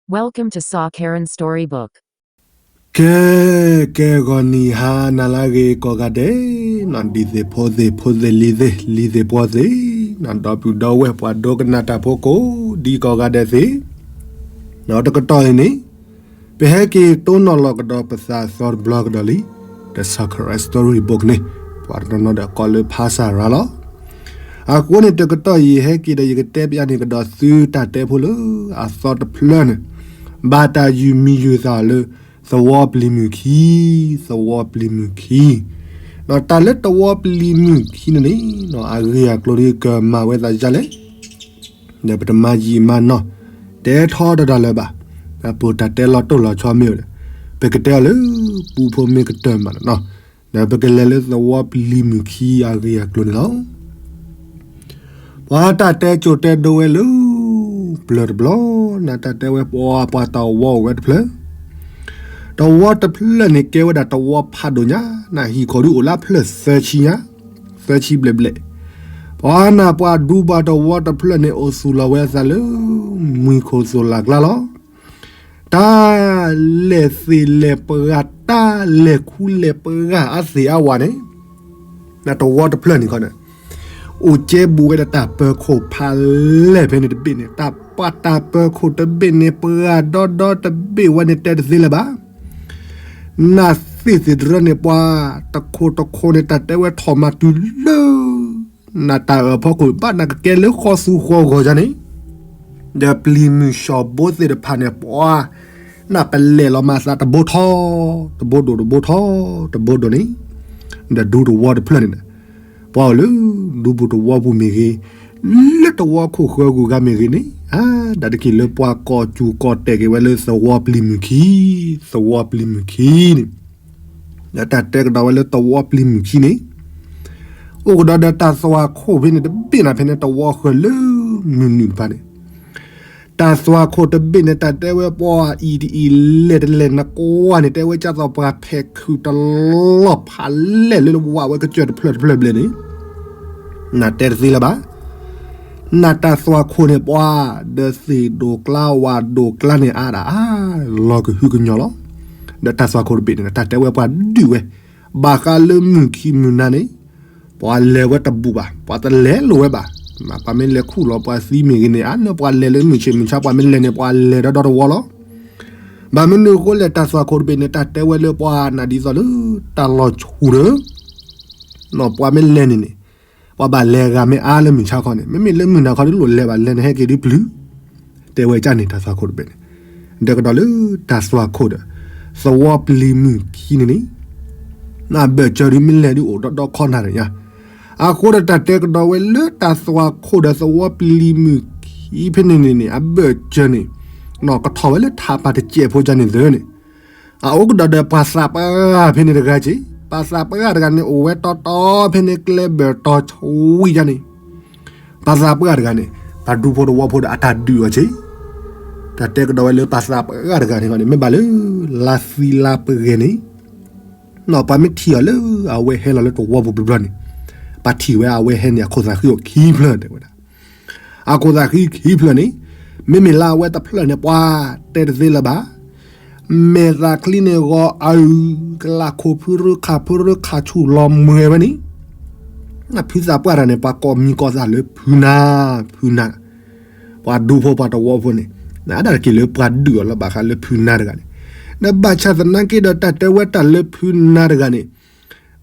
Welcome to Sa Karen Storybook. ကဲ, ကဲဂီၤနံၤဟါနၤလၢအဂ့ၤကိးဂၤဒဲး, ဒ်သ့ၣ်ဖိသ့ၣ်ဖိသ့ၣ်လံၤသ့ၣ် လံၤသ့ၣ်ဖိသ့ၣ်, ဒီပုၢ်ဒီဝဲၢ်ပှၤဒိကနၣ်တၢ်ဖိကိးဒံကိးဂၤဒဲးသ့ၣ်, တကတီၢ်အံၤန့ၣ် ပဟဲက့ၤတိၢ်နီၣ်လီၤကဒီးပသးသီတဘျီကဒီးလံ, ဒီး Sa Karen Storybook န့ၣ် ပှၤတနီၤနီၤဒီးကိးလၢဖါစၢ်ရၤလီၤ. အဃိန့ၣ်တကတီၢ်အံၤ ယဟဲက့ၤဒီးယကတဲပျးန့ၢ်ကဒီးသုတၢ်တဲဖိလၢအသီတဖျၢၣ်န့ၣ်, ဘၣ်တၢ်ယုၢ်မံယုၢ်သးလၢ သဝီပျံၤမုၢ်ခံ, သဝီပျံၤမုၢ်ခံ, ဒီးတၢ်လၢသဝီပျံၤမုၢ်ခံန့ၣ်န့ၣ် အဂ့ၢ်အကျိၤဒ်ကမၤဝဲသးဒ်လဲၣ် ဒီးပတမၤယံာ်မၤနီၢ် တဲထီတဒၢ်လၢၤဘၣ်, အပူၤတၢ်တဲလီၤတိၢ်လီၤဆီမ့ၢ်အိၣ်ဒီး ပကတဲအီၤလၢ ပူဖိမ့ၢ်ကတၢၢ်မးန့ၣ်, ဒီးပကလဲၤလၢသဝီပျံၤမုၢ်ခံအဂ့ၢ်အကျိၤန့ၣ်လီၤ. ပှၤတၢ်တဲကိၤတဲဒိဝဲလၢ ပျၢၤတဘျီ, နတၢ်တဲဝဲပှၤပှၤတၢ်ဝီအိၣ်ဝဲတဖျၢၣ် တဝီတဖျၢၣ်န့ၣ်ကဲဝဲဒၣ်တဝီဖးဒိၣ်ညါ, နဟံၣ်ခိၣ်ဒုအိၣ်လၢဖျၢၣ်သၢဆံညါ, သၢဆံဘျဲၣ်ဘျဲၣ်, ပှၤနၢ်ပှၤဒူပှၤတဝီတဖျၢၣ်န့ၣ် အိၣ်သူၣ်လီၤဝဲအသးလၢ မှံခိၣ်သိၣ်လၢ်ကျါလီၤ. တၢ်လဲၤသ့ၣ်လဲၤပှၤ တၢ်လဲၤခူလဲၤပှၤအသ့ၣ်အဝါန့ၣ် နတဝီတဖျၢၣ်န့ၣ်ခီန့ၣ် အိၣ်ကဲဘူးဝဲဒၣ်တၢ်ပၢၤခိၣ်ဖးလဲၢ်ဖဲန့ၣ်တဘ့ၣ်န့ၣ်, တၢ်ပှၤတၢ်ပၢၤခိၣ်တဘ့ၣ်န့ၣ် ပှၤဒီဒီတဘ့ၣ်ဝဲန့ၣ်တဲတသ့လၢၤဘၣ်. နသ့ၣ်သ့ၣ်တရၢန့ၣ် ပှၤတခိၣ်တခိၣ်န့ၣ် တၢ်တဲဝဲထီၣ်မၤတုၤလၢ နတၢ်အၢၣ်ဖီခိၣ် ဘၣ်နကကဲလၢဃီသူဃီဂီၤယါန့ၣ်, ဒီးပျံၤမုၢ်ၡီၣ်ဘိသ့ၣ်တဖၣ်န့ၣ် ပှၤ နပလဲၤလီၤမၤသးတဘိထီ, တဘိဒိၣ်တဘိထီ, တဘိဒိၣ်န့ၣ်, ဒီးဒူတဝီတဖျၢၣ်န့ၣ် ပှၤအိၣ်လၢ ဒူပူၤတဝီပူၤမ့ၢ်ဂ့ၤ, လၢတဝီခိၣ်ဃၢဂုၤဂၤမ့ၢ်ဂ့ၤန့ၣ်, အါဒၣ်တက့ၢ်လၢပှၤကိးစူၤကိးတဲာ်က့ၤဝဲလၢသဝီပျံၤမုၢ်ခံ, သဝီပျံၤမုၢ်ခံန့ၣ်, ဒီးတၢ်တဲကဒီးဝဲလၢသဝီပျံၤမုၢ်ခံန့ၣ် အိၣ်ကဒီးဒီးတၢ်သွၣ်ခိၣ်ဖဲန့ၣ်တဘ့ၣ်နၤဖဲန့ၣ် တဝီဃၢၤလၢမုၢ်နုာ်တဖၣ်န့ၣ်, တၢ်သွၣ်ခိၣ်တဘ့ၣ်န့ၣ် တၢ်တဲဝဲပှၤအံၤတအံၤလဲၣ်တလဲၣ်နကွၢ်န့ၣ် တဲဝဲကၢ်သိးပှၤဖဲးခုးတလီၢ်ဖးလဲၢ်လၢဝးဝဲကစၢၢ်တဖျၢၣ်တဖျၢၣ်ဘျဲၣ်န့ၣ်, နတဲတသ့လၢၤဘၣ်. နတၢ်သွၣ်ခိၣ်န့ၣ်ပှၤ ဒီးသ့ၣ်ဒိၣ်ကျါဝၣ်ဒိၣ်ကျါန့ၣ်အါဒၣ်အါ လီၤကဟုကညီၢ်လီၤ. ဒီးတၢ်သွၣ်ခိၣ်တဘ့ၣ်န့ၣ် တၢ်တဲဝဲပှၤဒုးဝဲ, ဘၣ်ဃးလၢမုၢ်ခံမုၢ်နၤန့ၣ် ပှၤလဲၤဝဲတဘူးဘၣ်, ပှၤတလဲၤလိာ်ဝဲဘၣ်. ပှၤမ့ၢ်လဲၤခူၣ်လီၤပှၤသံမ့ၢ်ဂ့ၤန့ၣ် အါန့ၢ်ပှၤလဲၤလၢမုၢ်ဆ့ၣ်မုၢ်ဆါ ပှၤမ့ၢ်လဲၤန့ၣ် ပှၤလဲၤဒီဒီတဝီလီၤ. ဘၣ်မနုၤအဃိလဲၣ် တၢ်သွၣ်ခိၣ်တဘ့ၣ်န့ၣ် တၢ်တဲဝဲလၢပှၤနၢ်ဒ်သိးလၢ တၢ်လီၤဆူၣ်ဒီး ပှၤမ့ၢ်လဲၤန့ၣ်န့ၣ် ပှၤဘၣ်လဲၤဂၤမ့ၢ်အါလၢမုၢ်ဆါခီန့ၣ် မ့မ့ၢ်လၢမုၢ်နၤခီဒ်လိၣ်လဲၤဘၣ် လဲၤန့ၣ်ဟဲက့ၤဒ်ပျုၤ တဲဝဲကၢ်န့ၣ် တၢ်သွၣ်ခိၣ်တဘ့ၣ်န့ၣ်, ဒီးကဒီးလၢတၢ်သွၣ်ခိၣ်ဒီး သဝီပျံၤမုၢ်ခံန့ၣ်န့ၣ် နဘၢၣ်စၢၤဒ်မ့ၢ်လဲၤဒ်အိၣ်ဒီဒီခီနၤတညါ, အဃိဒီးတၢ်တဲကဒီးဝဲလၢတၢ်သွၣ်ခိၣ်ဒီးသဝီပျံၤမုၢ်ခံဖဲန့ၣ်န့ၣ်န့ၣ် အဘၢၣ်စၢၤန့ၣ် ကထီၣ်ဝဲလၢထးပၢ်တစဲးဖိကၢ်န့ၣ်သ့န့ၣ် အအိၣ်ကဒီးဒီးပှၤသးပှၢ်ဖဲန့ၣ်တဂၤက့ၤ, ပှၤသးပှၢ်တဂၤန့ၣ် အိၣ်ဝဲတီတီဖဲန့ၣ်ကျဲဘၢၣ်တီဆှံယါန့ၣ်, ပှၤသးပှၢ်တဂၤန့ၣ် ပှၤဒူဖိတဝီဖိဒီးအတၢ်ဒုးအီၤက့ၤ, တၢ်တဲကဒီးဝဲလၢပှၤသးပှၢ်တဂၤန့ၣ်န့ၣ် မ့ၢ်ဘၣ်လၢ လါသံလါပဂဲၤန့ၣ် ပှၤမ့ၢ်ထံၣ်အီၤလၢအဝဲဟဲလီၤလၢတဝီပူၤဘျီဘျီန့ၣ်, ပှၤထံၣ်ဝဲအဝဲဟဲန့ၣ် အခိၣ်သးဃံအိၣ်ခံဖျၢၣ်တဲဝဲဒၣ် အခိၣ်သးဃံခံဖျၢၣ်န့ၣ်, မ့မ့ၢ်လၢအဝဲတဖျၢၣ်န့ၣ် ပှၤတဲတသ့လၢၤဘၣ်. မဲာ်သးချံန့ၣ်ဂီၤအုၣ်, ကလးခိၣ်ဖုရၢခးဖုရၢခးဆူၣ်လီၤမှဲဝဲန့ၣ်, ဖုသးပှၢ်တဂၤန့ၣ် ပှၤကိးမံၤကိးသးလၢဖုနါ, ဖုနါ, ပှၤဒူဖိပှၤတဝီဖိန့ၣ်, နဒၣ်တက့ၢ်လၢပှၤဒုးအီၤလၢၤဘၣ်ဃးလၢဖုနါတဂၤန့ၣ်, နဘၣ်ဆၣ်သနာ်က့ဒီးတၢ်တဲဝဲတၢ်လၢဖုနါတဂၤန့ၣ်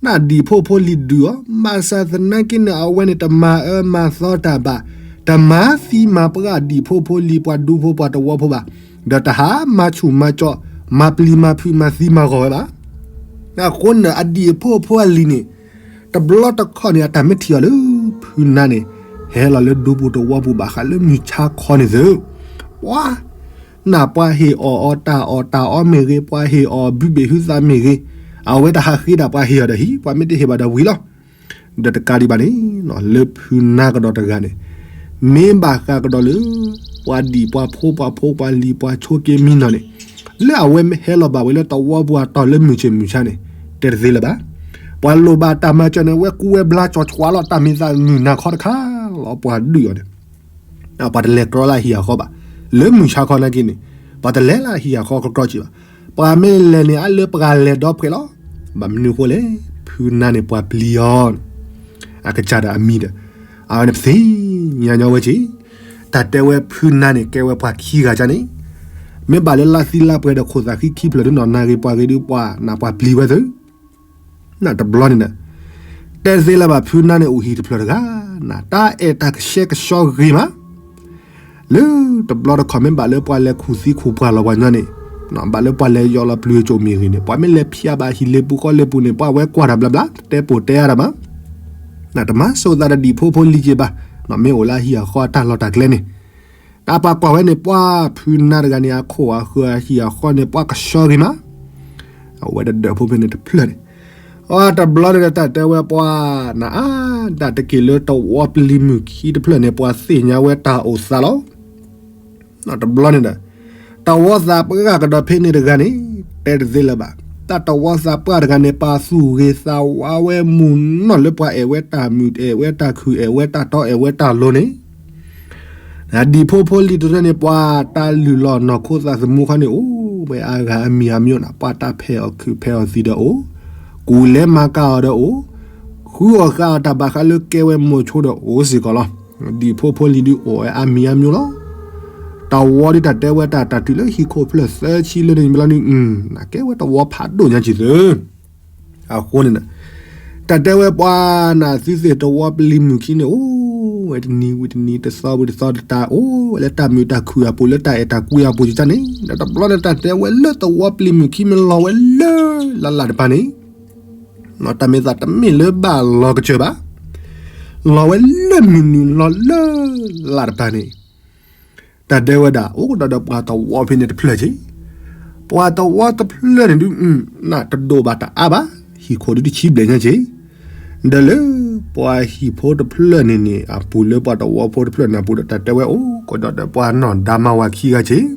နဒံၣ်ဖိဖိလံၤဒုးအီၤ, ဘၣ်ဆၣ်သနာ်က့န့ၣ် အဝဲန့ၣ် တမၤအၢမၤသီတၢ်ဘၣ်, တမၤသံမၤပှၢ်ဒံၣ်ဖိဖိလံၤပှၤဒူဖိပှၤတဝီဖိဘၣ်, ဒီးတဟးမၤဆူၣ်မၤကၠီ, မၤပျံၤမၤဖုးမၤသံမၤဂီၤဝဲဘၣ်. အဃိန့ၣ် အဒံၣ်အဖိအဖိအလံၤန့ၣ်, တဘျီတခီၣ်န့ၣ် အတၢ်မ့ၢ်ထံၣ်အီၤလၢဖုနါန့ၣ်, ဟဲလီၤလၢဒူပူၤတဝီပူၤဘၣ်ဃးလၢမုၢ်ဆါခီန့ၣ်သ့ၣ်, ပှၤ နၢ်ပှၤဟ့ၣ်အီၣ်အီၤတၢ်အီၣ်တၢ်အီမ့ၢ်ဂ့ၤ, ပှၤဟ့ၣ်အီၤဘုဘ့ၣ်ဟုသးမ့ၢ်ဂ့ၤ, အဝဲတဟးဃ့ဒၣ်ပှၤဟ့ၣ်အီၤဒီးဟံၣ်, ပှၤမ့ၢ်တဟ့ၣ်ဘၣ်ဒီးဝံၤလီၤ. ဒီးတကးဒံးဘၣ်န့ၣ်, လၢဖုနါကဒီးတဂၤန့ၣ်, မ့ၢ်ဘၣ်ဃးကဒီးလၢ ပှၤဒံၣ်ပှၤဖိပှၤဖိပှၤလံၤပှၤဆိးက့မံနီၤန့ၣ်, လၢအဝဲမ့ၢ်ဟဲလီၤဘၣ်ဝဲလၢတဝီပူၤအတီၢ်လၢမုၢ်ဆ့ၣ်မုၢ်ဆါန့ၣ်, တဲတသ့လၢၤဘၣ်. ပှၤလိၣ်ဘၣ်တၢ်မၤစၢၤန့ၣ် ဝဲကူဝဲဘျါကၠီၤကွၢ်လီၤတၢ်မ့ၢ်သးမုၢ်နၤခီတခါလီၤ ပှၤဒုးအီၤန့ၣ် ပှၤတလဲၤကြီလၢဟံၣ်အဃီဘၣ်. လၢမုၢ်ဆါခီနာ်က့န့ၣ်, ပှၤတလဲၤလၢဟံၣ်အဃီကီကီက့ဘၣ်. ပှၤမ့ၢ်လဲၤန့ၣ် အလၢပှၤလဲၤဒီဖှဲးလီၤ. ဘၣ်မနုၤဃိလဲၣ်, ဖုနါန့ၣ်ပှၤပျံၤအီၤ, အကစၢ်ဒီးအမံၤဒီး, အဝဲန့ၣ်ပသ့ၣ်ညါညီဝဲက့ၤ. တၢ်တဲဝဲဖုနါန့ၣ် ကဲဝဲပှၤခံဂၤကန့ၣ်, မ့ၢ်ဘၣ်လၢလါသံလါပှဲၤဒီးခိၣ်သးဃံခံဖျၢၣ်ဒုနီၢ်နၢ်ဂ့ၤပှၤဂ့ၤဒုပှၤနၢ်ပှၤပျံၤဝဲသ့ၣ် နတဘျီန့ၣ်ဒီး, တဲသ့လၢၤဘၣ်ဖုနါန့ၣ်အိၣ်ဟံၣ်တဖျၢၣ်တဂၤ, နတၢ်အဲၣ်တၢ်ကဆှဲကဆှီဂ့ၤမး, လၢတဘျီတခီၣ် မ့ၢ်ဘၣ်လၢပှၤလဲၤခူၣ်သံခူၣ်ပှၢ်လီၤပှၤညီန့ၣ်, ဘၣ်လၢပှၤလဲၤယီၤလီၤပျုၤကၠိၣ်မ့ၢ်ဂ့ၤန့ၣ် ပှၤမ့ၢ်လဲၤဖျါဘၣ်ဟံၣ်လ့ပူၤဃီလ့ပူၤန့ၣ် ပှၤဝဲကွၢ်တၢ်ဘျါဘျါ တတဲပိာ်တဲအါတၢ်ဘၣ်. နတမၤစိာ်သးဒီးဒံၣ်ဖိဖိလံၤက့ဘၣ်, မ့ၢ်အိၣ်လၢအဟံၣ်အဃီအတၢ်လီၢ်တၢ်ကျဲန့ၣ်, တၢ်ပှၤကွၢ်ဝဲန့ၣ် ပှၤဖုနါတဂၤန့ၣ် အခိၣ်အဃၢၤအဟံၣ်အဃီန့ၣ် ပှၤကဆှီဂ့ၤမး အဝဲတဒၢးဖိဖဲန့ၣ်တဖျၢၣ်န့ၣ်, အတဘျီန့ၣ်ဒီးတၢ်တဲဝဲပှၤ, နအါဒၣ်တက့ၢ်လၢတဝီပျံၤမုၢ်ခံတဖျၢၣ်န့ၣ် ပှၤသ့ၣ်ညါဝဲတၢ်အိၣ်သးလီၤ. တဘျီန့ၣ်ဒီး, တဝီသးပှၢ်ကဒီးဖဲန့ၣ်တဂၤန့ၣ်, တဲတသ့လၢၤဘၣ်, တၢ်တဝီသးပှၢ်တဂၤန့ၣ် ပာ်သူၣ်ဂ့ၤသးဝါဝဲမုၢ်နီၢ်လၢပှၤအဲၣ်ဝဲတၢ်မုာ်အဲၣ်ဝဲတၢ်ခုၣ် အဲၣ်ဝဲတၢ်တီအဲၣ်ဝဲတၢ်လိၤန့ၣ် ဒံၣ်ဖိဖိလံၤတရၢန့ၣ် ပှၤတၢ်လုၢ်လီၤနီၢ်ခိသးသမူခီန့ၣ် အိၣ်ဝဲအါဂၤအမံၤအမံၤနၤ ပှၤတၢ်ဖဲးအီၣ်ခုၣ်ဖဲးအီၣ်သံဒီးအိၣ်, ကူၣ်လဲၤမၤကၤအီၤဒီးအိၣ်, ဃုအီၣ်ဃုအီတၢ်ဘၣ်ဃးလၢကဲဝဲမိၤဆိဒီးအိၣ်စ့ၢ်ကီးလီၤ. ဒံၣ်ဖိဖိလံၤဒုအိၣ်ဝဲအါမံၤအမံၤလီၤ. တဝီဒ်တၢ်တဲဝဲတၢ်တၢ်တုၤလၢဟံၣ်ခိၣ်ဖျၢၣ်သၢဆံလၢန့ၣ်ဘျီဒု, နကဲဝဲတဝီဖးဒိၣ်ညါက့ၤသု အဃိန့ၣ်, တၢ်တဲဝဲပှၤနသုသ့ၣ်တဝီပျံၤမုၢ်ခံန့ၣ် အိၣ်ဝဲတနံၤဝံၤတနံၤ တသီဝံၤတသီ တၢ်အိၣ်ဝဲလၢတၢ်မုာ်တၢ်ခုၣ်အပူၤ လၢတၢ်အဲၣ်တၢ်ကွံအပူၤကန့ၣ်, ဒီးတဘျီန့ၣ် တၢ်တဲဝဲလၢတဝီပျံၤမုၢ်ခံမ့ၢ်လီၤဝဲလၢ လၢ်လၢ်တပၤန့ၣ်, တၢ်မ့ၢ်သးတမ့ၢ်လၢဘၣ်လီၤကစၢၢ်ဘၣ်, လီၤဝဲလၢမုၢ်နုာ်လီၤလၢ လၢ်တပၤန့ၣ် တၢ်တဲဝဲဒၣ် အိၣ်ကဒီးဒီးပှၤတဝီဖဲန့ၣ်တဖျၢၣ်က့ၤ, ပှၤတဝီတဖျၢၣ်န့ၣ်ဒု, နတဒိၣ်ဘၣ်တအါဘၣ်, ဟံၣ်ခိၣ်ဒုတဆံဘျဲၣ်ညါက့ၤ, ဒီးလၢပှၤဟံၣ်ဖိတဖျၢၣ်န့ၣ်န့ၣ် အပူၤလၢပှၤတဝီဖိတဖျၢၣ်န့ၣ်အပူၤဒီး တၢ်တဲဝဲအိၣ်ကဒီးဒီးပှၤနီၢ်ဒါမါဝၤခံဂၤက့ၤ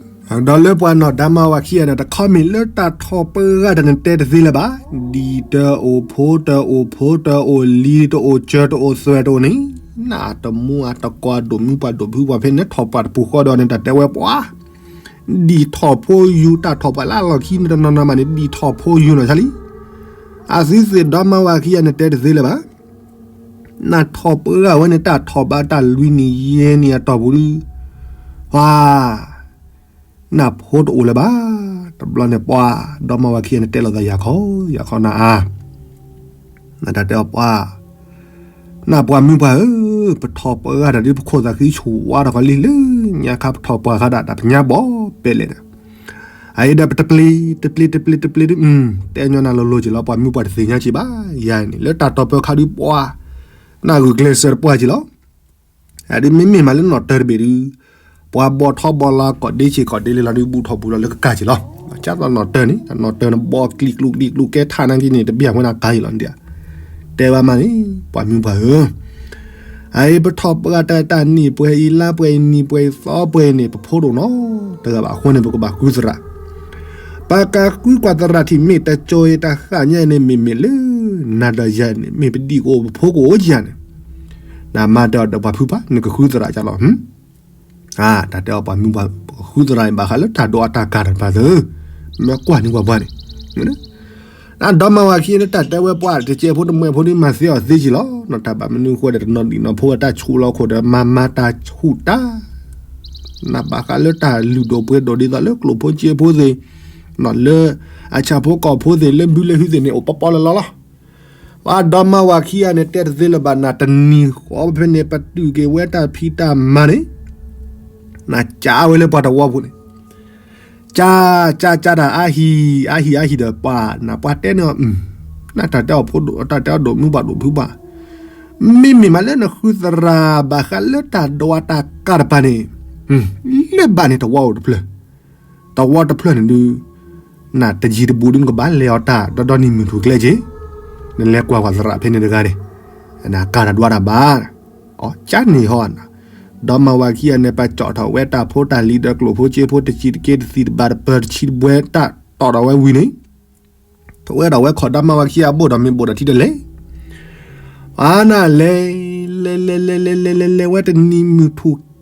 ဒီးလၢပှၤနီၢ်ဒါမါဝၤခံဂၤန့ၣ် တခီမ့ၢ်လၢတၢ်ထီၣ်ပှၢ်တၢ်န့ၣ်တဲတသ့လၢၤဘၣ်, ဒံၣ်တအိၣ်ဖိတအိၣ်ဖိတအိၣ်လံၤတအိၣ်စၢၤတအိၣ်သွဲၣ်တအိၣ်န့ၣ်, နတမူအတကိးအဒိၣ်မုၢ်ပှၢ်ဒိၣ်ဖုပှၢ်ဖဲန့ၣ်ထီၣ်ပှၢ်တပူၤဃီဒီးန့ၣ် တၢ်တဲဝဲပှၤ, ဒံၣ်ထီၣ်ဖိယူၤတၢ်ထီၣ်ပှၢ်လၢအလီၢ်ခံန့ၣ်တနီၤနီၤမးန့ၣ် ဒံၣ်ထီၣ်ဖိယူၤနီၤဆါလံ, အသုသ့ၣ်ဒါမါဝၤခံဂၤန့ၣ်တဲတသ့လၢၤဘၣ် နထီၣ်ပှၢ်ဝဲန့ၣ်တၢ်ထီၣ်ဘးတၢ်လွံၢ်နံၣ်ယဲၢ်နံၣ်အတီၢ်ပူၤဒု, ပှၤ, နဖိတအိၣ်လၢၤဘၣ်, တဘျီန့ၣ်ပှၤ, ဒီမါဝၤခံဂၤန့ၣ်တဲလိာ်သးယၤခီ, ယၤခီနၤအါ, နတၢ်တဲအီၤပှၤ, နပှၤမုၢ်ပှၢ်ဧၢ, ပထီၣ်ပှၢ်တၢ်ဒုးပခိၣ်သးဃံဆူၣ်ဝါထီၣ်ခီလံလၢညါခါပထီၣ်ပှၢ်ဃာ်ဒၣ် တၢ်ပညါဘီပဲလဲၣ်ဒီး အအံၤဒီးပတပျ့ၤ, တပျ့ၤတပျ့ၤတပျ့ၤဒုး, တဲညီနၤလိၤလိၤက့ၤလီၤ ပှၤမုၢ်ပှၢ်တသ့ၣ်ညါက့ၤဘၣ်, ယၤန့ၣ် လၢတၢ်တီၢ်ပၢခါဒုးပှၤ, နဂုာ်ကျဲးစၢးတပှၢ်က့ၤလီၤ, အဒုးမ့မ့ၢ်မးလၢနီၣ်တၢၤတဘ့ၣ်ဒုး, ပှၤဘီၣ်ထီဘီၣ်လီၤကိးဒ့ဆ့ၣ်ကိးဒ့လံလီၤဒုး ဘူၣ်ထီၣ်ဘူၣ်လီၤလၢကကၢ်က့ၤလီၤ, ကၢ်သိးနီၣ်တၢၤန့ၣ် နီၣ်တၢၤန့ၣ် ဘီၣ်ကျံၤကျူးကျံၤကျူးကဲထးနၤက့ၤန့ၣ် တဘၣ်ဝဲနၤကါအံၤလီၤဒ်, တဲဘၣ်မးန့ၣ်, ပှၤမုၢ်ပှၢ်ဧၢ အအံၤပထီၣ်ပှၢ်တၢ်တၢ်နံၣ်ပှဲၤအံၤလါပှဲၤအံၤနံၣ်ပှဲၤအံၤသီပှဲၤအံၤန့ၣ် ပဖိတအိၣ်နီတဂၤဘၣ် အဃိန့ၣ် ပကဘၣ်ဃုသရၣ်, ပကဃုကွၢ်သရၣ်ထံၣ် မ့ၢ်တကၠိၤအံၤတၢ်ဃၣ်ညါအံၤန့ၣ် မ့မ့ၢ်လၢ နၤဒီးယၤန့ၣ် မ့ၢ်ပဒံၣ်ကအိၣ်ပဖိကအိၣ်ယၤန့ၣ်, နမါတဲအီၤဒီးပှၤဖုပှၢ် နကဃုသရၣ်ကလီၤ တၢ်တဲအီၤပှၤမုၢ်ပှၢ် ပကဃုသရၣ်အံၤဘၣ်ဃးလၢတၢ်ဒိးအတၢ်ကၤတဖၣ်သၢ, မ့ၢ်ကွၢ်န့ၢ်ပှၤပှၢ်န့ၣ်, အဒီမါဝၤခံဂၤန့ၣ် တၢ်တဲဝဲပှၤ တကဲဖိတမှဲဖိဒုးမၤသ့အီၤသ့က့ၤလီၤ, နီၢ်တၢ်ဘၣ်မနုၤဃိဒီး တနီၤဒံၣ်နီၢ်ဖိဝဲတၢ်ဆူးလီၤခိၣ်ဒီး မၤမၤတၢ်ဆူးတၢ်, နဘၣ်ဃးလၢတၢ်လုၢ်ဒိၣ်ပှ့ၤဒိၣ်ဒ်သိးလၢကျိၣ်ဖိစ့ဖိသ့ၣ်, လၢအဆၣ်ဖိကီၢ်ဖိသ့ၣ် လၢဘုလၢဟုသ့ၣ်န့ၣ် အိၣ်ပီပီလၢလီၤလီၤ ပှၤဒီမါဝၤခံဂၤန့ၣ် တဲတသ့လၢၤဘၣ် နတနံၤဃီဖဲန့ၣ် ပတုာ်က့ၤဝဲတၢ်ဖံးတၢ်မၤန့ၣ်, နကးဝဲလၢပှၤတဝီပူၤန့ၣ်, ကး, ကး, ကးတၢ်အါဟံၣ်, အါဟံၣ်, အါဟံၣ်ဒီးပှၤ, နပှၤတဲန့ၣ်, နတၢ်တဲအီၤဖိဒိၣ်, တၢ်တဲအီၤဒိၣ်မုၢ်ပှၢ်ဒိၣ်ဖုပှၢ်, မ့မ့ၢ်မးလၢနဃုသရၣ်ဘၣ်ဃးလၢတၢ်ဒိးတၢ်ကၤတဖၣ်န့ၣ်, လၢဘၣ်န့ၣ်တဝီအိၣ်တဖျၢၣ် တဝီတဖျၢၣ်န့ၣ်ဒုး, နတယံၤတဘူးဒုး နကဘၣ်လဲၤအီၤတၢ်ဒီဒီနံၤမုၢ်ထူၣ်ကျဲက့ၤ, နလဲၤကွၢ်ကွၢ်သရၣ်ဖဲန့ၣ်တဂၤန့ၣ်, နကၤတၢ်ဒွးတၢ်ဘၣ်, အကၠါန့ၣ်ဟီ, ဒီမါဝၤခံဂၤန့ၣ် ပကၠီၣ်ထီၣ်ဝဲတၢ်ဖိတၢ်လံၤဒီးကျိၣ်ဖိစ့ဖိတစံးတက့တသံတဘၣ်တပၢၢ်တဆံတဘှဲတၢ်တီၣ်ထီၣ်ဝဲဝံၤန့ၣ် ထီၣ်ဝဲဒီးဝဲခိၣ်ဒီမါဝၤခံဂၤအဘိၣ်ဒီးမ့ၢ်ဘိၣ်ဒီးထံတလဲၣ် အနၤလဲၤ, လဲၤလဲၤလဲၤလဲၤလဲၤလဲၤလဲၤဝဲတနံၤမုၢ်ထူၣ်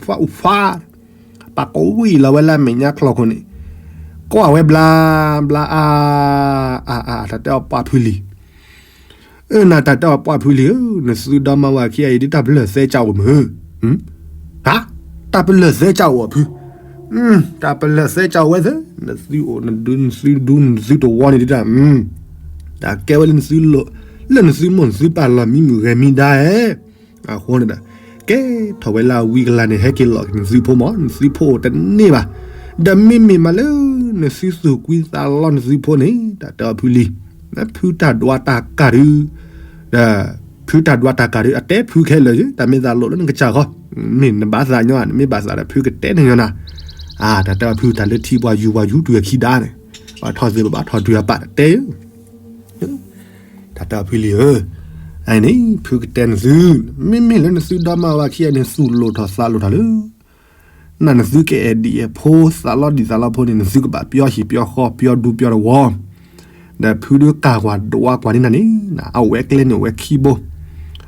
အိၣ်ဖှါအိၣ်ဖှါ, ပာ်ကဝံၣ်လီၤဝဲလၢအမဲာ်ညါချီၣ်ခိၣ်န့ၣ်, ကွၢ်ဝဲဘျါ, ဘျါအါ, အါအါ တၢ်တဲအီၤပှၢ်ဖုလံၤ, အၢ နၤတၢ်တဲအီၤပှၢ်ဖုလံၤဧၢ, နသုဒီမါဝၤခံဂၤအံၤဒ်တၢ်ပလၢၢ်သဲကၠိအိၣ်မုၢ်, ဟါ, တၢ်ပလၢၢ်သဲကၠိအိၣ်အဖု, တၢ်ပလၢၢ်သဲကၠိအိၣ်ဝဲသ့, နသုအိၣ်နဒု နသုဒူ နသုတဝီန့ၣ်ဒ်တၢ်, တၢ်ကဲဝဲလၢနသုလိၣ်, လၢနသုမိၢ်နသုပၢ်လီၤမံမုၢ်ဂဲၤမံဒါဧါ, အဃိန့ၣ်ဒီး, ကဲထီၣ်ဝဲလၢအဝံအကလၤန့ၣ် ဟဲက့ၤလီၤက့ၤနသုဖိမး, နသုဖိအိၣ်တန့ၢ်ဘၣ်, ဒီးမ့မ့ၢ်မးလၢ နသုသူၣ်ကွံသးလီနသုဖိန့ၣ် တၢ်တဲအီၤဖုလံၤ, နဖုတၢ်ဒွးတၢ်ကၢ်ဒုး, ဒီးဖုတၢ်ဒွးတၢ်ကၢ်ဒုး အတဲဖုခဲလၢာ်ယု တၢ်မ့ၢ်သးလိၣ်လၢနကစၢ်ဃီ, မ့ၢ်နဘၣ်သးညီဧါ, နမ့ၢ်ဘၣ်သးဒီးဖုကတဲနညီနၤ, အါ တၢ်တဲအီၤဖုတၢ်လၢထံပှၤယူၤပှၤယူၤတုၤအခံဒါန့ၣ် ဘၣ်ထီၣ်သ့ဘၣ်ဘၣ်ထီၣ်တုၤအပၢ်တဲ, တၢ်တဲအီၤဖုလံၤဧၢ, အန့ၣ် ဖုကတဲနသု, မ့မ့ၢ်လၢနသုဒီမါဝၤခံဂၤန့ၣ် သူၣ်လိာ်ထီၣ်သးလိာ်ထီၣ်လၢ နသုကအဲၣ်ဒံးအဲၣ်ဖိ သးလီဒံးသးလီဖိန့ၣ် နသုကဘၣ်ပျီဟံၣ်ပျီဃီ ပျီဒူပျီတဝီ, ဒီးဖုဒုးကၢ်ကွၢ်ဒွးကွၢ်န့ၢ်နၤန့ၣ် အဝဲကျဲန့ၣ် အဝဲခံဘိ,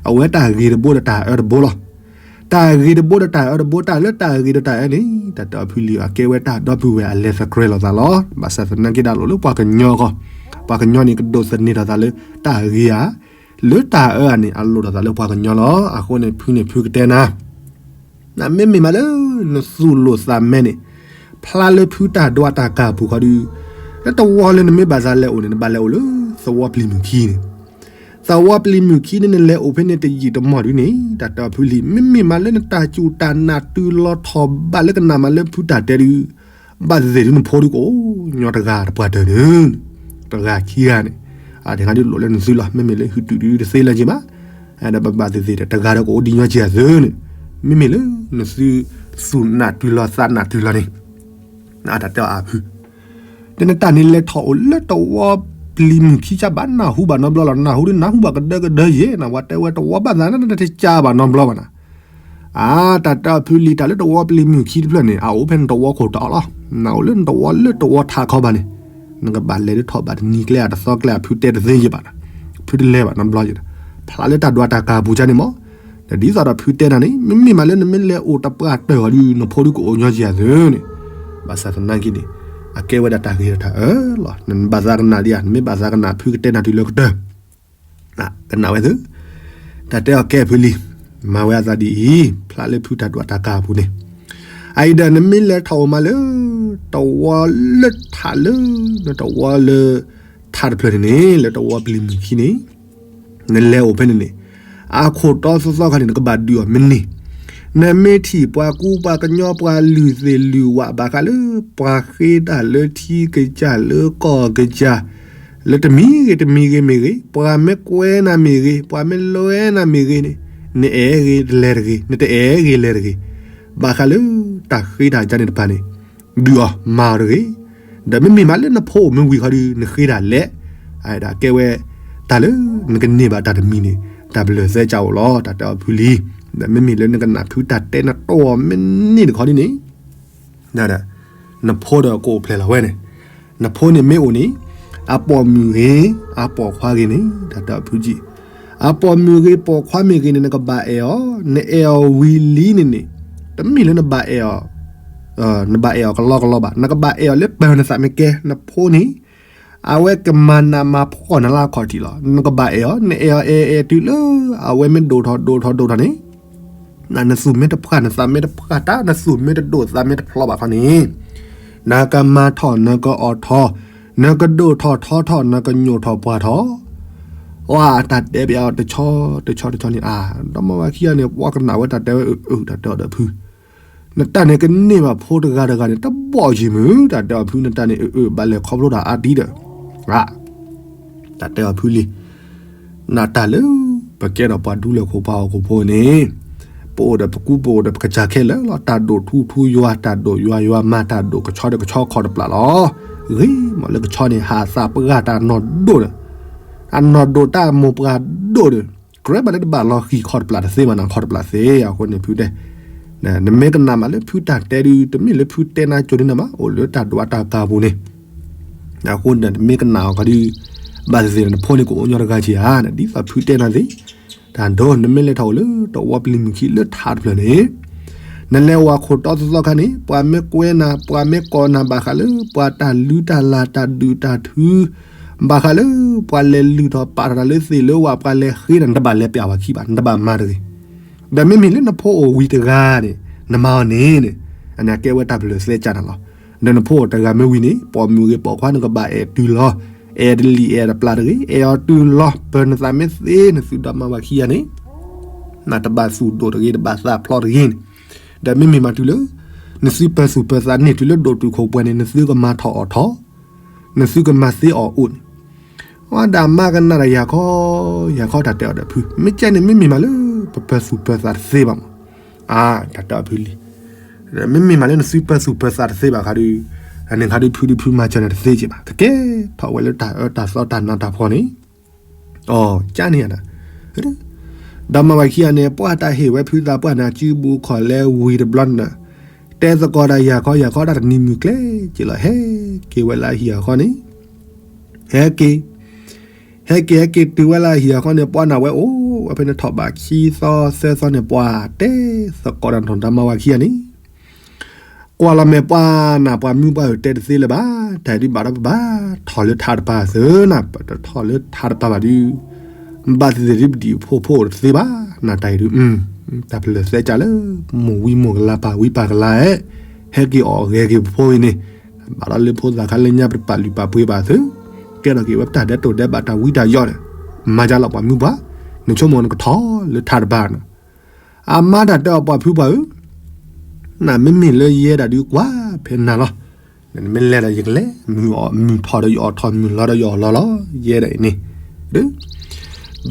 အဝဲတၢ်ဂ့ၤတဘိဒီးတၢ်အၢတဘိလီၤ. တၢ်ဂ့ၤတဘိဒီးတၢ်အၢတဘိ တၢ်လၢတၢ်ဂ့ၤဒီးတၢ်အၢန့ၣ် တၢ်တဲအီၤဖုလံၤ အကဲဝဲတၢ်ဒီပုၢ်ဝဲၢ်အလဲၤသကြၢးလိာ်သးလီၤ. ဘၣ်ဆၣ်သနာ်က့ဒၣ်လိာ်လၢပှၤကညီဃီ, ပှၤကညီန့ၣ် ကဒိးသန့ၤထီၣ်သးလၢတၢ်ဂ့ၤဧါ, လၢတၢ်အၢဧါန့ၣ် အလိၣ်ထီၣ်သးလၢပှၤကညီလီၤ. အဃိန့ၣ် ဖုန့ၣ်ဖုကတဲနၤ နမ့မ့ၢ်မးလၢ နသူၣ်လိာ်သးမဲန့ၣ် ဖျါလၢဖုတၢ်ဒွးတၢ်ကၢ်ပူၤခီဒုး, လၢတဝီလၢနမ့ၢ်ဘၣ်သးလဲၤအိၣ်န့ၣ် နဘၣ်လဲၤအိၣ်လၢ သဝီပျံၤမုၢ်ခံန့ၣ်, သဝီပျံၤမုၢ်ခံန့ၣ် နလဲၤအိၣ်ဖဲန့ၣ်တယံာ်တမီၢ်ဒုးန့ၣ် တၢ်တဲအီၤဖုလံၤ မ့မ့ၢ်မးလၢနတၢ်စူၢ်တၢ်နာ်တုၤလီၤထီၣ်ဘးလၢကနၣ်မးလၢဖုတၢ်တဲဒုး, ဘၣ်သ့ၣ်သ့ၣ်ဒုးနဖိဒုးကအိၣ်ညီတဂၤတပှၢ်တၢၢ်န့ၣ်, တဂၤခံဂၤန့ၣ်, အတဂၤဒုးလိၣ်လၢနသုလီၤ မ့မ့ၢ်လၢဟုၣ်တုၤဒုးတသ့လၢၤက့ၤဘၣ် ဒီးဘၣ်သ့ၣ်သ့ၣ်ဒီး တဂၤဒီးကအိၣ်ဒံးညီက့ၤအသုန့ၣ်, မ့မ့ၢ်လၢနသုသူၣ်နာ်တုၤလီၤသးနာ်တုၤလီၤန့ၣ်, တၢ်တဲအီၤအဖု, ဒီးနတၢ်န့ၣ်လဲၤထီၣ်အိၣ်လၢတဝီပျံၤမုၢ်ခံကဘၣ်နၢ်ဟူဘၣ်နီတဘျီလီၤ. နၢ်ဟူဒုးနၢ်ဟူဘၣ်ကဒၢကဒၢယဲၢ် နဝဲတဲဝဲတဝီဘၣ်သးနတကးဘၣ်နီတဘျီဘၣ်နၤ အါ တၢ်တဲအီၤဖုလံၤ တၢ်လၢတဝီပျံၤမုၢ်ခံတဖျၢၣ်န့ၣ် အအိၣ်ဖဲနတဝီခိၣ်တီလီၤ. နအိၣ်လၢနတဝီလၢတဝီထးခီဘၣ်န့ၣ်, နကဘၣ်လဲၤဒုးထီၣ်ဘၣ်တနံၤကျဲအတသီကျဲအဖုတဲတသ့ယဲၢ်ဘၣ်နၤ, ဖုတလဲၤဘၣ်နီတဘျီယဲၢ်, ဖျါလၢတၢ်ဒွးတၢ်ကၢ်ပူၤကန့ၣ်မး, ဒီးဒ်သိးဒီးဖုတဲနၤန့ၣ် မ့မ့ၢ်မးလၢနမ့ၢ်လဲၤအိၣ်တပှၢ်တၢၢ်အီၤဒုး နဖိဒုးကအိၣ်ညီက့ၤအသုန့ၣ်, ဘၣ်ဆၣ်သနာ်က့န့ၣ်, အကဲဝဲဒၣ်တၢ်ဂ့ၤဒီးတၢ်အၢလီၤ. နဘၣ်သးကနၣ်ဒံးဧါ, နမ့ၢ်ဘၣ်သးကနၣ်ဖုကတဲနၤတုၤလၢကတၢၢ် ကနၣ်ဝဲသု, တၢ်တဲအီၤကဲဖုလံၤ, မၤဝဲအသးဒ်အံၤ, ဖျါလၢဖုတၢ်ဒွးတၢ်ကၢ်အပူၤန့ၣ်, အအံၤဒီးနမ့ၢ်လဲၤထီၣ်အိၣ်မးလၢ တဝီလၢထးလၢ နတဝီလၢ ထးတဖျၢၣ်န့ၣ်န့ၣ် လၢတဝီပျံၤမုၢ်ခံန့ၣ် နလဲၤအိၣ်ဖဲန့ၣ်န့ၣ်, အခိၣ်တီသီသီခါန့ၣ် နကဘၣ်ဒုးအီၤမ့ၢ်န့ၢ်, နမ့ၢ်ထံၣ်ပှၤကူပှၤကညီပှၤလုၢ်သ့ၣ်လုၢ်ဝးဘၣ်ဃးလၢ ပှၤဃ့တၢ်လၢထံကစၢ်လၢကီၢ်ကစၢ် လၢတမံၤဂ့ၤတမံၤဂ့ၤမ့ၢ်ဂ့ၤ, ပှၤမ့ၢ်ကွဲနၤမ့ၢ်ဂ့ၤ, ပှၤမ့ၢ်လွဲနၤမ့ၢ်ဂ့ၤန့ၣ်, နအဲၣ်ဂ့ၤလဲၤတဂ့ၤ, နတအဲၣ်ဂ့ၤလဲၤတဂ့ၤ, ဘၣ်ဃးလၢ တၢ်ဃ့တၢ်ကါန့ၣ်တဖၣ်န့ၣ် ဒုးအီၤမၤအီၤတဂ့ၤ, ဒီးမ့မ့ၢ်မးလၢနဖိအိၣ်မ့ၢ်ဝံၤခီဒုး နဃ့တၢ်လဲၣ်, အကဲဝဲ တၢ်လၢ နကန့ၢ်ဘၣ်တၢ်တမံၤန့ၣ် တၢ်ပလၢၢ်သဲကၢ်အိၣ်လီၤ. တၢ်တဲအီၤဖုလံၤ, ဒီးမ့မ့ၢ်လၢနကနၣ်ဖုတၢ်တဲနတီၢ်အီၤမ့ၢ်န့ၢ်တခီဒ်န့ၣ် နဖိဒီးကအိၣ်ဖျဲၣ်လီၤဝဲန့ၣ်, နဖိန့ၣ်မ့ၢ်အိၣ်န့ၣ်, အပိာ်မုၣ်ဂ့ၤ, အပိာ်ခွါဂ့ၤန့ၣ် တၢ်တဲအီၤဖုကံၣ်, အပိာ်မုၣ်ဂ့ၤပိာ်ခွါမ့ၢ်ဂ့ၤန့ၣ် နကဘၣ်အဲၣ်အီၤ, နအဲၣ်အီၤဝံၤလံန့ၣ်န့ၣ်, တမ့ၢ်လၢနဘၣ်အဲၣ်အီၤ နဘၣ်အဲၣ်အီၤကလီကလီဘၣ်, နကဘၣ်အဲၣ်အီၤလၢပၢၤနသးမ့ၢ်ကဲ, နဖိန့ၣ် အဝဲကမၤနးမၤဖှီၣ်နၤလၢအခီၣ်ထံးလီၤ. နကဘၣ်အဲၣ်အီၤ, နအဲၣ်အီၤအဲၣ်အဲၣ်တုၤလၢ အဝဲမ့ၢ်ဒိၣ်ထီၣ်ဒိၣ်ထီၣ်ဒိၣ်ထီၣ်န့ၣ်, နသူၣ်မ့ၢ်တဖှၢ် နသးမ့ၢ်တဖှၢ်တၢ် နသူၣ်မ့ၢ်တဒိၣ်သးမ့ၢ်တဖျီဘၣ်ခီန့ၣ်, နကမၤထီၣ် နကအီၣ်ထီၣ်, နကဒိၣ်ထီၣ်ထီထီၣ် နကညိၣ်ထီၣ်ပှၢ်ထီၣ် အတၢ်တဲပျးအီၤတဆီတဆီတဆီတဆီန့ၣ် အါ ဒီမါဝၤခံဂၤန့ၣ် ပှၤကနၣ်ဝဲတၢ်တဲဝဲအုးအုး တၢ်တဲအီၤဒီးဖု, နတၢ်န့ၣ်ကန့ၢ်ဘၣ်ဖိတဂၤတဂၤန့ၣ် တဘီၣ်ယံၤမုၢ် တၢ်တဲအီၤဖု နတၢ်န့ၣ်အုးအုး ဘၣ်လဲၤခီဖျိတၢ်အါဒံးဒီး, တၢ်တဲအီၤဖုလံၤ နတၢ်လၢ ပကဲထီၣ်ပှၤဒူလၢၢ်ခိၣ်ပှၤဟီၣ်ခိၣ်ဖိန့ၣ်, ပအိၣ်ဒီးပကူပအိၣ်ဒီးပကစၢ်ခဲလၢာ်လီၤ. တၢ်ဒိၣ်ထူထူယွၤ တၢ်ဒိၣ်ယွၤယွၤမၤ တၢ်ဒိၣ်ကဆီဒီးကဆီခီၣ်တပျၢ်လီၤ. ဂ့ၤမးလၢကဆီန့ၣ် ဟးသးပှၢ်တၢ်နီၢ်ဒိၣ်ဒီး, အနီၢ်ဒိၣ်တၢ်မိၢ်ပှၢ်ဒိၣ်ဒီး, ကြၢးဘၣ်လၢတဘၣ်လီၤဃံၤခီၣ်တပျၢ်တသ့ဘၣ် နၤခီၣ်တပျၢ်သ့ အဃိန့ၣ်ဖုတဲ, နမ့ၢ်ကနၣ်မးလၢဖုတၢ်တဲဒုး တမ့ၢ်လၢဖုတဲနၤကၠိန့ၣ်နဘၣ် အိၣ်လၢတၢ်ဒွးတၢ်ကၢ်ပူၤန့ၣ် အဃိန့ၣ် နမ့ၢ်ကနၣ်အီၤခီဒုး, ဘၣ်သ့ၣ်သ့ၣ်နဖိန့ၣ်ကအိၣ်ညီတဂၤက့ၤဧါ, ဒ်သိးဖုတဲနၤသ့ၣ်, တၢ်ဒိ နမ့ၢ်လဲၤထီၣ်အိၣ်လၢတဝီပျံၤမုၢ်ခံလၢထးတဖျၢၣ်န့ၣ်, နလဲၤဝဲခိၣ်တီသီသီခါန့ၣ် ပှၤမ့ၢ်ကွဲနၤ ပှၤမ့ၢ်ကိးနၤဘၣ်ဃးလၢ ပှၤတၢ်လုၢ်တၢ်လၢ်တၢ်ဒုးတၢ်ထု ဘၣ်ဃးလၢ ပှၤလဲၤလုၢ်ထီၣ်ပာ်ထီၣ်တၢ်လၢသ့ၣ်လၢဝၣ် ပှၤလဲၤဃ့နၤ နတဘၣ်လဲၤပျးဝဲခံဘၣ် နတဘၣ်မၤတဂ့ၤ ဒီးမ့မ့ၢ်လၢနဖိအိၣ်ဝံၤတဂၤန့ၣ် နမၤအီၤန့ၣ်န့ၣ်, အန့ၣ်ကဲဝဲတၢ်ပလၢၢ်သဲကၢ်နၤလီၤ. ဒီးနဖိအိၣ်တဂၤမ့ၢ်ဝံၤန့ၣ် ပိာ်မုၣ်ဂ့ၤပိာ်ခွါ နကဘၣ်အဲၣ်တုၤလီၤ, အဲၣ်တလံၤအဲၣ်တပျၢ်တဂ့ၤ, အဲၣ်အီၤတုၤလီၤ ပၢၤနသးမ့ၢ်သ့ နသုဒီမါဝၤခံဂၤန့ၣ် နတဘၣ်သူၣ်ဒိၣ်တဂ့ၤ တဘၣ်သးဖျိးတဂ့ၤန့ၣ်, ဒီးမ့မ့ၢ်မၤတုၤလၢ နသုပၢၤသူၣ်ပၢၤသးန့ၢ်တုၤလၢဒိၣ်တုာ်ခိၣ်ပှဲၤန့ၣ် နသုကမၤထီၣ်အီၣ်ထီၣ် နသုကမၤသ့အီၣ်အိၣ်န့ၣ်, ဝဲဒၣ်မါကနၣ်ဒီးယၤခီ, ယၤခီတၢ်တဲအီၤဒီးဖု မ့ၢ်ကဲန့ၣ် မ့မ့ၢ်မးလၢ ပပၢၤသူၣ်ပၢၤသးတသ့ဘၣ်မး, အါ တၢ်တဲအီၤဖုလံၤ, မ့မ့ၢ်မးလၢနသုပၢၤသူၣ်ပၢၤသးတသ့ဘၣ်ခါဒီး အန့ၣ်ခါဒုးဖုဒုးဖုမၤစၢၤနၤတသ့က့ဘၣ်, ကကဲထီၣ်ဝဲလၢတၢ်အၢတၢ်သီတၢ်နးတၢ်ဖှီၣ်န့ၣ်, အကန့ၣ်ဧါ. ဒီးမၤဝၤခံဂၤန့ၣ် ပှၢ်တၢ်ဟ့ၣ်ဝဲဖုသးပှၢ်န့ၣ် အစုဘူးခီၣ်လဲဝံၤတဘျီန့ၣ်, တဲသကိးဒၣ်ယၤခီယၤခီတၢ်တနံၤမုၢ်ကျဲက့လီၤ, ဟဲက့ၤဝဲလၢအဟံၣ်အဃီန့ၣ်, ဟဲက့ၤ ဟဲက့ၤဟဲက့ၤတုၤဝဲလၢအဟံၣ်အဃီန့ၣ် ပှၢ်နၢ်ဝဲအိၣ်ဝဲဖဲန့ၣ်ထီၣ်ဘးခံသီသၢသီန့ၣ် ပှၢ်တဲသကိးဒၣ်နီၢ်ဒီမါဝၤခံဂၤန့ၣ်, ကွၢ်လီၤမဲာ်ပှၢ်နၢ် ပှၢ်မုၢ်ပှၢ်ဧၢ တဲတသ့လၢၤဘၣ်, တၢ်အံၤဒုးဘၣ်ဒီးပဘၣ်ထီၣ်လၢထးတပၤသၢနၤ, ပတထီၣ်လၢထးတပၤဘၣ်ဒုး ဘၣ်သ့ၣ်သ့ၣ်ဒုးပဒံၣ်ဖိဖိတသ့ဘၣ်, နတၢ်အံၤဒုး တၢ်ပလၢၢ်သဲကၢ်လၢ မိၢ်ဝံမိၢ်ကလၤပၢ်ဝံပၢ်ကလၤအဲၣ်, ဟဲက့ၤအီၣ်ဂဲၤက့ၤပဖိအံၤန့ၣ်, ဘၣ်ဒီးလၢဖိသၣ်ခါလၢညါပတပာ်လုၢ်ပာ်ပှ့ၤဘၣ်သု, ကဲထီၣ်က့ၤဝဲပတၢ်ဒဲးတိၢ်ဒဲးဘၣ်တၢ်ဝံတၢ်ယိးန့ၣ်, မၤကလီၤပှၤမုၢ်ပှၢ်, နဆိကမိၣ်နကထီၣ်လၢထးတပၤန့ၣ်, အမါတၢ်တဲအီၤပှၤဖုပှၢ်ဧၢ နမ့မ့ၢ်လၢယဲဒၣ်ဒုးကွၢ်ဖဲနၤလီၤ, နမ့ၢ်လဲၤဒီးယကလဲၤ, မုၢ်ထီၣ်ဒီးယအီၣ်ထီၣ်, မုၢ်လီၤဒီးယအီၣ်လီၤလီၤ, ယဲဒၣ်အံၤန့ၣ်,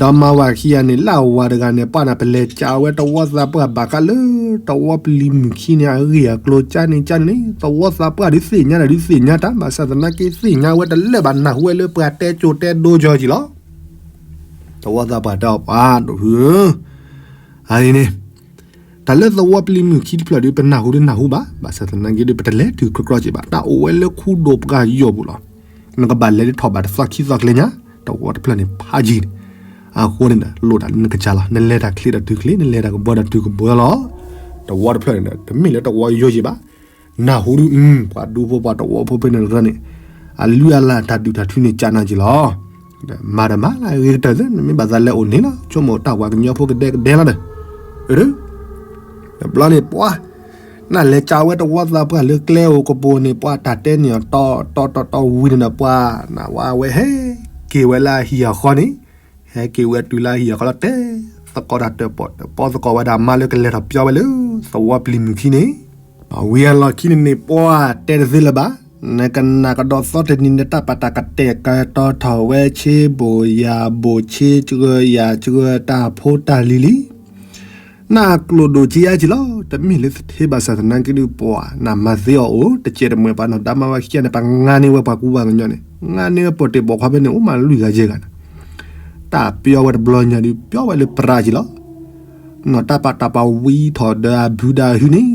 ဒီမါဝၤခံဂၤန့ၣ် လၢအဝၤတဂၤန့ၣ် ပှၢ်နၢ် ပလဲၤကးဝဲတဝီသးပှၢ်ဘၣ်ဃးလၢ တဝီပျံၤမုၢ်ခံန့ၣ် အဂ့ၢ်အကျိၤကန့ၣ်ကန့ၣ်, တဝီသးပှၢ်ဒုးသ့ၣ်ညါဒၣ်ဒုးသ့ၣ်ညါတၢ် ဘၣ်ဆၣ်သနာ်က့သ့ၣ်ညါဝဲတလၢာ်ဘၣ် နၢ်ဟူဝဲလၢပှၤတဲကၠိတဲဒိကၠီက့လီၤ. တဝီသးပှၢ်တဲအီၤပှၤဒိၣ်ဖုဧၢ, အအံၤန့ၣ် တၢ်လၢသဝီပျံၤမုၢ်ခံတဖျၢၣ်ဒုး ပနၢ်ဟူဒုးနၢ်ဟူဘၣ်, ဘၣ်ဆၣ်သနာ်က့ဒုး ပတလဲၤတုၤကြီကြီက့ဘၣ်, တၢ်အိၣ်ဝဲလၢခူဒိၣ်ပှၢ်ယိာ်ပူၤလီၤ. နကဘၣ်လဲၤဒုးထီၣ်ဘးတသီခံသီကျဲညါ, တဝီတဖျၢၣ်န့ၣ်ဖးယံၤန့ၣ်, အဃိန့ၣ်ဒီး လိၣ်တၢ်လၢနကစၢ်လီၤ, နလဲၤတၢ်ချ့ဒီးတုၤချ့, နလဲၤတၢ်ကဘီဒီးတုၤကဘီလီၤ. တဝီတဖျၢၣ်န့ၣ်ဒီး တမ့ၢ်လၢတဝီယိာ်က့ဘၣ်, နၢ်ဟူဒုး ပှၤဒူဖိပှၤတဝီဖိဖဲန့ၣ်တရၢန့ၣ်, အလုၢ်အလၢ်တၢ်ဒုးတၢ်ထုန့ၣ်ကနၣ်က့လီၤ. မၤဒီးမၤလၢအဂ့ၤကတၢၢ်သ့, နမ့ၢ်ဘၣ်သးလဲၤအိၣ်န့ၣ်လီၤ, ဆိကမိၣ်တၢ်ပှၤကညီဖိကဒဲကဒဲလီၤဒီး, တဘျီန့ၣ်ပှၢ်, နလဲၤကးဝဲတဝီသးပှၢ်လၢကျဲဧိၤကပူၤန့ၣ် ပှၢ်တၢ်တဲန့ၢ်အီၤတီတီတီတီဝံၤန့ၣ်ဒီး ပှၢ်နၢ်ဝဲဟဲက့ၤဝဲလၢအဟံၣ်အဃီန့ၣ်, ဟဲက့ၤဝဲတုၤလၢအဟံၣ်အဃီလီၤ တဲသကိးတၢ်တၢၣ်ပီၣ်တၢၣ်ပီသကိးဝဲဒၣ် မါလၢကလဲၤထီၣ်ပၠီဝဲလၢ သဝီပျံၤမုၢ်ခံန့ၣ်, ဝံၤအလီၢ်ခံန့ၣ်န့ၣ် ပှၢ်တဲတသ့လၢၤဘၣ်, နကနၣ်ကဒီးသီတနံၤန့ၣ် တၢ်ပာ်တၢ်ကတဲာ်ကတီၤထီၣ်ဝဲဆ့ဘိၣ်ယၣ်ဘိၣ်ဆ့ကၢယၤကၢတၢ်ဖိတၢ်လံၤလံ နၢ်ကျိၣ်ဒိၣ်က့ယါက့လီၤ, တမ့ၢ်လၢသထ့ဘၣ်ဆၣ်သနာ်က့ဒုး ပှၢ်နၢ်မၤသ့အီၤအိၣ် တကဲတမှဲၤပှၤနီၢ်ဒါမါဝၤခံဂၤန့ၣ် ပှၤငါန့ၢ်ဝဲပှၤကူပှၤကညီန့ၣ် ငါန့ၢ်ဝဲပိာ်တ့ၢ်ပိာ်ခွါဖဲန့ၣ် အိၣ်မးလွံၢ်ဂၤယဲၢ်ဂၤန့ၣ်, တၢ်ပၠီဝဲတဘျီညါဒုး ပၠီဝဲလၢပရၣ်က့လီၤ. နီၢ်တၢ်ပာ်တၢ်ပာ်ဝံထီၣ်ဒီးအဘုဒီးအဟုန့ၣ်,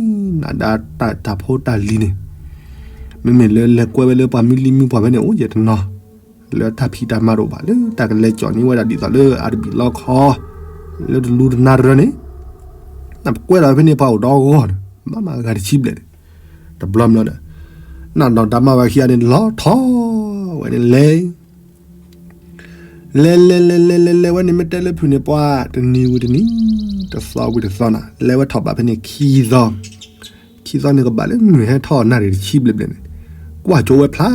နဒါတၢ်ဖိတၢ်လံၤန့ၣ်, မ့မ့ၢ်လၢလဲၤကွဲဝဲလၢပှၤမုၢ်လံၢ်မုၢ်ပှၢ်ဖဲန့ၣ် အိၣ်ယဲၢ်တနီၤ လၢတၢ်ဖံးတၢ်မၤတအိၣ်ဘၣ် လၢတၢ်ကလဲၤကၠီၣ်န့ၢ်ဝဲဒၣ်ဒ်သိးလၢအတဘံၣ်လီခီ လၢတလူတနါတရၢန့ၣ်, နပကွဲထီၣ်ဖဲန့ၣ် ပှၤအိၣ်ဒီးဂီၢ်န့ၣ် ဘၣ်မၤဂၤတဆံဘျဲၣ်န့ၣ်, တဘျီဘျီဒီး နနီၢ်ဒါမါဝၤခံဂၤန့ၣ် လီၤထီၣ်ဝဲန့ၣ်လဲၤ လဲၤလဲၤလဲၤလဲၤလဲၤလဲၤဝဲန့ၣ် မ့ၢ်တဲလၢဖုၣ်န့ၣ် ပှၢ်တနံၤဝံၤတနံၤ, တသီဝံၤတသီနၤ, လဲၤဝဲထီၣ်ဘးဖဲန့ၣ်ခံသီ, ခံသီန့ၣ်ကဘၣ်လၢမုၢ်ဟဲထီၣ်နၣ်ရံၣ်တဆံဘျဲၣ်ဘျဲၣ်န့ၣ်, ကွၢ်ကၠိဝဲဖျါ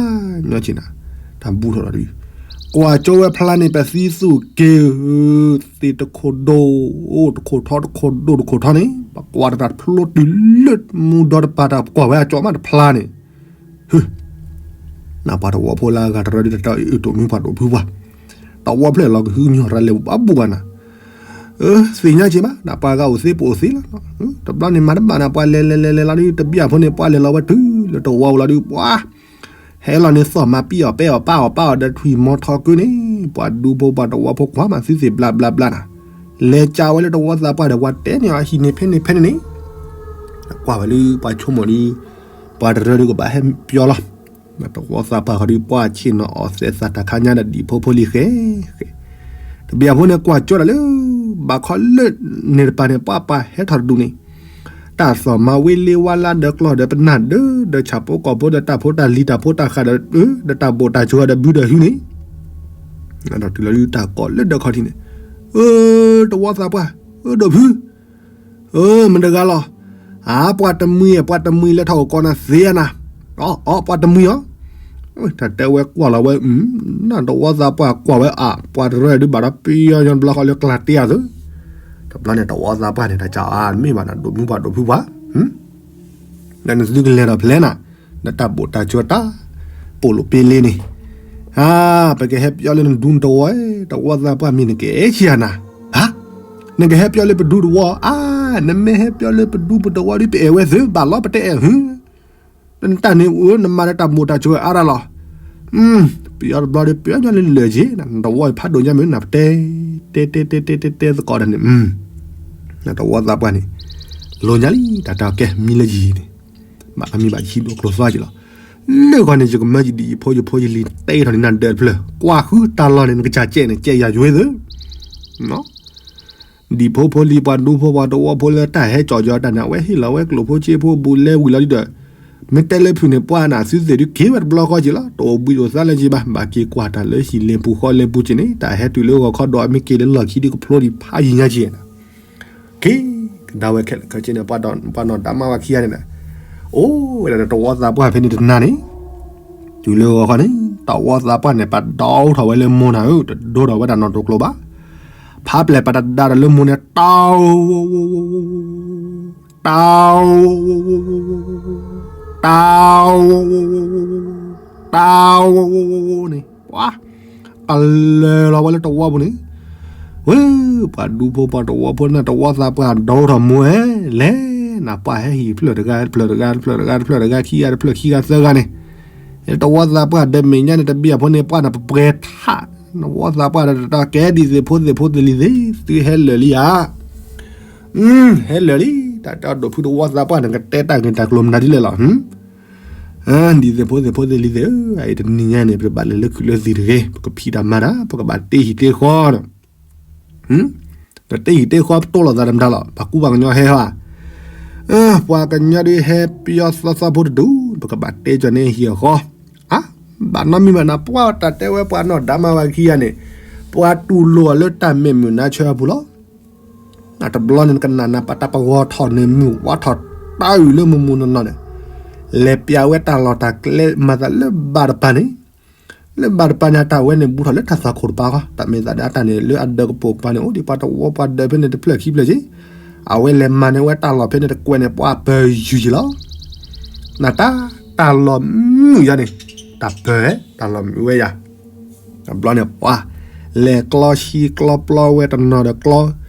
ညီက့နၤ, တၢ်ဘူးထီၣ်လီၤဒုး, ကွၢ်ကၠိဝဲဖျါန့ၣ် ပသံသူၣ်က့ၤဧၢ, သ့ၣ်တခိၣ်ဒိၣ်, တခိၣ်ထီတခိၣ်ဒိၣ်တခိၣ်ထီန့ၣ် ပကွၢ်တၢ်တဖျိတုၤလၢမူဒီတပၤ တၢ်ကွၢ်ဝဲအကၠီမးတဖျါန့ၣ် နပှၤတဝီဖိလၢအဂၤတရၢဒုး တၢ်အုၣ်တိၢ်မုၢ်ပှၢ်ဒိၣ်ဖုပှၢ်, တဝီဖျၢၣ်လီၤကဟုကညီၢ်ရၤလဲၤဘၣ်ဘူးဘၣ်နၤ, သ့ၣ်ညါက့ဘၣ် နပှၤဂၤအိၣ်သ့ပအိၣ်သ့လီၤ, တဘျီန့ၣ်မၤတဘၣ်နၤ ပှၤလဲၤလဲၤလဲၤလဲၤလီၤဒုး တဘျီဖိန့ၣ် ပှၢ်လဲၤလီၤဝဲတုၤလၢတဝီဝဲလီၤဒုး ပှၢ် ဟဲလီၤန့ၣ် သီၣ်မၤပံအီၣ်ပဲအီၣ်ပၢ်အီၣ်ပၢ်အီၣ်ဒီးထွံၣ်မီထီကုန့ၣ် ပှၤဒူဖိပှၤတဝီဖိကွၢ်မးသုသ့ၣ်ဘျါဘျါဘျါနၤ, လဲၤကးဝဲလၢတဝီသးပှၢ်ဒီး ပှၤတဲန့ၢ်အီၤအဟံၣ်န့ၣ်ဖဲန့ၣ်ဖဲန့ၣ်န့ၣ်, ကွၢ်ဝဲလၢပှၤဆိကမိၣ်ဒုး ပှၤတရၢဒုးကဘၣ်ဟဲပၠီလီၤ, တဝီသးပှၢ်ဃီဒုး ပှၢ်ဆ့ၣ်နီၤအီၣ်သဲးသးတၢ်ခါညါဒီးဒံၣ်ဖိဖိလံၤဃဲဃဲ, တဘျီဖိန့ၣ် ကွၢ်ကၠိဒၣ်လၢ ဘၣ်ခီလၢန့ၣ်တပၤန့ၣ် ပှၢ်ပှၢ်ဟဲထီၣ်တဒူၣ်န့ၣ် တၢ်သီၣ်မၤဝံလ့ဝါလါဒီးကျီၢ်ဒီးပနၢ်ဒၢးဒီးဆၣ်ဖိကီၢ်ဖိဒီးတၢ်ဖိတၢ်လံၤတၢ်ဖိတၢ်ဃာ်ဒီး ဒီးတၢ်ဘိၣ်တၢ်ကၠိဒီးဘုဒီးဟုန့ၣ်, ဒီးတုၤလီၤဒုးတၢ်ကိးလၢဒၢးခီၣ်ထံးန့ၣ်, အၢ တဝီသးပှၢ်, အၢ ဒိၣ်ဖု အၢ မတဂၤလီၤ, အါ ပှၤတမှံၤ ပှၤတမှံၤ လဲၤထီၣ်အိၣ်ကီးနၤသ့ဧါနၤ, အီ ပှၤတမှံၤအီၤ, တၢ်တဲဝဲကွၢ်လီၤဝဲ နတဝီသးပှၢ်ကွၢ်ဝဲအါ ပှၤတရၢဒုးဘၣ်ဒီးပယီၤညီတဘျီဃီလၢကျါတ့ဧါသု, တဘျီန့ၣ် တဝီသးပှၢ်န့ၣ် တၢ်ကၠီအါမ့ၢ်ဘၣ်နၤ ဒိၣ်မုၢ်ပှၢ်ဒိၣ်ဖုပှၢ်, ဒီးနသုကလဲၤဒီးဖျဲနၤ, နတၢ်ဘိၣ်တၢ်ကၠိတၢ် ပိာ်လိာ်ပ့လ့န့ၣ်, အါ ပကဟဲပၠီလၢနဒူနတဝီ, တဝီသးပှၢ်မ့ၢ်နကအဲၣ်ဆံးဧါနၤ, ဟါ, နကဟဲပၠီလၢပဒူတဝီ, အါ နမ့ၢ်ဟဲပၠီလၢပဒူပတဝီဒုး ပအဲၣ်ဝဲသုဘၣ်လီၤ ပတအဲၣ်ဟု တၢ်န့ၣ်အိၣ် နမၤဒီးတၢ်မိၣ်တၢ်စၢၤအါရၢ်လီၤ. ပယီၤတဘျီဒီး ပယီၤညီလၢလၢာ်က့ၤ နတဝီဖးဒိၣ်ညါမ့ၢ် နပတဲ တဲတဲတဲတဲတဲတဲသကိးတၢ်န့ၣ် နတဝီသးပှၢ်န့ၣ် လိၤညါလံ တၢ်တဲအီၤ ကဲ မံလၢယံၤန့ၣ် ဘၣ်မံဘၣ်ယဟံၣ်ဒိၣ်ကျိၤသီက့ၤလီၤ. လၢဂီၢ်န့ၣ် ယကမၢယဒံၣ်ယဖိယဖိယလံၤ တဲထီၣ်န့ၣ်နၤဒၢးတဖျၢၣ် ကွၢ်ဃုတၢ်လီၢ်န့ၣ် နကစၢ်ကဲန့ၣ် ကဲယၤယွဲသၢ ဒံၣ်ဖိဖိလံၤ ပှၤဒူဖိပှၤတဝီဖိလၢတၢ်ဟဲကၠီၣ်ကၠီတၢ်န့ၣ် အဝဲဟ့ၣ်လီၤဝဲကျိၣ်ဖိစ့ဖိဘူးလဲဝံၤလီၤဒ်ဒီး မ့ၢ်တဲလၢဖုၣ်န့ၣ် ပှၢ်နၢ်သုသ့ၣ်ဒုးက့ၤဝဲတဘျီဃီက့ၤလီၤ. တအိၣ်ဘှံးအိၣ်သါလၢက့ၤဘၣ် ဘၣ်က့ၤကွၢ်တၢ်လၢဟံၣ်လ့ၣ်ပူၤဃီလ့ၣ်ပူၤက့ၤန့ၣ် တၢ်ဟဲတုၤလၢဂီၤခီဒီး မ့ၢ်က့ၤလၢလီၢ်ခံဒုးကဖျိဒံးဖးယံၤညါက့ၤ က့ၤကဒါဝဲခဲလၢာ်ခဲဆ့န့ၣ် ပှၤနီၢ်ဒါမါဝၤခံဂၤန့ၣ် အိၣ်ဝဲဒၣ်ဒီးတဝီသးပှၢ်ဖဲန့ၣ်တနၤန့ၣ် တုၤလၢဂီၤခီန့ၣ် တဝီသးပှၢ်န့ၣ် ပဒိထီၣ်ဝဲလၢမိၢ်နၤဧၢ တဒိထီၣ်ဝဲဒၣ်နီၢ်တိၢ်ကျိၤဘၣ်. ဖးပျဲၢ်ပတဒါဒီးလၢမိၢ်န့ၣ် တၢ် တၢ် တၢ် တၢ် န့ၣ် ပှၤ ကလၢၤလီၤဝဲလၢတဝီပူၤန့ၣ် ဝဲ ပှၤဒူဖိပှၤတဝီဖိန့ၣ် တဝီသးပှၢ်ဒိထီၣ်မိၢ်ဧၢ လဲၤနၤ ပှၤဟဲဟံၣ်ဖျၢၣ်တဂၤ တဖျၢၣ်တဂၤ တဖျၢၣ်တဂၤ တဖျၢၣ်တဂၤ ခံဂၤ တဖျၢၣ်ခံဂၤသၢဂၤန့ၣ် တဝီသးပှၢ်ဒီးမဲာ်ညါန့ၣ် တဘ့ၣ်အဖိန့ၣ် ပှၢ်နပှဲၤထး နဝီသးပှၢ်ဒီးတၢ်ကဲဒ်သ့ၣ်ဖိသ့ၣ်ဖိသ့ၣ်လံၤသ့ၣ် သုဟဲလၢာ်လံဧါ ဟဲလၢာ်လံ တၢ်တဲအီၤဒိၣ်ဖုတဝီသးပှၢ်န့ၣ် ကတဲတၢ်ဂ့ၢ်တၢ်ကျိၤမနုၤဒ်လဲၣ်လီၤ ဒ်သ့ၣ်ဖိသ့ၣ်ဖိသ့ၣ်လံၤသ့ၣ်ဧၢ အအံၤတနံၤညါန့ၣ် ပတဘၣ်လဲၤလၢခုးလၢသံၣ်တဂ့ၤ ပကဖံးတၢ်မၤတၢ် ပကဘၣ်တ့ဟံၣ်တ့ဃီဒီး ပတ့ဟံၣ်တ့ဃီပတိၢ်လိာ်သးတမတၤလီၤ ပှၤကူပှၤကညီဟဲဟါ ပှၤကညီဒုးဟဲပယီၤသီသီဖိတဒူၣ် ပကဘၣ်တ့ကီၤန့ၢ်ဟံၣ်အဃီ အါ ဘၣ်နီတမံၤဘၣ်နၤ ပှၤတၢ်တဲဝဲပှၤနီၢ်ဒါမါဝၤခံဂၤန့ၣ် ပှၤတူၢ်လိာ်အီၤလၢတၢ်မဲာ်မုာ်နါဆၢအပူၤလီၤ တဘျီန့ၣ် နကနၣ်နၤ ပှၤတၢ်ပဂီၤထီၣ်န့ၣ် မုၢ်ဝါထီၣ်တၢ်အုၣ်လၢမုၢ်မုၢ်နီၢ်နီၢ်န့ၣ် လဲၤပျးဝဲတၢ်လီၢ်တၢ်ကျဲမၤသးလၢဘၣ်တပၤန့ၣ် လၢဘၣ်တပၤန့ၣ် အတၢ်ဝဲန့ၣ်ဘူးထီၣ်လၢတၢ်သွၣ်ခိၣ်တပၤဃီ တၢ်မ့ၢ်သးဒၣ်တၢ်န့ၣ် လၢအဒၢးကပိာ်ကပၤန့ၣ် အိၣ်ဒံးပှၤတဝီပှၤဒၢးဖဲန့ၣ်တဖျၢၣ်ခံဖျၢၣ်က့ အဝဲလဲၤမၤန့ၢ်ဝဲတၢ်လီၢ်ဖဲန့ၣ်တကွဲးန့ၣ် ပှၤပၢၤယုၢ်ယံၤလီၤ နတၢ် တၢ်လီၢ်မုာ်ယၤန့ၣ် တၢ်ပၢၤ တၢ်လီၢ်မုာ်ဝဲယၤ တဘျီန့ၣ် ပှၤ လဲၤကျီဆံကျီပျီဝဲတနီၤဒီးကျီ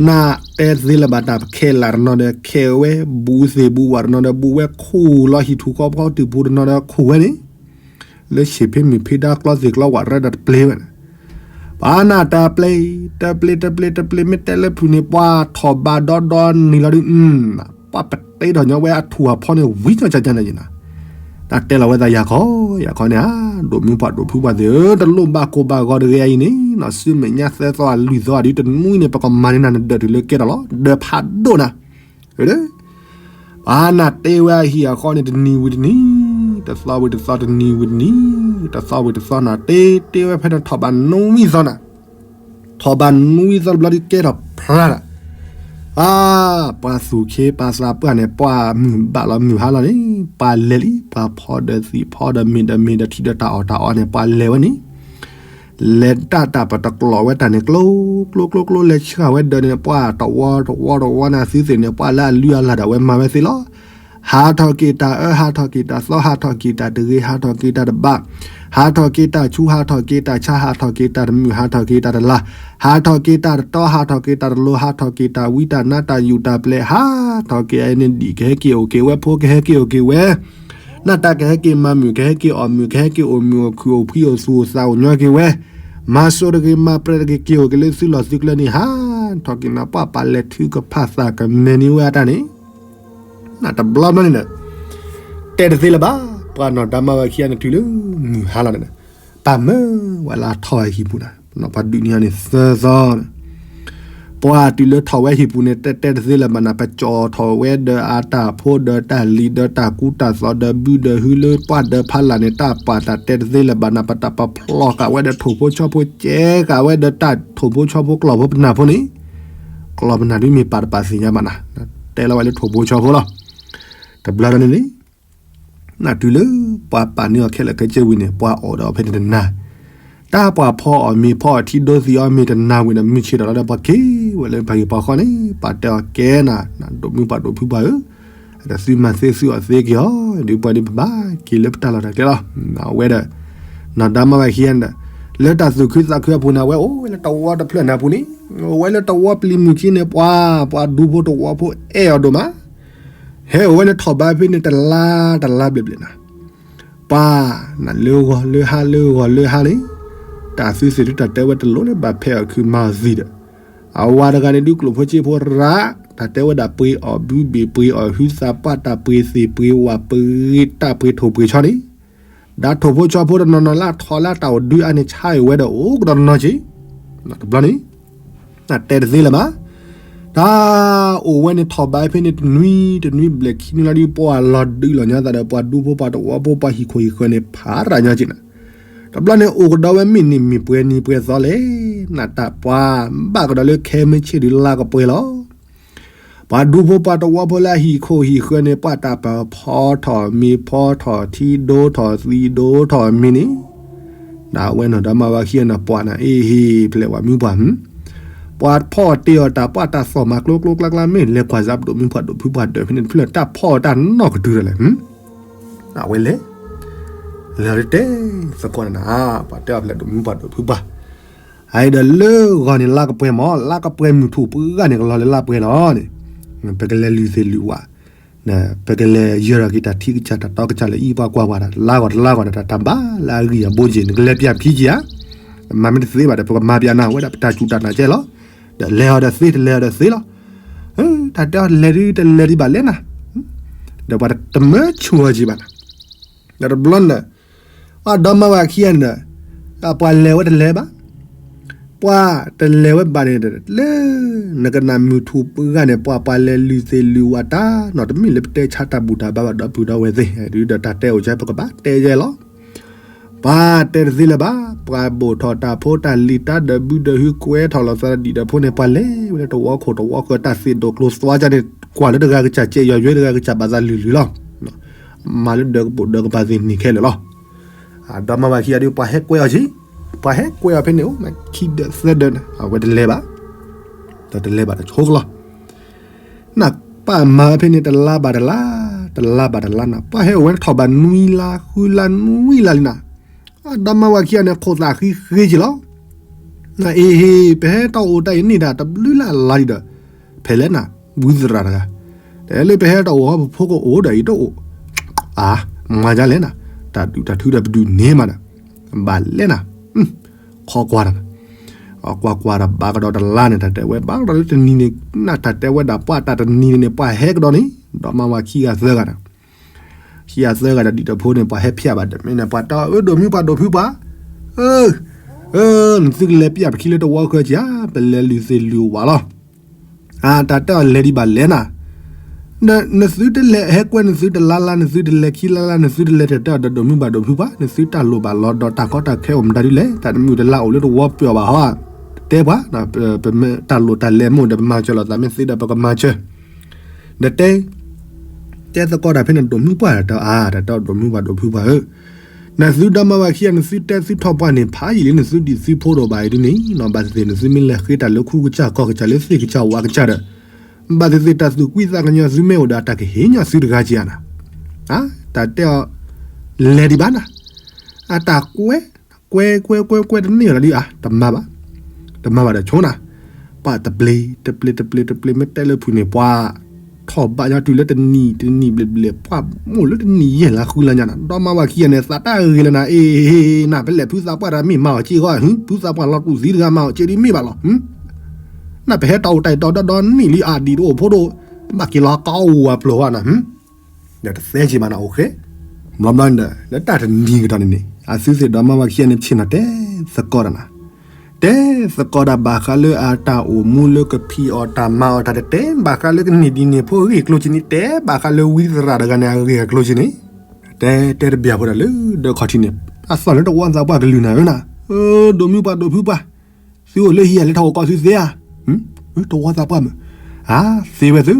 နတဲသ့လၢၤဘၣ်တၢ်ခဲလၢာ်တနီၤဒီးခဲဝဲ ဘူးသ့ၣ်ဘူးဝၣ်တနီၤဒီးဘူးဝဲ ခူၣ်လီၤဟံၣ်ထူၣ်ဃီဖီတူၢ်ပူၤတနီၤဒီးခူၣ်ဝဲန့ၣ် လၢဆံးဖ့မုၢ်ဖ့ဒါကျီသ့ၣ်ကျီဝၣ်ရဲဒီးတပျ့ၤဝဲန့ၣ် ပှၤနၢ်တၢ်ပျ့ၤ တပျ့ၤ တပျ့ၤ တပျ့ၤ မ့ၢ်တဲလၢဖုၣ်န့ၣ် ပှၤထီၣ်ဘးဒီဒီနံၤလီၤဒုး ပှၤပတ့ထီၣ်ညီဝဲအထူၣ်အဖီန့ၣ် ဝံၤကၠီကၠီကၠီန့ၣ် တၢ်တဲလီၤဝဲသးယၤခီ ယၤခီန့ၣ်ဧါ ဒိၣ်မုၢ်ပှၢ်ဒိၣ်ဖုပှၢ်သ့ၣ်ဧၢ တလိၣ်ဘၣ်ကိၢ်ဘၣ်ဂီၤတဂ့ၤအံၤန့ၣ် နီၢ်စုမဲာ်ညါသၢသီအလွံၢ်သီအဒုးတနွံန့ၣ် ပကမၤန့ၢ်နၤနဒၢးတုၤလၢကဲထီၣ်လီၤ ဒၢးဖးဒိၣ်နၤ ပှၤနၢ်တ့ဝဲအဟံၣ်အဃီန့ၣ် တနံၤဝံၤတနံၤ တသီဝံၤတသီ တနံၤဝံၤတနံၤ တသီဝံၤတသီ နၢ်တ့တ့ဝဲဖဲန့ၣ်ထီၣ်ဘးနွံသီနၤ ထီၣ်ဘးနွံသီတဘျီဒုးကဲထီၣ်ဖျါလီၤ အါ ပှၤသူၣ်ခ့ပှၤသးပှၢ်န့ၣ် ပှၤမုၢ်ဘၣ်လီၤမုၢ်ဟါလီၤန့ၣ် ပှၤလဲၤလံ ပှၤဖီဒီးသံၣ်ဖီဒီးမ့ၢ်ဒီးမ့ၢ်ဒီးထံဒီးတၢ်အီၣ်တၢ်အီန့ၣ် ပှၤလဲၤဝဲန့ၣ် လဲၤတၢ်တၢ်ပတကျိးဝဲတၢ်န့ၣ် ကျိ ကျိ ကျိ ကျိ လဲၤဆှၢဝဲဒီးန့ၣ် ပှၤတဝီတဝီတဝီနၤသုသ့ၣ်န့ၣ် ပှၤလၢအလုၢ်အလၢ်ဒၣ်ဝဲမၤဝဲသ့လီၤ ဟးထီၣ်က့ၤတၢ်အၢ ဟးထီၣ်က့ၤတၢ်သီ ဟးထီၣ်က့ၤတၢ်တဂ့ၤ ဟးထီၣ်က့ၤတၢ်တဘၣ် ဟးထီၣ်က့ၤတၢ်ဆူ ဟးထီၣ်က့ၤတၢ်ဆါ ဟးထီၣ်က့ၤတၢ်တမုာ် ဟးထီၣ်က့ၤတၢ်တလၤ ဟးထီၣ်က့ၤတၢ်တတီ ဟးထီၣ်က့ၤတၢ်တလိၤ ဟးထီၣ်က့ၤတၢ်ဝံတၢ်နါ တၢ်ယူၢ်တၢ်ပျဲၤ ဟးထီၣ်က့ၤအန့ၣ်ဒံၣ် ကဟဲက့ၤအိၣ်က့ၤဝဲ ဖိကဟဲက့ၤအိၣ်က့ၤဝဲ နၢ်တၢ်ကဟဲက့ၤမၤမုာ် ကဟဲက့ၤအီၣ်မုာ် ကဟဲက့ၤအိၣ်မုာ်အိၣ်ခုၣ်အိၣ်ဖှံအိၣ်သူၣ်အိၣ်သးအိၣ်ညီက့ၤဝဲ မၤစိၤတဂ့ၤ မၤပြဲၤတဂ့ၤ က့ၤအိၣ်က့ၤလၢသုလီၢ်သုကျဲန့ၣ် ဟးထီၣ်က့ၤနၤ ပှၤပာ်လဲၤထုကဖၣ်သးကမဲာ်န့ၢ်ဝဲအတၢ်န့ၣ် နတဘျီဘျီန့ၣ်ဒီး တဲတသ့လၢၤဘၣ် ပှၤနီၢ်ဒါမါဝၤခံဂၤန့ၣ် တုၤလၢမုၢ်ဟါလီၤန့ၣ် ပာ်မၢဝဲလၢထီၣ်ဝဲဟံၣ်ပူၤန့ၣ် ပှၤဒုးန့ၢ်အီၤန့ၣ်သၢသီန့ၣ် ပှၤတုၤလၢထီၣ်ဝဲဟံၣ်ပူၤန့ၣ် တဲတဲတသ့လၢၤဘၣ်နၤ ပကၠီၣ်ထီၣ်ဝဲဒီးအတၢ်ဖိဒီးတၢ်လံၤဒီးတၢ်ကူတၢ်သိးဒီးဘုဒီးဟုလၢပှၢ်ဒီးဖးလၢ်န့ၣ် တၢ်ပာ်တၢ်တဲတသ့လၢၤဘၣ်နၤ ပတၢ်ပဖျီၣ်ဃာ်ဝဲဒီးထိၣ်ဖိဆီဖိကဲဃာ်ဝဲဒီးတၢ်ထိၣ်ဖိဆီဖိကျီၢ်ဖိပနၢ်ဖိန့ၣ် ကျီၢ်ပနၢ်ဒ်မ့ၢ်ပာ်တပာ်သ့ၣ်ညါဘၣ်နၤ တဲလီၤဝဲလၢထိၣ်ဖိဆီဖိလီၤ တဘျီဒီးန့ၣ်န့ၣ် နတုၤလၢပှၤပာ်န့ၢ်အီၤခဲလၢာ်ခဲဆ့ဝံၤန့ၣ် ပှၤအီၣ်ဒီးအီၤဖဲန့ၣ်တနၤ, တၢ်ပှၤဖီအီၣ်မ့ၤဖီအီၣ်ထံဒိသံအီၤမ့ၤတနၤဝံၤဒီး မုၢ်ဆ့ၣ်ထီၣ်လီၤဒီး ပှၤက့ၤဝဲလၢပှၤဟံၣ်ပှၤဃီန့ၣ် ပှၤတဲအီၤကဲနၤ နဒိၣ်မုၢ်ပှၤဒိၣ်ဖုပှၢ်ဧၢ, ဒီးသုမၤသ့သုအီၣ်သ့က့ၤအီၤ ဒုးပှၤဒုးပဘၣ်က့ၤလၢပတၢ်လီၢ်တၢ်ကျဲလီၤ. အဝဲဒီး နီၢ်ဒါမါဝၤခံဂၤန့ၣ်ဒီး လၢတၢ်သူၣ်ခုသးခုအပူၤန့ၣ် အဝဲအိၣ်ဝဲလၢတဝီတဖျၢၣ်န့ၣ်အပူၤန့ၣ် အိၣ်ဝဲလၢတဝီပျံၤမုၢ်ခံန့ၣ် ပှၤ ပှၤဒူဖိတဝီဖိအဲၣ်အီၤဒိၣ်မး ဟဲအိၣ်ဝဲန့ၣ်ထီၣ်ဘးဖဲန့ၣ်တလါတလါဘျဲၣ်ဘျဲၣ်နၤ, ပှၤနၤလၢဂီၤလၢဟါလၢဂီၤလၢဟါန့ၣ်, တၢ်သုးသ့ၣ်ဒုးတၢ်တဲဝဲတလိၣ်လၢဘၣ်ဖဲအီၤခုမၤအီၤသံဒီး, အဝၤတဂၤန့ၣ်ဒုးကျိၣ်ဖိစ့ဖိရး, တၢ်တဲဝဲဒၣ်ပှ့ၤအီၣ်ဘုဘ့ၣ်ပှ့ၤအီၣ်ဟုသးပှၢ်တၢ်ပှ့ၤသ့ၣ်ပှ့ၤဝၣ်ပှ့ၤတၢ်ပှ့ၤထိၣ်ပှ့ၤဆီန့ၣ်, ဒီးထိၣ်ဖိဆီဖိတနီၤနီၤလၢထီၣ်လၢတၢ်အိၣ်ဒုးအါန့ၣ်ဆါအံၤဝဲဒီးအိၣ်ကဒီးတနီၤက့ၤ, တဘျီန့ၣ် တဲတသ့လၢၤဘၣ်. တၢ်အိၣ်ဝဲန့ၣ်ထီၣ်ဘးဖဲန့ၣ်တနွံတနွံဘျဲၣ်ခံနွံလီၤဒုး ပှၤလီၤဒုးလီၤညါသးဒီးပှၤဒူဖိပှၤတဝီဖိပှၤဟံၣ်ခိၣ်ဟံၣ်ဃၢၤန့ၣ် ဖးရၤညါက့ၤနၤ, တဘျီန့ၣ်အိၣ်ကဒီးဝဲမ့ၢ်န့ၢ်မ့ၢ်ပှဲၤန့ၢ်ပှဲၤသီလဲၣ်, နတၢ်ပှၤဘၣ်ကဒီးလၢခဲမုၢ်ဆ့ၣ်ဒုးလါကပှဲၤလီၤ. ပှၤဒူဖိပှၤတဝီဖိလၢအဟံၣ်ခိၣ်ဟံၣ်ဃၢၤန့ၣ် ပှၤတၢ်ပၢၢ်ဖီထီၣ်မ့ၤဖီထီၣ်ထံဒိထီၣ်သံဒိထီၣ်မ့ၤန့ၣ်, ဒ်ဝဲနီၢ်ဒီမါဝၤခံဂၤန့ၣ် ပှၤနၤအ့ဟ့ၣ်ဖျဲးဝဲမုၢ်ပှၢ်, ပှၤဖီၣ်တ့ၢ်အီၤတၢ်ပှၢ်တၢ်သီၣ်မၤကျိကျိကျါကျါ မ့ၢ်လဲၤကွၢ်စးပဒိၣ်မုၢ်ပှၢ်ဒိၣ်ဖုပှၢ်ဒၢးဖဲန့ၣ်တဖျၢၣ် တၢ်ဖီၣ်အီၤတၢ်နီၢ်ကတုၤဒီးလဲၣ်, အဝဲလဲၤ လဲၤတဲသကိးနၤ, ပှၤတဲအီၤဖဲလဲၣ်ဒိၣ်မုၢ်ပှၢ်ဒိၣ်ဖုပှၢ်, အအံၤဒီးလၢဂီၤန့ၣ်လါကပှဲၤမး လါကပှဲၤမုၢ်ထူၣ်ပှၢ်ဂၤန့ၣ် ကလီၤလၢလါပှဲၤလီၤန့ၣ်, ပကလဲၤလုၢ်သ့ၣ်လုၢ်ဝၣ်, ပကလဲၤယၢၤထီၣ်က့ၤတၢ်ထံကစၢ်တၢ်တီကစၢ်လၢအံၤ ပှၤကွၢ်ဝဲဒၣ် တလါဂီၤတလါဂီၤဒီး တၢ်တၢ်ဘၣ်လၢအဂံၢ်အဘိက့ၤ နကလဲၤပျၢ်ဖံးက့ၤဧါ, မၤမ့ၢ်တသ့ဘၣ်ဒီး ပကမၤပျၢ်နၤဝဲဒၣ် ပတၢ်စူၢ်တၢ်နာ်ကဲလီၤ, ဒီးလဲၤအီၤဒီးသ့ တလဲၤအီၤဒီးသ့လီၤ. တၢ်တဲအီၤလဲၤဒုးတလဲၤဒံးဘၣ်လဲၣ်နၤ, ဒီးပှၤတမၢဆူၣ်အီၤက့ၤဘၣ်နၤ, ဒီးတဘျီန့ၣ် အဒီမါဝၤခံဂၤန့ၣ်ဒီး, ပှၤလဲၤဝဲတလဲၤဘၣ်, ပှၤတလဲၤဝဲဘၣ်န့ၣ်ဒီး လၢ နကနၣ်မုၢ်ထူၣ်ပှၢ်ဂၤန့ၣ် ပှၤပှၤလဲၤလုၢ်သ့ၣ်လုၢ်ဝၣ်တၢ်နီတမံၤလၢပတဲဆါတၢ်ဘူၣ်တၢ်ဘါဘၣ်ဒီပုၢ်ဒီဝဲၢ်သ့ၣ်, ဒုးဒီးတၢ်တဲအိၣ်ကဲ ပကဘၣ်တဲယဲလီၤ. ပှၤတဲတသ့လၢၤဘၣ်, ပှၤဘိၣ်ထီၣ်တၢ်ဖိတၢ်လံၤတၢ်ဒီးဘုဒီးဟုကွဲထီၣ်လိာ်သးဒံးဒီးဖိန့ၣ် ပှၤလဲၤဝဲလၢတဝီခိၣ်တဝီဃၢၤတၢ်သ့ၣ်ဒိၣ်ကျိၤသွါကန့ၣ် ကွၢ်လၢတဂၤကစၢ် ကဲယွၤယွဲတဂၤကစၢ်ဘၣ်သးလုၢ်လုၢ်လီၤ. မၤလၢဒၢးကပိာ်ဒၢးကပၤသ့ၣ်န့ၣ်ခဲလၢာ်လီၤ. အဒီမါဝၤခံဂၤဒုး ပှၤဟဲကွဲအီၤက့ၤ, ပှၤဟဲကွဲအီၤဖဲန့ၣ်အိၣ် မ့ၢ်ခံဒၢးသၢဒၢးန့ၣ် အဝဲတလဲၤဘၣ်, ဒီးတလဲၤဘၣ်တဆိကလီၤ. နပၢ်မၤဖဲန့ၣ်တလါဘၣ်တလါ, တလါဘၣ်တလါနၤ ပှၤဟဲအိၣ်ဝဲထီၣ်ဘၣ်နွံလါ ဃုလါနွံလါလံနၤ, အဒီမါဝၤခံဂၤန့ၣ် ခိၣ်သးဃံဃ့က့ၤလီၤ. နအ့ဟ့ၣ် ပဟဲတၢ်အိၣ်တၢ်အံၤန့ၣ်ဒၣ်တဘျုးလၢ်လါလံဒီး, ဖဲလဲၣ်နၤ ဝံသရၣ်တဂၤ, တလၢပဟဲတၢ်အိၣ်ဟီ ပဖိကအိၣ်ဒီးအံၤတအိၣ်, အါ, မၤဒ်လဲၣ်နၤ, တၢ်ဒုးတၢ်ထုဒီးပဒုးန့ၢ်မးဒီး, ဘၣ်လဲၣ်နၤ, ခီကွၢ်တၢ်, အကွၢ်ကွၢ်ဒီးဘၣ်ကဒီးတလါန့ၣ် တၢ်တဲဝဲဘၣ်ကဒီးလၢတနံၤန့ၣ်, နတၢ်တဲဝဲဒၣ်ပှၤတၢ်တနံၤန့ၣ် ပှၤဟဲကဒီးန့ၣ် ဒီမါဝၤခံဂၤသၢဂၤဒီး ခံဂၤသၢဂၤဒီးဒံးဒီးဖိန့ၣ် ပှၤဟဲဖျါဘၣ်ဒီး မ့ၢ်န့ၣ် ပှၤတဲအီၤ အၢ ဒိၣ်မုၢ်ပှၢ်ဒိၣ်ဖုပှၢ်, အၢ, အၢ, နသုကလဲၤပျၢ်ပခံလၢတဝီဃၢၤက့ၤဧါ, ပလဲၤလုၢ်သ့ၣ်လုၢ်ဝၣ်လီၤ. အတၢ်တဲအီၤလဲၤဒံးဘၣ်လဲၣ်နၤ, နသုတလဲၤဟဲကွဲ နသုတလါလါ နသုတလဲၤခံလါလါ နသုတလဲၤတၢ်တဲအီၤဒီး ဒိၣ်မုၢ်ပှၢ်ဒိၣ်ဖုပှၢ် နသုတၢ်လိၣ်ဘၣ်လီၤဒီးတၢ်ကီတၢ်ခဲအိၣ်မတၤဒ်လဲၣ်, တၢ်တမုာ်တလါအိၣ်လၢတဝီပၢၢ်ဘၣ်ဟီ, တတဲပှၤ, ပမ့ၢ်တၢ်လိၣ်တၢ်လဲၤမ့ၢ်ဒီး ပမၤစၢၤလိာ်သးမ့ၢ်သ့ဒီး ပကမၤစၢၤ ဒီးတဲ, တဲသကိးတၢ်ဖဲန့ၣ် ဒိၣ်မုၢ်ပှၢ်တၢ်အါ, တၢ်တဲဒိၣ်မုၢ်ပှၢ်ဒိၣ်ဖုပှၢ်ဧၢ, နသုဒီမါဝၤခံဂၤ နသုတဲသုထီၣ်ပှၢ်န့ၣ် ဖးယံာ်လံ နသုဒံးသုဖိတအိၣ်ဘၣ်အံၤဒ်န့ၣ်နီၤ, ဘၣ်သ့ၣ်သ့ၣ် နသုမ့ၢ်လဲၤဃ့တၢ်လၢခူကစၢ်ကီၢ်ကစၢ်လၢသ့ၣ်ကစၢ်ဝၣ်ကစၢ်ဒီး, ဘၣ်သ့ၣ်သ့ၣ် တၢ်သူၣ်ကွံသးကညီၤသုမ့ၢ်အိၣ်ဒီး တၢ်ကဟ့ၣ်ညီသုတဂၤက့ၤဧါနၤ, တၢ်တဲအီၤ လဲၤဒံးဘၣ်နၤ, အတၢ်ကွဲ ကွဲ ကွဲ ကွဲ ကွဲတန့ၢ်လီၤဒ်အါ, တမၤဘၣ်, တမၤဘၣ်ဒီးဆိနၤ, ပှၤတပျ့ၤ တပျ့ၤ တပျ့ၤ တပျ့ၤ မ့ၢ်တဲလၢဖုၣ်န့ၣ် ပှၤထီၣ်ဘးညီတုၤလၢတနံၤ တနံၤဘျဲၣ်ဘျဲၣ် ပှၤမိၢ်လၢတနံၤယဲၢ်လါဃုလါညါနၤ, ဒီမါဝၤခံဂၤန့ၣ် သးတၢ်ဂ့ၤလၢနၤ အ့ နၤ ပလဲၤဖုသးပှၢ်တဂၤမ့ၢ်မၤအီၤက့ၤဂီၢ်, ဖုသးပှၢ်လီၤတူၢ်သံတဂၤမၤအီၤက့ၤဒ်မ့ၢ်ဘၣ်လီၤ, နၤ ပဟဲတၢ်အိၣ်တၢ်အံၤဒီးဒီနံၣ်လံ အဒံးတအိၣ်ဖိဒိၣ်, ဘၣ်က့ၤလီၤကီအိၣ်ဝဲပျိၤဝဲနၤ ဒီးတသဲက့ၤမးနၤအိၣ်ဃဲ, ဘျီဘျီန့ၣ်ဒီး လၢတၢ်တနံၤကဒီးန့ၣ်န့ၣ် အသုသ့ၣ်ဒီမါဝၤခံဂၤန့ၣ် ဆ့ၣ်နီၤတဲသကိးတၢ်နၤ, တဲသကိးတၢ်ဘၣ်ဃးလၢအတၢ်အိၣ်မူလၢကဖံးအီၣ်တၢ်မၤအီၣ်တၢ် တတဲဘၣ်ဃးလၢကန့ၢ်ဒံးန့ၢ်ဖိအဂ့ၢ်အကျိၤက့ၤန့ၣ်, တဲဘၣ်ဃးလၢဝံသရၣ်တဂၤန့ၣ် အဂ့ၢ်အကျိၤက့ၤန့ၣ်, တဲတဲတဘၣ်ဖိဒီးလၢဒၢးခီၣ်ထံးန့ၣ်, အသီၣ်လၢတဝီသးပှၢ်ကလုၢ်နၤဧၢနၤ, ဒိၣ်မုၢ်ပှၢ်ဒိၣ်ဖုပှၢ် သုအိၣ်လၢဟံၣ်ယၤလၢထီၣ်အိၣ်ကီၢ်သုသ့ဧါ, တဝီသးပှၢ်မုၢ်, အါ သ့ဝဲသု,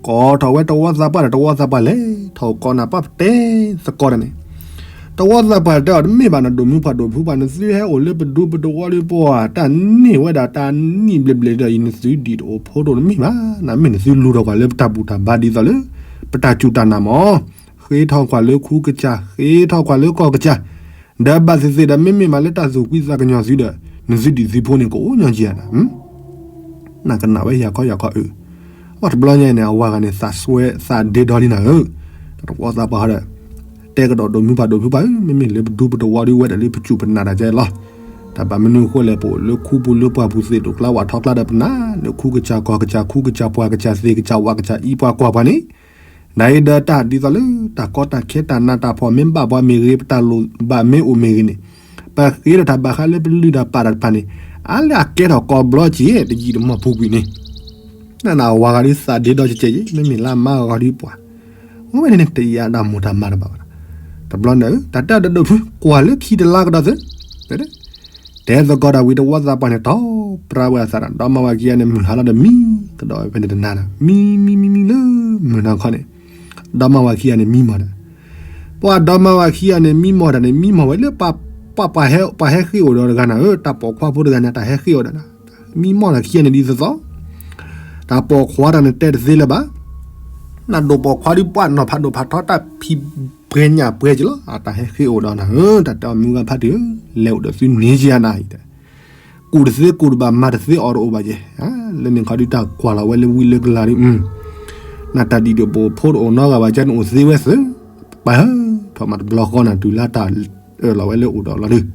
ကိးထီၣ်ဝဲတဝီသးပှၢ်ဒီးတဝီသးပှၢ်လဲၤထီၣ်အိၣ်ကီၢ်နၤ ပှၤပတဲသကိးတၢ်န့ၣ်, တဝီသးပှၢ်တဲအီၤတမ့ၢ်ဘၣ်နၤ ဒိၣ်မုၢ်ပှၢ်ဒိၣ်ဖုပှၢ် နသုဟဲအိၣ်လၢပဒူပတဝီလၢပှၤ တၢ်န့ၢ်ဝဲဒၣ်တၢ်နံၣ်ဘျဲၣ်ဘျဲၣ်ဒီးအံၤ နသုဒံးတအိၣ်ဖိဒိၣ်တမ့ၢ်ဘၣ်, နမ့ၢ်နသုလူၤထီၣ်ကွၢ်လၢပတၢ်ဘူၣ်တၢ်ဘါဒ်သိးလၢ ပတၢ်စူၢ်တၢ်နာ်မး, ဃ့ထီၣ်ကွၢ်လၢခူကစၢ် ဃ့ထီၣ်ကွၢ်လၢကီၢ်ကစၢ် ဒီးဘၣ်သ့ၣ်သ့ၣ်ဒီး မ့မ့ၢ်မးလၢတၢ်သူၣ်ဖှံသးကညီၤသုဒီး နသုဒံးသုဖိန့ၣ် ကအိၣ်ညီက့ၤဧါနၤ, နကနၣ်ဝဲယၤခီယၤခီအုး, ပှၤတဘျီညါအံၤန့ၣ် အဝၤဂၤန့ၣ် သးစွဲသးဒ့ဒီလံနၤဧၢ, တၢ်တဝီသးပှၢ်ဟီဒီး တဲကဒီးဒိးမုၢ်ပှၢ်ဒိးဖုပှၢ်ဧၢ, မ့မ့ၢ်လၢပဒူပတဝီဒုးဝဲဒၣ်လၢပစူၢ်ပနာ်တၢ်ကဲလီၤ. တၢ်ဘၣ်မနုၤအဃိလဲၣ်, ပအိၣ်လၢခူပူၤလၢပှၢ်ပူၤသ့ၣ်ဒိၣ်ကျါဝးထီကျါဒီးပနာ်လၢခူကစၢ်ကီၢ်ကစၢ်ခူကစၢ်ပှၢ်ကစၢ်သ့ၣ်ကစၢ်ဝးကစၢ်အံၤပှၤကွၢ်ပှၤန့ၣ်, နဒ်ဒီးတၢ်ဒ်သိးလၢတၢ်ကီတၢ်ခဲတၢ်နးတၢ်ဖှီၣ်မ့ၢ်ဘၣ်ပှၤမ့ၢ်ဂ့ၤ ပတၢ်လိၣ်ဘၣ်မ့ၢ်အိၣ်မ့ၢ်ဂ့ၤန့ၣ်, ပဃ့ဒီးတၢ်ဘၣ်ဃးလၢပလုၢ်တၢ်ပာ်တၢ်တဖၣ်န့ၣ်, အါလၢအကဲထီၣ်ကိးဘျီက့ၤ တယံာ်တမီၢ်ပူၤကွံာ်န့ၣ် နနဝၤဂၤဒုးသးဒ့ဒီကဲကဲယ့ၣ်, မ့မ့ၢ်လၢအမါဂၤဒုးပှၤ, အဝဲန့ၣ်န့ၣ် တယာ်တၢ်မိၢ်တၢ်မးတဘၣ်ဘၣ်. တဘျီန့ၣ် တၢ်တဲအီၤဒီးဒိၣ်ဖု ကွၢ်လၢခံတလါကဒီးသု, တဲသကိးတၢ်ဝံၤတဝီသးပှၢ်န့ၣ် တီပြါဝဲအသးဒီး ဒီမါဝၤခံဂၤန့ၣ် မုၢ်ဟါလီၤဒီးမံကဒီးဝဲဖဲန့ၣ်တနၤဒီး မံမံမံမံလၢမုၢ်နၤခီန့ၣ်, ဒီမါဝၤခံဂၤန့ၣ်မံမီၢ်ဒီး ပှၤဒီမါဝၤခံဂၤန့ၣ် မံမီၢ်တၢ်န့ၣ် မံမီၢ်ဝဲလၢ ပှၤပှၤဟဲဃ့ၢ်အိၣ်ဒီးတဂၤနၤဧၢ, တၢ်ပိာ်ခွါဖိတဂၤန့ၣ် တၢ်ဟဲဃ့ၢ်အိၣ်ဒီး မံမီၢ်တၢ်ခံဂၤန့ၣ်ဒ်သိးသိး, တၢ်ပိာ်ခွါတၢ်န့ၣ်တဲတသ့လၢၤဘၣ်. နဒိၣ်ပိာ်ခွါဒုးပှၤနီၢ်ဖးဒိၣ်ဖးထီတၢ်ဖံးပှဲၤညၣ်ပှဲၤက့ၤလီၤ. အတၢ်ဟဲဃ့ၢ်အိၣ်ဒီးနၤဧၢ, တၢ်တဲအီၤမုၢ်ဂၤဖးတံၢ်ဧၢ, လဲၤအိၣ်ဒီးသုန့ၢ်က့ၤအနၤအံၤတဲ ကူၣ်တသ့ကူၣ်တဘၣ်မၤတသ့အီၣ်တအိၣ်ဘၣ်ယဲၢ်, လၢန့ၣ်ခီဒုးတၢ်ကွၢ်လီၤဝဲလၢဝံလၢကလၤဒုး, နတၢ်ဒံၣ်ဒိၣ်ပိာ်ဖိတအိၣ်နီတဂၤဘၣ် ကန့ၣ်အိၣ်သ့ဝဲသု, ပှၤဧၢ, ထီၣ်မၤတဘျီဃီနၤ တုၤလၢတၢ်အၢၣ်လီၤဝဲလၢအိၣ်ဒီးလီၤဒုး,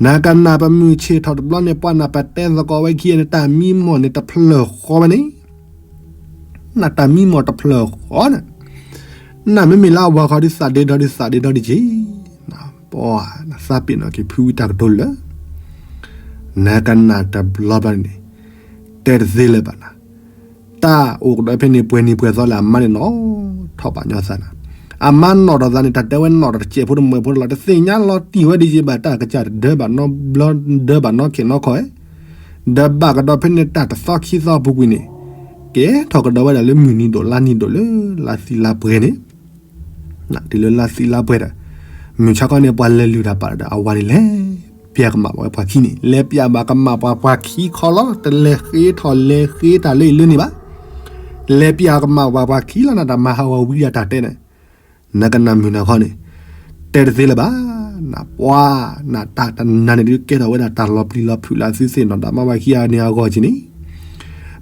နကနၣ်ပမုၢ်ဆ့ၣ်ထီၣ်တဘျီန့ၣ် ပှၤနၢ်ပတဲသကိးဝဲခံဂၤန့ၣ် တၢ်မံမီၢ်န့ၣ်တဖျၢၣ်ဃီဝဲန့ၣ် နတၢ်မံမီၢ်တဖျၢၣ်ဃီန့ၣ်, နမ့မ့ၢ်လၢအဝၤဃီဒုးသးဒ့ဒီဒုးသးဒ့ဒီဒုးက့ၤ, ပှၤနသးပ့ၤနီၣ်က့ၤဖုဝံတၢ်ကတိၤလၢ နကနၣ်တဘျီဘျီန့ၣ်, တဲတသ့လၢၤဘၣ်နၤ, တၢ်အိၣ်ကဒီးဖဲန့ၣ်ပှဲၤနံၤပှဲၤသီလၢအမါန့ၣ်နီၣ်ထီၣ်ဘၣ်ညီသးနၤ, အမါနီၣ်ထီၣ်သးန့ၣ် တၢ်တဲဝဲနီၣ်ထီၣ်တစဲးဖိတမှဲးဖိလီၤ တသ့ၣ်ညါလီၤတံၢ်ဝဲဒ်ယဘၣ်တၢ်ကစၢ်တဒၢဘၣ်နီဘျီဒၢဘၣ်နီခဲးနီခီၣ်, ဒီးဘၣ်ကဒီးဖဲန့ၣ်တၢ်တသီခံသီပူၤကွံာ်န့ၣ်, ကဲထီၣ်ကဒီးဝဲဒၣ်လၢမုၢ်နံၤဒိၣ်လါနံၤဒိၣ်လၢလါသံလါပှဲၤန့ၣ် တုၤလၢလါသံလါပှဲၤဒီး, မုၢ်ဆါခီန့ၣ် ပှၤလဲၤလုၢ်တၢ်ပာ်ဒီးအဝၤန့ၣ်လဲၤ, ပျၢ်ကမၣ်ဝဲပှၤခံန့ၣ် လဲၤပျၢ်ဘၣ်ကမၣ်ပှၤပှၤခံခီလီၤ တလဲၤဃ့ထီၣ်လဲၤဃ့တၢ်လၢအံၤလၢန့ၣ်ဘၣ်, လဲၤပျၢ်ကမၣ်ပှၤပှၤခံလီၤ နတၢ်မၤဟးဂီၤဝံၤဒၣ်တၢ်တဲန့ၣ်, နကနၣ်မုၢ်နၤခီန့ၣ်, တဲတသ့လၢၤဘၣ်, နပှၤ, နတၢ်တနၤန့ၣ်ဒုးကဲထီၣ်ဝဲဒၣ်တၢ်လီၤပျံၤလီၤဖုးလၢသုသ့ၣ်နီၣ်ဒီးမါဝၤခံဂၤန့ၣ်အဂီၢ်က့ၤန့ၣ်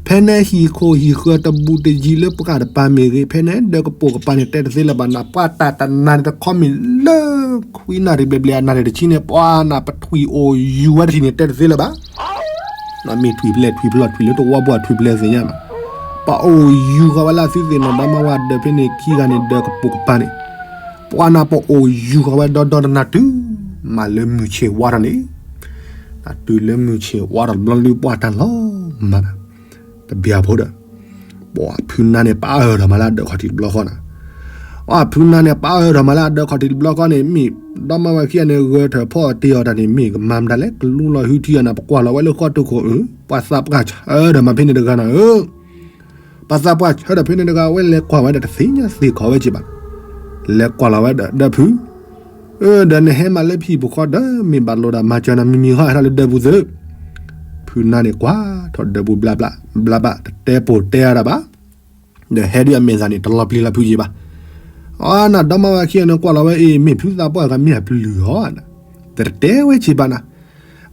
ဖဲန့ၣ်ဟံၣ်ခိၣ်ဟံၣ်ဃၢၤတဘူးတယံၤလၢပှၢ်တပၤမ့ၢ်ဂ့ၤ ဖဲန့ၣ်ဒၢးကပိာ်ကပၤန့ၣ် တဲတသ့လၢၤဘၣ်နၤ ပှၤတၢ်တနၤန့ၣ်တခီမ့ၢ်လၢ ခွံနၣ်ရံၣ်ဘျဲၣ်ဘျဲၣ်အနၣ်ရံၣ်တဆံန့ၣ် ပှၤနၢ်ပထွံၣ်အိၣ်ယူၤဝဲတထံၣ်န့ၣ် တဲတသ့လၢၤဘၣ် မ့ၢ်ထွံၣ်ဖျဲၣ်ထွံၣ်ဖျီၣ်ထွံၣ်လၢတဝီဘိၣ်ထွံၣ်ဖျဲၣ်သ့ၣ်ညါဘၣ်, ပှၤအိၣ်ယူၤဃီၤဝဲလၢသုသ့ၣ်နီၣ်ဒီးမါဝၤဒၢးဖဲန့ၣ်ခံဂၤန့ၣ် ဒၢးကပိာ်ကပၤန့ၣ်, ပှၤနၢ်ပအိၣ်ယူၤဃီၤဝဲဒီဒီတနၤတုၤ မးလၢမုၢ်ဆ့ၣ်ဝါထီၣ်န့ၣ်, တုၤလၢမုၢ်ဆ့ၣ်ဝါထီၣ်တဘျီဒုးပှၤတၢ်လီၤမၢ်ဒီး, တဘျီဖိဒီး, ပှၤဖုနါန့ၣ် ပၢ်အၢၣ်ထီၣ်မးလၢအဒၢးခီၣ်ထံးတဘျီဃီနၤ အဖုနါန့ၣ် ပၢ်အၢၣ်ထီၣ်မးလၢအဒၢးခီၣ်ထံးတဘျီဃီန့ၣ် မ့ၢ်ဒီမါဝၤခံဂၤန့ၣ် ဂၢၢ်ထၢၣ်ဖီအီၣ်တ့ၢ်အီၣ်တၢ်န့ၣ် မ့ၢ်ကမၤမတၤလဲၣ် ကလူလီၤဟုထံအီၤနၤ ပကွၢ်လီၤဝဲလၢဃီတိၢ်ခိၣ်ဧၢ, ပှၤသးပှၢ်ဆၢဒီးမၤဖဲန့ၣ်တဂၤနၤဧၢ, ပှၤသးပှၢ်ဆၢဒီးဖဲန့ၣ်တဂၤ အဝဲလဲၤကွၢ်ဝဲဒီးတသ့ၣ်ညါသ့ၣ်ခီဝဲက့ၤဘၣ်, လဲၤကွၢ်လီၤဝဲဒီးဒၢးဖု အၢ ဒီးနဟဲမးလၢဖံးပူၤဃီဒီး မ့ၢ်ဘၣ်လိာ်ဒၣ်မၤစၢၤနၤမံၤမံၤဃီ ဟဲထီၣ်လၢဒၢးပူၤသု, ဖုနါန့ၣ်ကွၢ်ထီၣ်ဒၢးပူၤဘျါဘျါ, ဘျါဘျါ တတဲပိာ်တဲအါဒၣ်ဘၣ်, ဒီးဟဲဒုးအမဲာ်သၣ်န့ၣ် တလီၤပျံၤလီၤဖုးက့ၤဘၣ်, အီ နၤဒီမါဝၤခံဂၤန့ၣ် ကွၢ်လီၤဝဲအံၤ မ့ၢ်ဖုသးပှၢ်ဂၤမ့ၢ်အပျုၢ်အီၤ, တတဲဝဲက့ၤဘၣ်နၤ,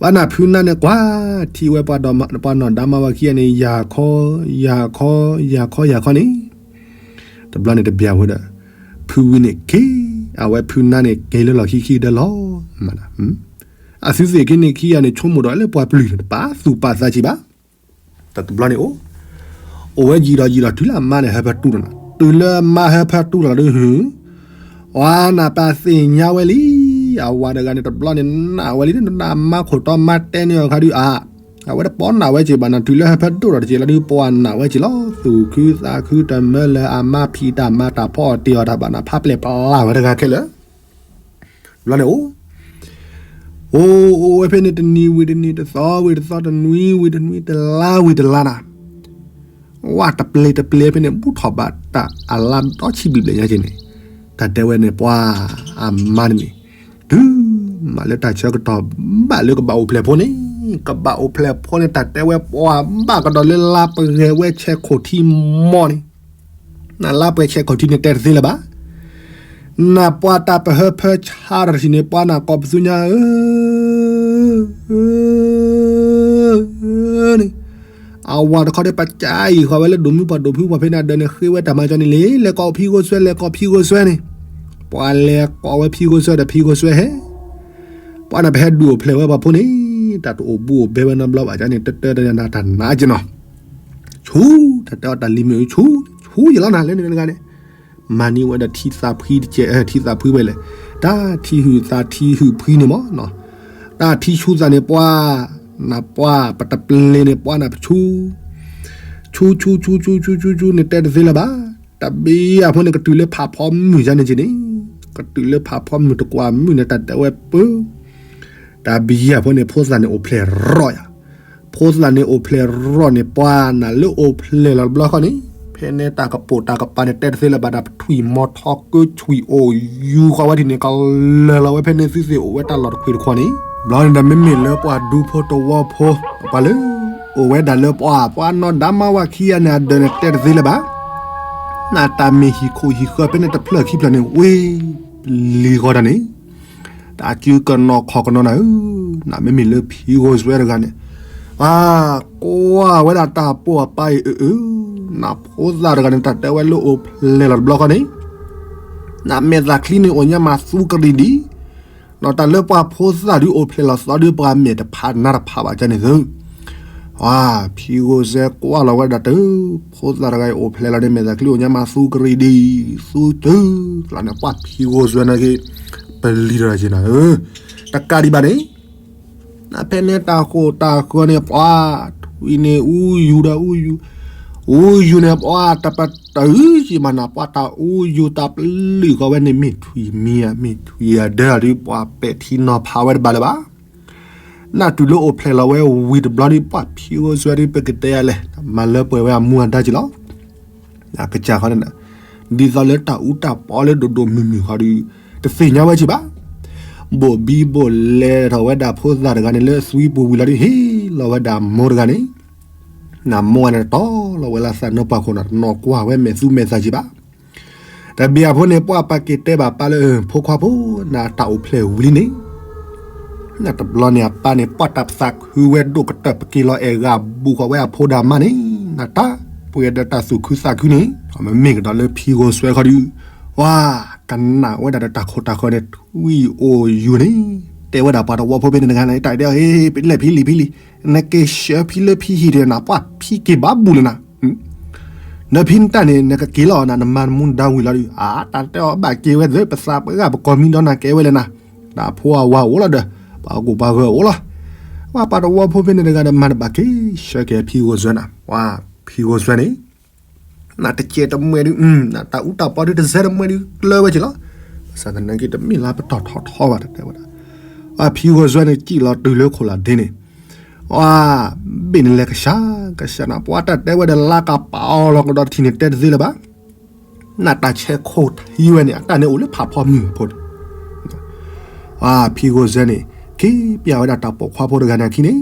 ဘၣ်နၤဖုနါန့ၣ်ကွၢ်ထံဝဲပှၤနီၢ်ဒီမါဝၤခံဂၤန့ၣ် ယၤခီ, ယၤခီ, ယၤခီ ယၤခီန့ၣ် တဘျီန့ၣ်တဘျီဖိဒီး, ဖုဝံန့ၣ်က့ၤ, အဝဲဖုနါန့ၣ်က့ၤလၢလီၢ်ခံခံဒီးလီၤ, အသုသ့ၣ်က့ၤန့ၣ်ခံဂၤန့ၣ် ဆိကမိၣ်ဒီးလၢပှၤပျုၢ်န့ၣ် တပာ်သူၣ်ပာ်သးက့ၤဘၣ်, တဘျီန့ၣ်အိၣ်, အိၣ်ဝဲယံာ်ဒီးယံာ်ဒီးတုၤလၢအမါန့ၣ်ဟၢဖၢတူၢ်လီၤနၤ, တုၤလၢအမါဟၢဖၢတူၢ်လီၤဒုး အီ နပၢ်သ့ၣ်ညါဝဲလံ, အဝၤတဂၤန့ၣ်တဘျီန့ၣ် နာ်ဝဲလံ နမါခိၣ်တီမါတဲန့ၢ်အီၤခါဒုးအါ, အဝဲတပီၢ်နာ်ဝဲက့ၤဘၣ်နၤ တုၤလၢဟၢဖၢဒိၣ်ထီၣ်တက့ၢ်လီၤဒုး ပှၤနာ်ဝဲက့ၤလီၤ သူၣ်ခုသးခုတမၢလၢအမါဖံးတၢ်မၤတၢ်ဖီအီၣ်တ့ၢ်အီၣ်တၢ်ဘၣ်နၤ ဖးပျဲၢ်ပျါဝဲတဂၤခဲလၢာ်, ဘျီန့ၣ်အိၣ် အိၣ် အိၣ်ဝဲဖဲန့ၣ် တနံၤဝံၤတနံၤ တသီဝံၤတသီ တနွံဝံၤတနွံ တလါဝံၤတလါနၤ, ဝဲတပျ့ၤတပျ့ၤဖဲန့ၣ် ဘူးထီၣ်ဘၣ်တၢ်အလါဒီဆံးဘျုးဘျဲၣ်ညါက့ၤန့ၣ်, တၢ်တဲဝဲန့ၣ် ပှၤအမါန့ၣ်န့ၣ်, တုၤမးလၢတၢ်ဆၢကတီၢ် ဘၣ်လၢကဘၣ်အိၣ်ဖျဲၣ်ဖိန့ၣ်, ကဘၣ်အိၣ်ဖျဲၣ်ဖိန့ၣ် တၢ်တဲဝဲပှၤဘၣ်ကဒီးလၢလါပှဲၤဝဲဆဲးခိၣ်ထံမီန့ၣ် နလါပှဲၤဆဲးခိၣ်ထံန့ၣ် တဲတသ့လၢၤဘၣ်. နပှၤတၢ်ပဟၢဖၢဆါတထံၣ်န့ၣ် ပှၤနၢ်ကိးပသူညါဧၢ, န့ၣ်, အဝၤတခီဒီး ပကၢအံၤဃီဝဲလၢဒိးမုၢ်ပှၢ်ဒိးဖုပှၢ်ဖဲန့ၣ် အဒၢးန့ၣ်ဃ့ဝဲတၢ်မၤကၠီန့ၣ်လံ, လဲၤကိးဖံဂိၢ်စွဲ လဲၤကိးဖံဂိၢ်စွဲန့ၣ်, ပှၤလဲၤကိးဝဲဖံဂိၢ်စွဲဒီး ဖံဂိၢ်စွဲဟဲ ပှၤန့ၣ် ပဟဲဒုးအိၣ်ဖျဲၣ်ဝဲပှၤဖိန့ၣ်, တၢ်တအိၣ်ဘူးအိၣ်ဘဲဝဲနီတဘျီဘၣ်ကၠီန့ၣ် တတၢတနၤတၢ်နးကၠီနီၤ, ဆူ တၢ်တဲအီၤတၢ်လံၤမ့ၢ်ဆူ, ဆူယလီၤနၤလၢန့ၣ်တဂၤန့ၣ်, မၤန့ၢ်ဝဲဒီးထံသးဖှံတကဲး, ထံသးဖှံဝဲလဲၣ်, တၢ်ထံဟုၣ်သးထံဟုၣ်ဖှံန့ၣ်မ့ၢ်နီၤ, တၢ်ထံဆူသးန့ၣ်ပှၤ, နပှၤ ပတပျ့ၤန့ၣ် ပှၤနၢ်ပဆူ ဆူ ဆူ ဆူ ဆူ ဆူ ဆူ ဆူန့ၣ် တဲတသ့လၢၤဘၣ်. တဘျီအဖိန့ၣ် ကတုၤလၢဖးဖီမုၢ်ယါန့ၣ်က့န့ၣ်, ကတုၤလၢဖးဖီမုၢ်တကွၢ်မုၢ်န့ၣ် တၢ်တဲဝဲပၢ, တဘျီအဖိန့ၣ် ဖိသၣ်န့ၣ်အိၣ်ဖျဲၣ်ရီၣ်ယါ, ဖိသၣ်န့ၣ်အိၣ်ဖျဲၣ်ရီၣ်န့ၣ် ပှၤနၢ်လၢအိၣ်ဖျဲၣ်လီၤတဘျီဃီန့ၣ်, ဖဲန့ၣ်တၢ်ကပိာ်တၢ်ကပၤန့ၣ် တဲတသ့လၢၤဘၣ်ဒီး ပထွံၣ်မီၤထီၣ်ကၢဆွံၣ်အိၣ်ယူၤဃီဝဲဒ်န့ၣ် ကလၢာ်လီၤဝဲဖဲန့ၣ် သုသ့ၣ်အိၣ်ဝဲတၢ်လီၢ်တခွံတခွီန့ၣ်, ဘျီန့ၣ်ဒီး မ့မ့ၢ်လၢပှၤဒူဖိတဝီဖိ, ပှၤလၢ အိၣ်ဝဲဒၣ်လၢပှၤ ပှၤနီၢ်ဒါမါဝၤခံဂၤန့ၣ် အဒၢးန့ၣ် တဲတသ့လၢၤဘၣ်. နတၢ်မ့ၢ်ဟံၣ်ခိၣ်ဟံၣ်ဃၢၤဖဲန့ၣ် တဖျၢၣ်ခံဖျၢၣ်န့ၣ် ဝ့ၢ်ပလံၤဃီတၢ်န့ၣ်, တၢ်စုကနီၤခီၣ်ကနီၤနၤဧၢ, နမ့မ့ၢ်လၢဖံဂိၢ်စွဲတဂၤန့ၣ်, ပှၤကွၢ်ဝဲဒၣ်တၢ်ပိာ်အပၢ်အံၤအၢအၢ, နဖိသၣ်တဂၤန့ၣ် တၢ်တဲဝဲလၢအိၣ်ဖျဲၣ်လီၤတဘျီဃီန့ၣ်, နမဲာ်သၣ်ချံန့ၣ် အိၣ်ညါမၤသူကရံၣ်ဒံး, ဒီးတၢ်လၢပှၤဖိသၣ်ဒုးအိၣ်ဖျဲၣ်လီၤသီဒုး ပှၤမဲာ်တဖးနါတဖးဘၣ်ကၠီန့ၣ်သု, ပှၤ ဖံဂိၢ်စွဲကွၢ်လီၤဝဲဒၣ်တၢ်, ဖိသၣ်တဂၤအံၤအိၣ်ဖျဲၣ်လီၤန့ၣ် မဲာ်သၣ်ချံအိၣ်ညါမၤသူကရံၣ်ဒံး, သူတုၤလီၤန့ၣ် ပှၤဖံဂိၢ်စွဲန့ၣ်က့ၤ ပလံၤတဂၤက့ၤနၤဧၢ, တကးဒံးဘၣ်န့ၣ် နဖဲန့ၣ်တၢ်ဃိၣ်တၢ်ဃၢၤန့ၣ် ပှၤထွံၣ်န့ၣ်အူယူၤဒီးအူယူၤ, အူယူၤန့ၣ် ပှၤတပတုာ်က့ၤမးနၤ ပှၤတၢ်အူယူၤတၢ်ပလုၢ်ဃီဝဲန့ၣ် မ့ၢ်ထွံၣ်မံၤဧါ မ့ၢ်ထွံၣ်အဒၢဒုး ပှၤပဲာ်ထံနီၤဖးဝဲတဘၣ်လၢၤဘၣ်. နတုၤလၢအိၣ်ဖျဲၣ်လီၤဝဲဝံၤတဘျီဒုး ပှၤဖံဂိၢ်စွဲဒုး ပကတဲယၤလဲၣ် မၤလၢပှဲၤဝဲအမူအဒါက့ၤလီၤ. ကစၢ်ဃီန့ၣ် ဒ်သိးလၢတၢ်အူတၢ်ပီလၢဒိၣ်ဒိၣ်မုၢ်မုၢ်ဃီဒုး တသ့ၣ်ညါဝဲက့ၤဘၣ်. ဘိၣ်ဘံဘိၣ်လဲထီၣ်ဝဲဒၣ်ဖိသၣ်တဂၤန့ၣ် လၢသွံပူၤဝံၤလီၤဒုး ဟ့ၣ်လီၤဝဲဒၣ်မိၢ်တဂၤန့ၣ်, နမိၢ်ဂၤန့ၣ် တီလီၤဝဲလၢသးနၢပှၢ်ခိၣ်န့ၣ် တနီၤကွၢ်ဝဲမဲာ်သူမဲာ်သးက့ၤဘၣ်. တဘျီအဖိန့ၣ် ပှၤပာ်က့ၤတဲဘၣ်ပၢ်လၢ ဖိခွါဖိ နတၢ်အိၣ်ဖျဲၣ်ဝံၤလံန့ၣ် နတဘျီန့ၣ်အပၢ်န့ၣ် ပှၤတၢ်သးခုဝဲဒိၣ်ကတၢၢ် ပက့ၤလီၤအဲၣ်ဂၤဘူးဃီၤဝဲအဖိဒီးအမါန့ၣ် နတၢ်ပှဲၤဒီးတၢ်သူၣ်ခုသးခုန့ၣ် မ့မ့ၢ်ကဒီးလၢဖံဂိၢ်စွဲခီဒုး ပှၤကနၣ်ဝဲဒၣ်ဒီးတၢ်ခိၣ်တၢ်ဃၢၤန့ၣ် ထွံၣ်အိၣ်ယူၤန့ၣ် တဲဝဲဒၣ်ပှၤတဝီဖိဖဲန့ၣ်တဂၤန့ၣ် တၢ်တဲအီၤ ဟ့ၣ် လဲၤဖံလံၤဖံလံၤ နက့ၤဆှၢဖံလၢဖံဟံၣ်ဒီးနပှၢ်ဖံက့ၤဘၣ်ဘူးလၢနၤ နဖံနတၢ်န့ၣ် နကက့ၤလီၤနၤ နမၤနမူဒါဝံၤလီၤဒုး အါ တၢ်တဲအီၤဘၣ်က့ၤဝဲသ့ ပသးပှၢ်ဂၤပကိးမံဒီးနၤကဲဝဲလဲၣ်နၤ တၢ်ဖိအဝၤအိၣ်လီၤဒီး ပှၤဂိၢ်ပှၤဂီၤအိၣ်လီၤ ပှၤပှၤတဝီဖိဖဲန့ၣ်တဂၤဒီး မၤတဘၣ်က့ၤဆှၢက့ၤဖံဂိၢ်စွဲနၤ ပှၤဖံဂိၢ်စွဲန့ၣ် နတကဲတမှဲဒုး တၢ်အူတၢ်ပီဒုးတစဲတမှဲဒုး ကျၢၤဝဲက့ၤလီၤ ဘၣ်ဆၣ်သနာ်က့ တမ့ၢ်လၢပတီၢ်ထီထီဘၣ် တတဲဝဲဒၣ် ပှၤဖံဂိၢ်စွဲန့ၣ် စံၣ်လီၤတုၤလၢခိၣ်လၢ်ဒ့န့ၣ် ပှၤဘ့ၣ်န့ၣ်လဲၤကဆှီ ကဆှီနၤ ပှၤတၢ်တဲဝဲဒီးလါကပာ်အီၤလီၤကဒီးတထံၣ်န့ၣ် တဲတသ့လၢၤဘၣ် နတၢ်ဆဲးခိၣ်ထံဝဲန့ၣ် အတၢ်န့ၣ်အိၣ်လၢဖးဖီမုၢ်ဖိန့ၣ် ပှၤဖံဂိၢ်စွဲန့ၣ် က့ၤပျၢ်ဝဲဒၣ်တၢ်ပိာ်ခွါဖိတဂၤန့ၣ်အခံန့ၣ်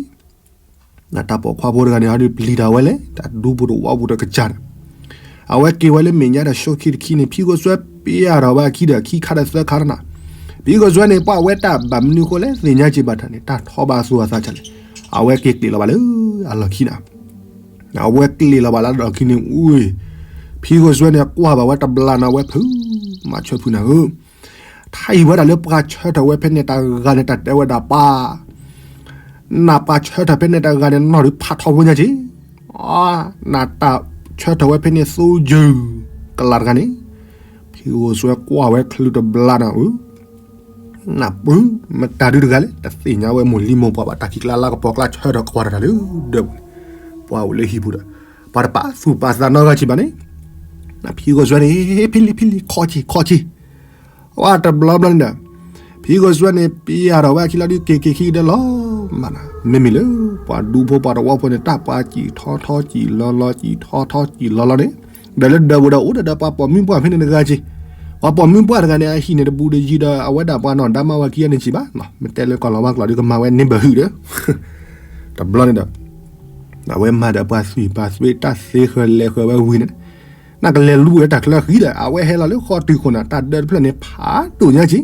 နတၢ်ပိာ်ခွါဖိတဂၤန့ၣ် ဟီဒုးပျံၤတၢ်ဝဲလဲၣ် တၢ်ဒူပူၤတဝီပူၤတကစၢ်န့ၣ် အဝဲက့ၤဝဲလၢမဲာ်ညါဒီး ဆိခံတခံန့ၣ် ဖံဂိၢ်စွဲပျၢ်ထီၣ်ဝဲအခံဒီး ခံခါဒီးသၢခါတနၤ ဖံဂိၢ်စွဲန့ၣ် ပှၤဝဲတၢ်ဘၣ်မနုၤဃိလဲၣ် သ့ၣ်ညါက့ၤဘၣ်တၢ်န့ၣ် တၢ်ထီဘၣ်သူၣ်အသးကလဲၣ် အဝဲက့ၤကျံးလီၤဘၣ်လၢအလီၢ်ခံနၤ အဝဲကျံးလီၤဘၣ်လၢအလီၢ်ခံန့ၣ် အူ ဖံဂိၢ်စွဲန့ၣ် ကွၢ်ဘၣ်ဝဲတဘျီန့ၣ် အဝဲဖုး မၤဆၢဖုးနၤဧၢ ထါအံၤဝဲဒၣ်လၢပှၤဆၢထၢၣ်ဝဲဖဲန့ၣ်တဂၤန့ၣ် တၢ်တဲဝဲဒၣ်ပၢ် နပှၤဆၢထၢၣ်ဖဲန့ၣ်တဂၤန့ၣ် နီၢ်ဒုးဖးထီဖိညါက့ၤ နတၢ်ဆၢထၢၣ်ဝဲဖဲန့ၣ် သိယုၢ်ကလၤတဂၤန့ၣ် ဖံဂိၢ်စွဲကွၢ်ဝဲချုးတဘျီန့ၣ် အၢ နပုၢ် မတၤဒုတဂၤလဲၣ် တသ့ၣ်ညါဝဲမိၢ်လံမိၢ်ပှၢ်ဘၣ် တၢ်ခံးကျါလါကပီၤကျါ ဆၢထၢၣ်ကွၢ်တၢ်လၢဒၢးပူၤန့ၣ် ပှၤအိၣ်လၢဟံၣ်ပူၤဒီး ပှၤတပာ်သူၣ်ပာ်သးနီတဂၤက့ၤဘၣ်န့ၣ် ဖံဂိၢ်စွဲန့ၣ် ဖံလံၤဖံလံၤ ခီက့ၤခီက့ၤ ဝဲတဘျီဘျီန့ၣ်ဒီး ဖံဂိၢ်စွဲန့ၣ် ပျၢ်ထီၣ်ဝဲအခံလီၤဒုး က့ၤက့ၤခံကဒါလီၤမးနၤ မ့မ့ၢ်လၢ ပှၤဒူဖိပှၤတဝီဖိန့ၣ် တၢ်ပှၤစံၣ်ထီထီစံၣ်လီၤလီၤ စံၣ်ထီထီစံၣ်လီၤလီၤန့ၣ် ဒီးလၢဒၢးပူၤဒီးအိၣ်ဒီးပှၤပိာ်မုၣ်ပှၢ်ဖဲန့ၣ်တဂၤက့ၤ ပှၤပိာ်မုၣ်ပှၢ်တဂၤန့ၣ် အဟံၣ်န့ၣ်တဘူးဒီးယံၤဒီး အဝဲဒၣ်ပှၤနီၢ်ဒါမါဝၤခံဂၤန့ၣ်က့ၤဘၣ် မ့ၢ်တဲလၢကီၢ်လီၤဝါကျိာ်ဒုး ကမၤဝဲန့ၢ်ဘၢၣ်ဟုၣ်ဒီး တဘျီန့ၣ်ဒီး အဝဲမၤဒီးပှၤသွံၣ်ပှၤသွ့တၢ်သ့ဃၢၤလဲၤဃၢၤဝဲဝံၤန့ၣ် နကလဲၤလူၤဝဲတၢ်ချၢဃံဒီး အဝဲဟဲလီၤလၢဃီတုၤခိၣ်န့ၣ် တၢ်ဒၢးတဖျၢၣ်န့ၣ် ဖးဒိၣ်ညါက့ၤ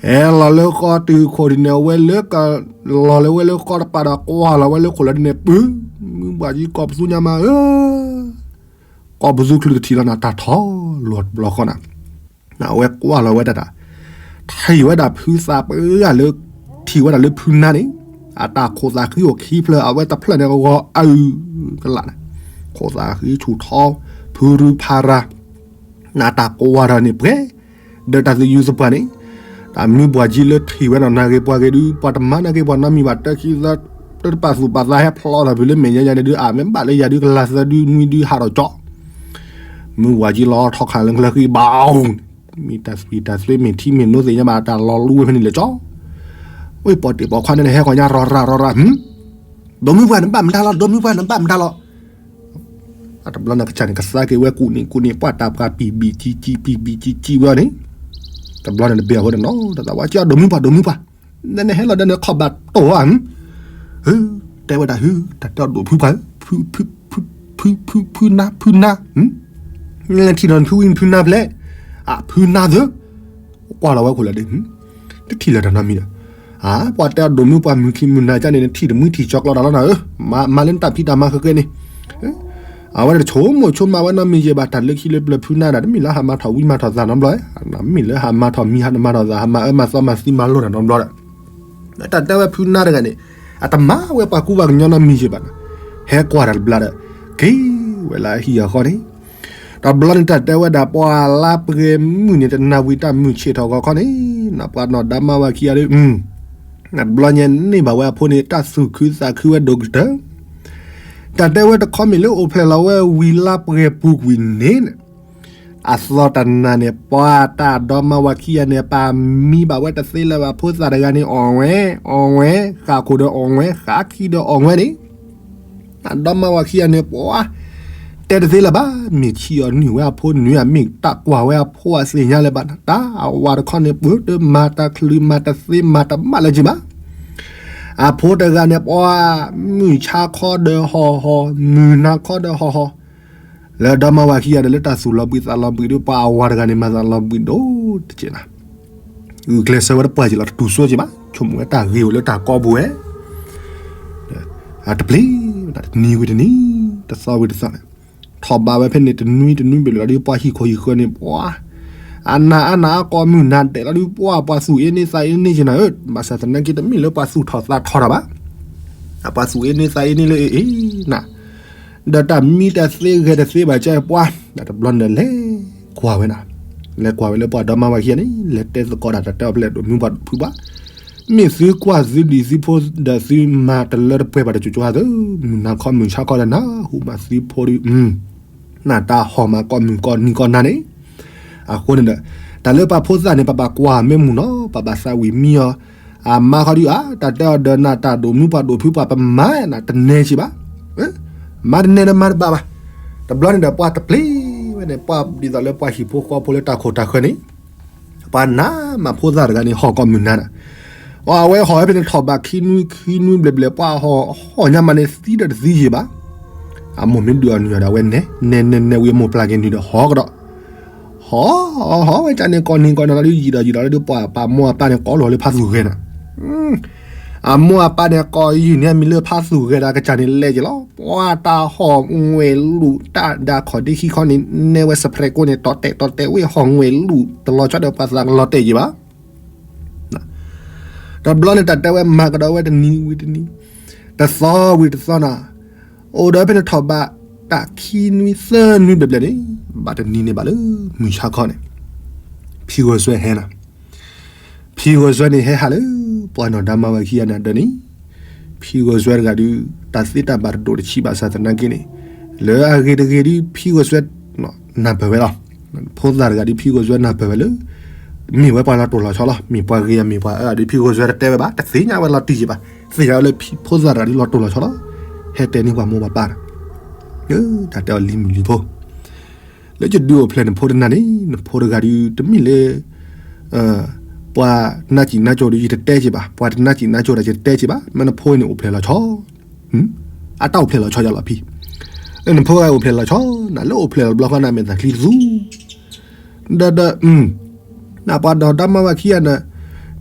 ဟဲလီၤလၢဃီတုၤခိၣ်ဒ်န့ၣ် အဝဲလၢကလီၤလၢဝဲလၢဃီတပၤဒီး ကွၢ်လီၤဝဲလၢခိၣ်လၢဒ်န့ၣ် ပုၢ် မုၢ်ဘှၢ်ကံ ကီၢ်ပသူညါမးဧၢ, ကီၢ်ပသူချုးတထံၣ်လီၤနၤ တၢ်ထီၣ်လီၤတဘျီဃီနၤ, အဝဲကွၢ်လီၤဝဲဒၣ်တၢ်, ထံၣ်ဝဲဒၣ်ဖုသးပှၢ်လၢ ထံၣ်ဝဲဒၣ်လၢဖုနါန့ၣ်, အတၢ်ခိၣ်သးဃံအိၣ်ခံဖျၢၣ် အဝဲတဖျၢၣ်န့ၣ်ဂီၤအုၣ်ကလာ်န့ၣ်, ခိၣ်သးဃံဆူၣ်ထီ ဖုရူဖးရၤ နတၢ်ကွၢ်ထီၣ်န့ၣ်ပှဲၤ, ဒီးတၢ်သယုၢ်သပှၢ်န့ၣ်, တၢ်မုၢ်ဘှၢ်ကံလၢထံၣ်ဝဲနီၢ်နၤဂ့ၤပှၤဂ့ၤဒုး ပှၤတမၤနၤဂ့ၤပှၤနီတမံၤဘၣ် တၢ်ခံသၢ, တၢ်တပာ်သူၣ်ပာ်သးဟဲဖျိးထီၣ်ဖုးလၢ မဲာ်ညါယါန့ၣ်ဒုး အမ့ၢ်ဘၣ်လၢယၤဒုး ကလၤသၢဒုးနွံဒုးဟးထီၣ်ကၠီ, မုၢ်ဘှၢ်ကံလီၤထီၣ်ခးလၢကျၢၤဃံဘၣ်, မ့ၢ်တၢ်သွံၣ်တၢ်သွဲမ့ၢ်ထံမ့ၢ်နိသ့ၣ်ညါဘၣ် တၢ်လီၤလူဝဲဖဲန့ၣ်လၢကၠီ, ဝဲပီၣ်တ့ၢ်ပီၣ်ခွါန့ၣ် ဟဲဃီၤညါရီၤရၤရီၤရၤ, ဒိးမုၢ်ပှၢ်နဘၣ်မတၤလီၤ ဒိးမုၢ်ပှၢ်နဘၣ်မတၤလီၤ အတဘျီန့ၣ် ကစၢ်န့ၣ် ကသါက့ၤဝဲကူၣ်န့ၣ်ကူၣ်န့ၣ် ပှၢ်တၢ်ပှၤပံာ်ဘံာ်ကံကံ ပံာ်ဘံာ်ကံကံဝဲအီၤန့ၣ်, တဘျီန့ၣ် တဘ့ၣ်အဃိန့ၣ်နီၤ တသးဝဲကၠီ ဒိးမုၢ်ပှၢ် ဒိးမုၢ်ပှၢ်, နဟဲလီၤဒီးနခီၣ်ဘၣ်တိၢ်ဧါ, တဲဝဲဒၣ်ဟု တၢ်တဲအီၤဒိးဖုပှၢ်, ဖု ဖု ဖု ဖု ဖုနါ ဖုနါ, နထံၣ်နီၤနဖုဝံနဖုနါဖျဲၣ်, အဖုနါသၢ, ကွၢ်လီၤဝဲခိၣ်လၢဒ် တထံၣ်လၢၤတၢ်နီတမံၤဒီး, အါ ပှၤတဲအီၤဒိးမုၢ်ပှၢ်မုၢ်ခံမုၢ်နၤကၠၢ်န့ၣ် နထံၣ်တမှံထံၣ်ကၠီကျီတၢ်လီၤနၤဧၢ, မၤလၢနတၢ်ဖံးတၢ်မၤဃဲဃဲန့ၣ်, အဝဲတဆိကမိၣ်ဆိကမးဝဲနီတမံၤယဲၢ်ဘၣ် တၢ်လၢခံလၢပျၢၤဖုနါဒီး တမ့ၢ်လၢဟးမၤထီၣ်ဝံမၤထီၣ်သးနီတဘျီ, မ့ၢ်လၢဟးမၤထီၣ်မံၤဟးမၤထီၣ်သး ဟးမၤအၢမၤသီမၤသံမၤလိတၢ်နီတဘျီဒီး တၢ်တဲဝဲဖုနါတဂၤန့ၣ်, အတမၤဝဲပှၤကူပှၤကညီနီတမံၤယဲၢ်ဘၣ်န့ၣ်, ဟဲကွၢ်တၢ်တဘျီဒီး, က့ၤဝဲလၢအဟံၣ်အဃီန့ၣ်, တဘျီန့ၣ်တၢ်တဲဝဲဒၣ်ပှၤလါပှဲၤမုၢ်န့ၣ် တနၤဝံၤတၢ်မုၢ်ဆ့ၣ်ထီၣ်ဂီၤခီန့ၣ်, နပှၤနီၢ်ဒါမါဝၤခံဂၤဒီး တဘျီညါန့ၢ်ဘၣ်ဝဲအဖိန့ၣ် တၢ်သူၣ်ခုသးခုဝဲဒိၣ်ကတၢၢ်, တၢ်တဲဝဲတခီမ့ၢ်လၢအိၣ်ဖျဲၣ်လီၤဝဲဝံၤလါပှဲၤပူၤကွံာ်န့ၣ် အသီတနၤန့ၣ် ပှၤတၢ်ဒီမါဝၤခံဂၤန့ၣ် ပာ်မံဘၣ်ဝဲတသ့လၢၤဘၣ် ဖိသၣ်တဂၤန့ၣ် အီၣ်ဝဲ, အီၣ်ဝဲ, ဃၣ်ခိၣ်ဒီးအီၣ်ဝဲ, ဃၣ်ခံဒီးအီၣ်ဝဲန့ၣ်, အဒီမါဝၤခံဂၤန့ၣ် ပှၤ တဲတသ့လၢၤဘၣ်, မ့ၢ်ဆံးအီၤနုာ်ဝဲအဖိနုာ် အမ့ၢ်တၢ်ကွၢ်ဝဲအဖိအသ့ၣ်ညါလၢၤဘၣ်, တၢ်အဝၤတခီန့ၣ် ပှၤတမၤတချုးမၤတသ့မၤတဘၣ်လၢၤက့ၤဘၣ် အဖိတဂၤန့ၣ် ပှၤ မုၢ်ဆါခီဒီးဟီၣ်ဟီၣ်, မုၢ်နၤခီဒီးဟီၣ်ဟီၣ်, လၢဒီမါဝၤခံဂၤဒီး လၢတၢ်သူၣ်လီၤဘှံးသးလီၤဘှံးဒီး ပှၤအဝၤတဂၤန့ၣ် မၤသးလီၤဘှံးဒိၣ်တက့ၢ်နၤ, ဂုာ်ကျဲးစၢးဝဲတပှၢ်က့ၤလီၤ တတူၢ်စိက့ၤဘၣ်, ဆိကမိၣ်ဝဲတၢ်ဂ့ၤအိၣ်လၢတၢ်ကီပူၤဝဲ, အတပျ့ၤဝဲဒၣ်တနံၤဝံၤတနံၤ, တသီဝံၤတသီန့ၣ်, ထီၣ်ဘးဝဲဖဲန့ၣ် တနွံတနွံဘၣ်လီၤဒီး ပှၤဟံၣ်ခိၣ်ဟံၣ်ဃၢၤန့ၣ် ပှၤ အနၢ်အါနၢ်အါကိးမုၢ်နၤဒဲးလီၤဒီး ပှၤ ပှၤသူၣ်အ့န့သးအ့န့က့ၤနၤဧၢ, ဘၣ်ဆၣ်သနာ်က့ တမ့ၢ်လၢပှၤသူၣ်ထီၣ်သးထီၣ်တၢ်ဘၣ်, အပှၤသူၣ်အ့န့သးအ့န့လၢအ့ၣ်အ့ၣ်နၤ, ဒီးတၢ်မံတၢ်သ့ဂဲၤတသ့ဘၣ်ကဲပှၤ, တဘျီန့ၣ်လဲၤကွၢ်ဝဲနၤ, လဲၤကွၢ်ဝဲလၢပှၤဒီမါဝၤခံဂၤန့ၣ် လဲၤတဲသကိးတၢ် တၢ်တဲအီၤဖဲလဲၣ် ဒိးမုၢ်ပှၢ်ဒိးဖုပှၢ် မ့ၢ်သုကွၢ်သုဒံးသုဖိဒီးသုမၤတလၢတပှဲၤဘၣ်တကၠိၤကၠိၤဟးသၢ, မုၢ်နၤခီမုၢ်ဆါခီဒီးနၢ်ဟူမးသုဖိဒီး, နတၢ်ဟီၣ်မးကိးမုၢ်ကိးနံၤကိးနၤန့ၣ်, အဃိန့ၣ်ဒီး, တၢ်လၢပှၤဖိသၣ်န့ၣ် ပဘၣ်ကွၢ်မ့ၢ်မုာ်နီၤ ပဘၣ်သးဝံၤမံအီၤ, အမါခီဒုးအါ တၢ်တဲအီၤဒီးနတၢ်ဒိးမုၢ်ပှၢ်ဒိးဖုပှၢ် ပမၤနတနဲက့ၤဘၣ် မၤတနဲဒီးမၤတဘၣ်ဘၣ်, တဘျီန့ၣ်ဒီးပှၤတပျ့ၤဝဲန့ၣ် ပှၤဒ်သိးလၢပှၤဟံၣ်ဖိဃီဖိလၢတၢ်ခိၣ်တၢ်ဃၢၤန့ၣ်, ပှၤနးမးဖိသၣ်တဂၤန့ၣ် ဟီၣ်ကိးမုၢ်နၤန့ၣ်, အဝဲဟီၣ်ဝဲဖဲန့ၣ်ထီၣ်ဘးခံနွံခံနွံဘျဲၣ်ဘျဲၣ် ပှၤဟီၣ်ဟီၣ်ညါမးန့ၣ် သံဒီးတသံယံာ်ဘၣ်, အမိၢ်မ့ၢ်ဒုးအီၤနုာ်ဒီးအဝဲနဲနဲနဲနဲဝံၤအမိၢ်ပျၢ်က့ၤနုာ်ဒီးဟီၣ်ကဒီး ဟီၣ် ဟီၣ်ဝဲကန့ၣ်ကိးနံၤကိးနၤလီၤဒုးယံာ်ဒီးယံာ်ဒီးလီၤဒုး ပှၤပာ်မိၢ်အပၢ်န့ၣ်ကိးလီၤလၢဖးသူၣ်ဂဲၤနၤ, အမိၢ်အပၢ်န့ၣ်ကိးယုၢ်န့ၢ်အမံၤလၢဖးသူၣ်ဂဲၤဒီးကစၢ်န့ၣ်လဲၤက့ၤလီၤ ပှၤတၢ်ဟီၣ်ငွဲၢ်လူၢ်တၢ်ဒၣ်ခီၣ်ဒ့ခံခီန့ၣ် နဲဝဲစဖရဲးကိန့ၣ် တီၤတဲာ်တီၤတဲာ်ဝဲဟီၣ်ငွဲၢ်လူၢ်တလီၤဆီဒီးပှၤသးကလီၤတဲာ်ယံာ်ဘၣ် တဘျီန့ၣ်တၢ်တဲဝဲမၤကဒီးဝဲတနံၤဝံၤတနံၤ, တသီဝံၤတသီနၤ, အိၣ်ဒီးဖဲန့ၣ်ထီၣ်ဘးတၢ်ခံနွံသၢနွံဘျဲၣ်ဘျဲၣ်န့ၣ်, ဘၣ်တနံၤန့ၣ်ဘၣ်လၢ မုၢ်ဆါခီန့ၣ်, ဖံဂီၤစွဲဟဲနၤ, ဖံဂီၤစွဲန့ၣ်ဟဲဟးလၢ ပှၤနီၢ်ဒါမါဝၤခံဂၤန့ၣ်ဒီးန့ၣ်, ဖံဂီၤစွဲတဂၤဒုး တၢ်သ့တၢ်ဘၣ်တဒိၣ်တဆံးဘၣ်ဆၣ်သနာ်က့န့ၣ်, လၢအဂ့ၤတဂ့ၤဒုး ဖံဂီၤစွဲ နၢ်ပၢၢ်ဝဲလီၤ. ဖိသၣ်တဂၤဒုး ဖံဂီၤစွဲနၢ်ပၢၢ်ဝဲလၢ မ့ၢ်ဝဲပှၤလီၤတိၢ်လီၤဆီလီၤ. မ့ၢ်ပှၤဂ့ၤဧါ မ့ၢ်ပှၤအၢဧါဒုး ဖံဂီၤစွဲတတဲဝဲဘၣ်, တသ့ၣ်ညါဝဲလီၤတံၢ်ယံာ်ဘၣ်. သ့ၣ်ညါဝဲလၢဖိသၣ်တဂၤဒုးလီၤတိၢ်လီၤဆီလီၤ. ဟဲတဲန့ၢ်ပှၤမိၢ်ပှၤပၢ်ဒီး, တၢ်တဲအီၤလံၤမုၣ်လံၤဖိ လၢယဒုးအိၣ်ဖျဲၣ်နဖိတနၤန့ၣ် နဖိတဂၤဒုး တမ့ၢ်လၢ ပှၤနါစံၣ်နါစိၤဒုး ယတတဲက့ၤဘၣ်. ပှၤတနါစံၣ်နါစိၤဒီး ယတတဲက့ၤဘၣ်. မ့ၢ်နဖိအံၤန့ၣ်အိၣ်ဖျဲၣ်လီၤဆီ အတၢ်အိၣ်ဖျဲၣ်လီၤဆီယလီၤဖံ, လၢနဖိဂၤအိၣ်ဖျဲၣ်လီၤဆီ, နလၢအိၣ်ဖျဲၣ်လီၤတဘျီဃီန့ၣ် မဲာ်သၣ်ချံသူ, ဒီးဒီး, နပှၤဒီးတၢ်မၤဝဲခံဂၤန့ၣ်,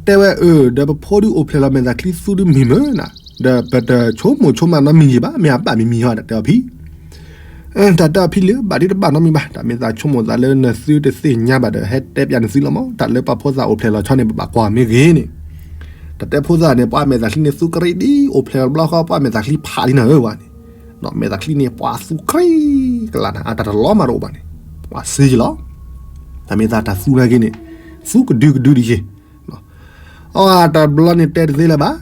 တဲဝဲအၢ ဒီးပဖိဒုးအိၣ်ဖျဲၣ်လီၤမဲာ်သၣ်ချံသူဒုးမ့ၢ်မ့ၢ်နၤ ဒီးပတဆိကမိၣ်ဆိကမးနီတမံၤယံၤဘၣ်, မ့ၢ်အဘၣ်မံၤမံၤဟီ တၢ်တဲအီၤဖံ တၢ်တဲအီၤဖံလၢ ဘၣ်ဒုတဘၣ်နီတမံၤဘၣ်, တၢ်မ့ၢ်သးဆိကမိၣ်သးလၢနသုတသ့ၣ်ညါဘၣ်ဒီး ဟဲတဲပျးနသုလီၤမး, တၢ်လၢပှၤဖိသၣ်အိၣ်ဖျဲၣ်လီၤဆီန့ၣ် ပဘၣ်ကွၢ်မ့ၢ်ဂ့ၤန့ၣ်, တၢ်တဲဖိသၣ်န့ၣ် ပှၤမဲာ်သးချံန့ၣ်သူကရံဒ် အိၣ်ဖျဲၣ်လီၤတဘျီဃီ ပှၤမဲာ်သးချံဖးလံနၤဧၢဝဲန့ၣ်, မဲာ်သးချံန့ၣ် ပှၤသူကရံကလးနၤ အတၢ်တလီၤမးတအိၣ်ဘၣ်န့ၣ်, ပှၤစ့ယံၤလီၤ, တၢ်မ့ၢ်သးတၢ်သူနာ်က့န့ၣ် သူကဒုကဒုဒ်ယ့ၤ အတဘျီန့ၣ်တဲတသ့လၢၤဘၣ်,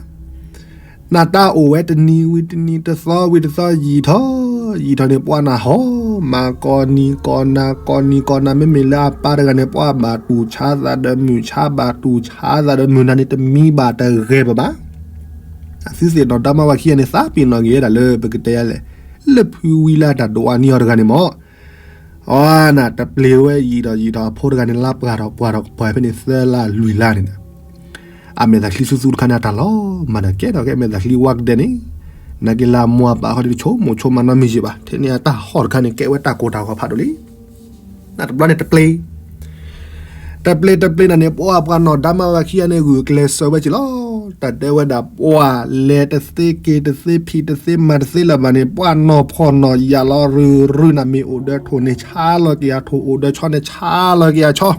နတၢ်အိၣ်ဝဲတနံၤဝံၤတနံၤ တသီဝံၤတသီ ယံာ်ထီၣ်ယံာ်ထီၣ်န့ၣ် ပှၤနၢ်ဟီၣ်မၤကိးနံၤကိးနၤ ကိးနံၤကိးနၤ မ့မ့ၢ်လၢအပၢ်တဂၤန့ၣ် ပှၤဘၣ်တူၢ်ဆါသးဒီးမုၢ်ဆါ ဘၣ်တူၢ်ဆါသးဒီးမုၢ်နၤန့ၣ် တမံဘၣ်တဂဲၤဘၣ်ဘၣ်, အသုသ့ၣ်နီၣ်ဒါမါဝၤခံဂၤန့ၣ် သးပ့ၤနီၣ်က့ၤဝဲဒၣ်လၢပကတဲယၤလဲၣ်, လၢဖုဝံလၢအတၢ်ဒိးအါနံၣ်အီၤတဂၤန့ၣ်မး အနတပျ့ၤဝဲယံာ်ဒီးယံာ်ဒီးအဖိတဂၤန့ၣ် လါပှဲၤဒီးပှဲၤဒီးပှဲၤဖဲန့ၣ် သၢလါလွံၢ်လါန့ၣ်, အမဲာ်သးချံသူသူတခါန့ၣ် အတၢ်လီၤမးဒီး ကဲထီၣ်က့ၤအမဲာ်သးချံဝါကဒဲန့ၣ်, နာ်က့လၢအမိၢ်အပၢ်ဃီဒီး တဆိကမိၣ်ဆိကမးနီတမံၤယံၤဘၣ်, ထဲန့ၣ်အတၢ်ဟီၣ်တခါန့ၣ် ကဲဝဲတၢ်ကိၢ်တၢ်ဂီၤဖးဒိၣ်လံ, နတဘျီန့ၣ်တပျ့ၤ တပျ့ၤတပျ့ၤနၤန့ၣ် ပှၤပှၤနီၣ်ဒါမါဝၤခံဂၤန့ၣ် ဂုာ်ကျဲးစၢးဝဲက့ၤလီၤ, တၢ်တဲဝဲဒၣ်ပှၤလဲၤတသ့က့ၤတသ့ ဖံးတသ့မၤတသ့လၢၤဘၣ်န့ၣ် ပှၤနီၢ်ဖှီၣ်နီၢ်ယာ်လီၤ ရုၢ်ရုၢ်နၤ မ့ၢ်အိၣ်ဒီးထိၣ်န့ၣ် ဆါလီၤက့ၤအထိၣ် အိၣ်ဒီးဆီန့ၣ် ဆါလီၤက့ၤအဆီ,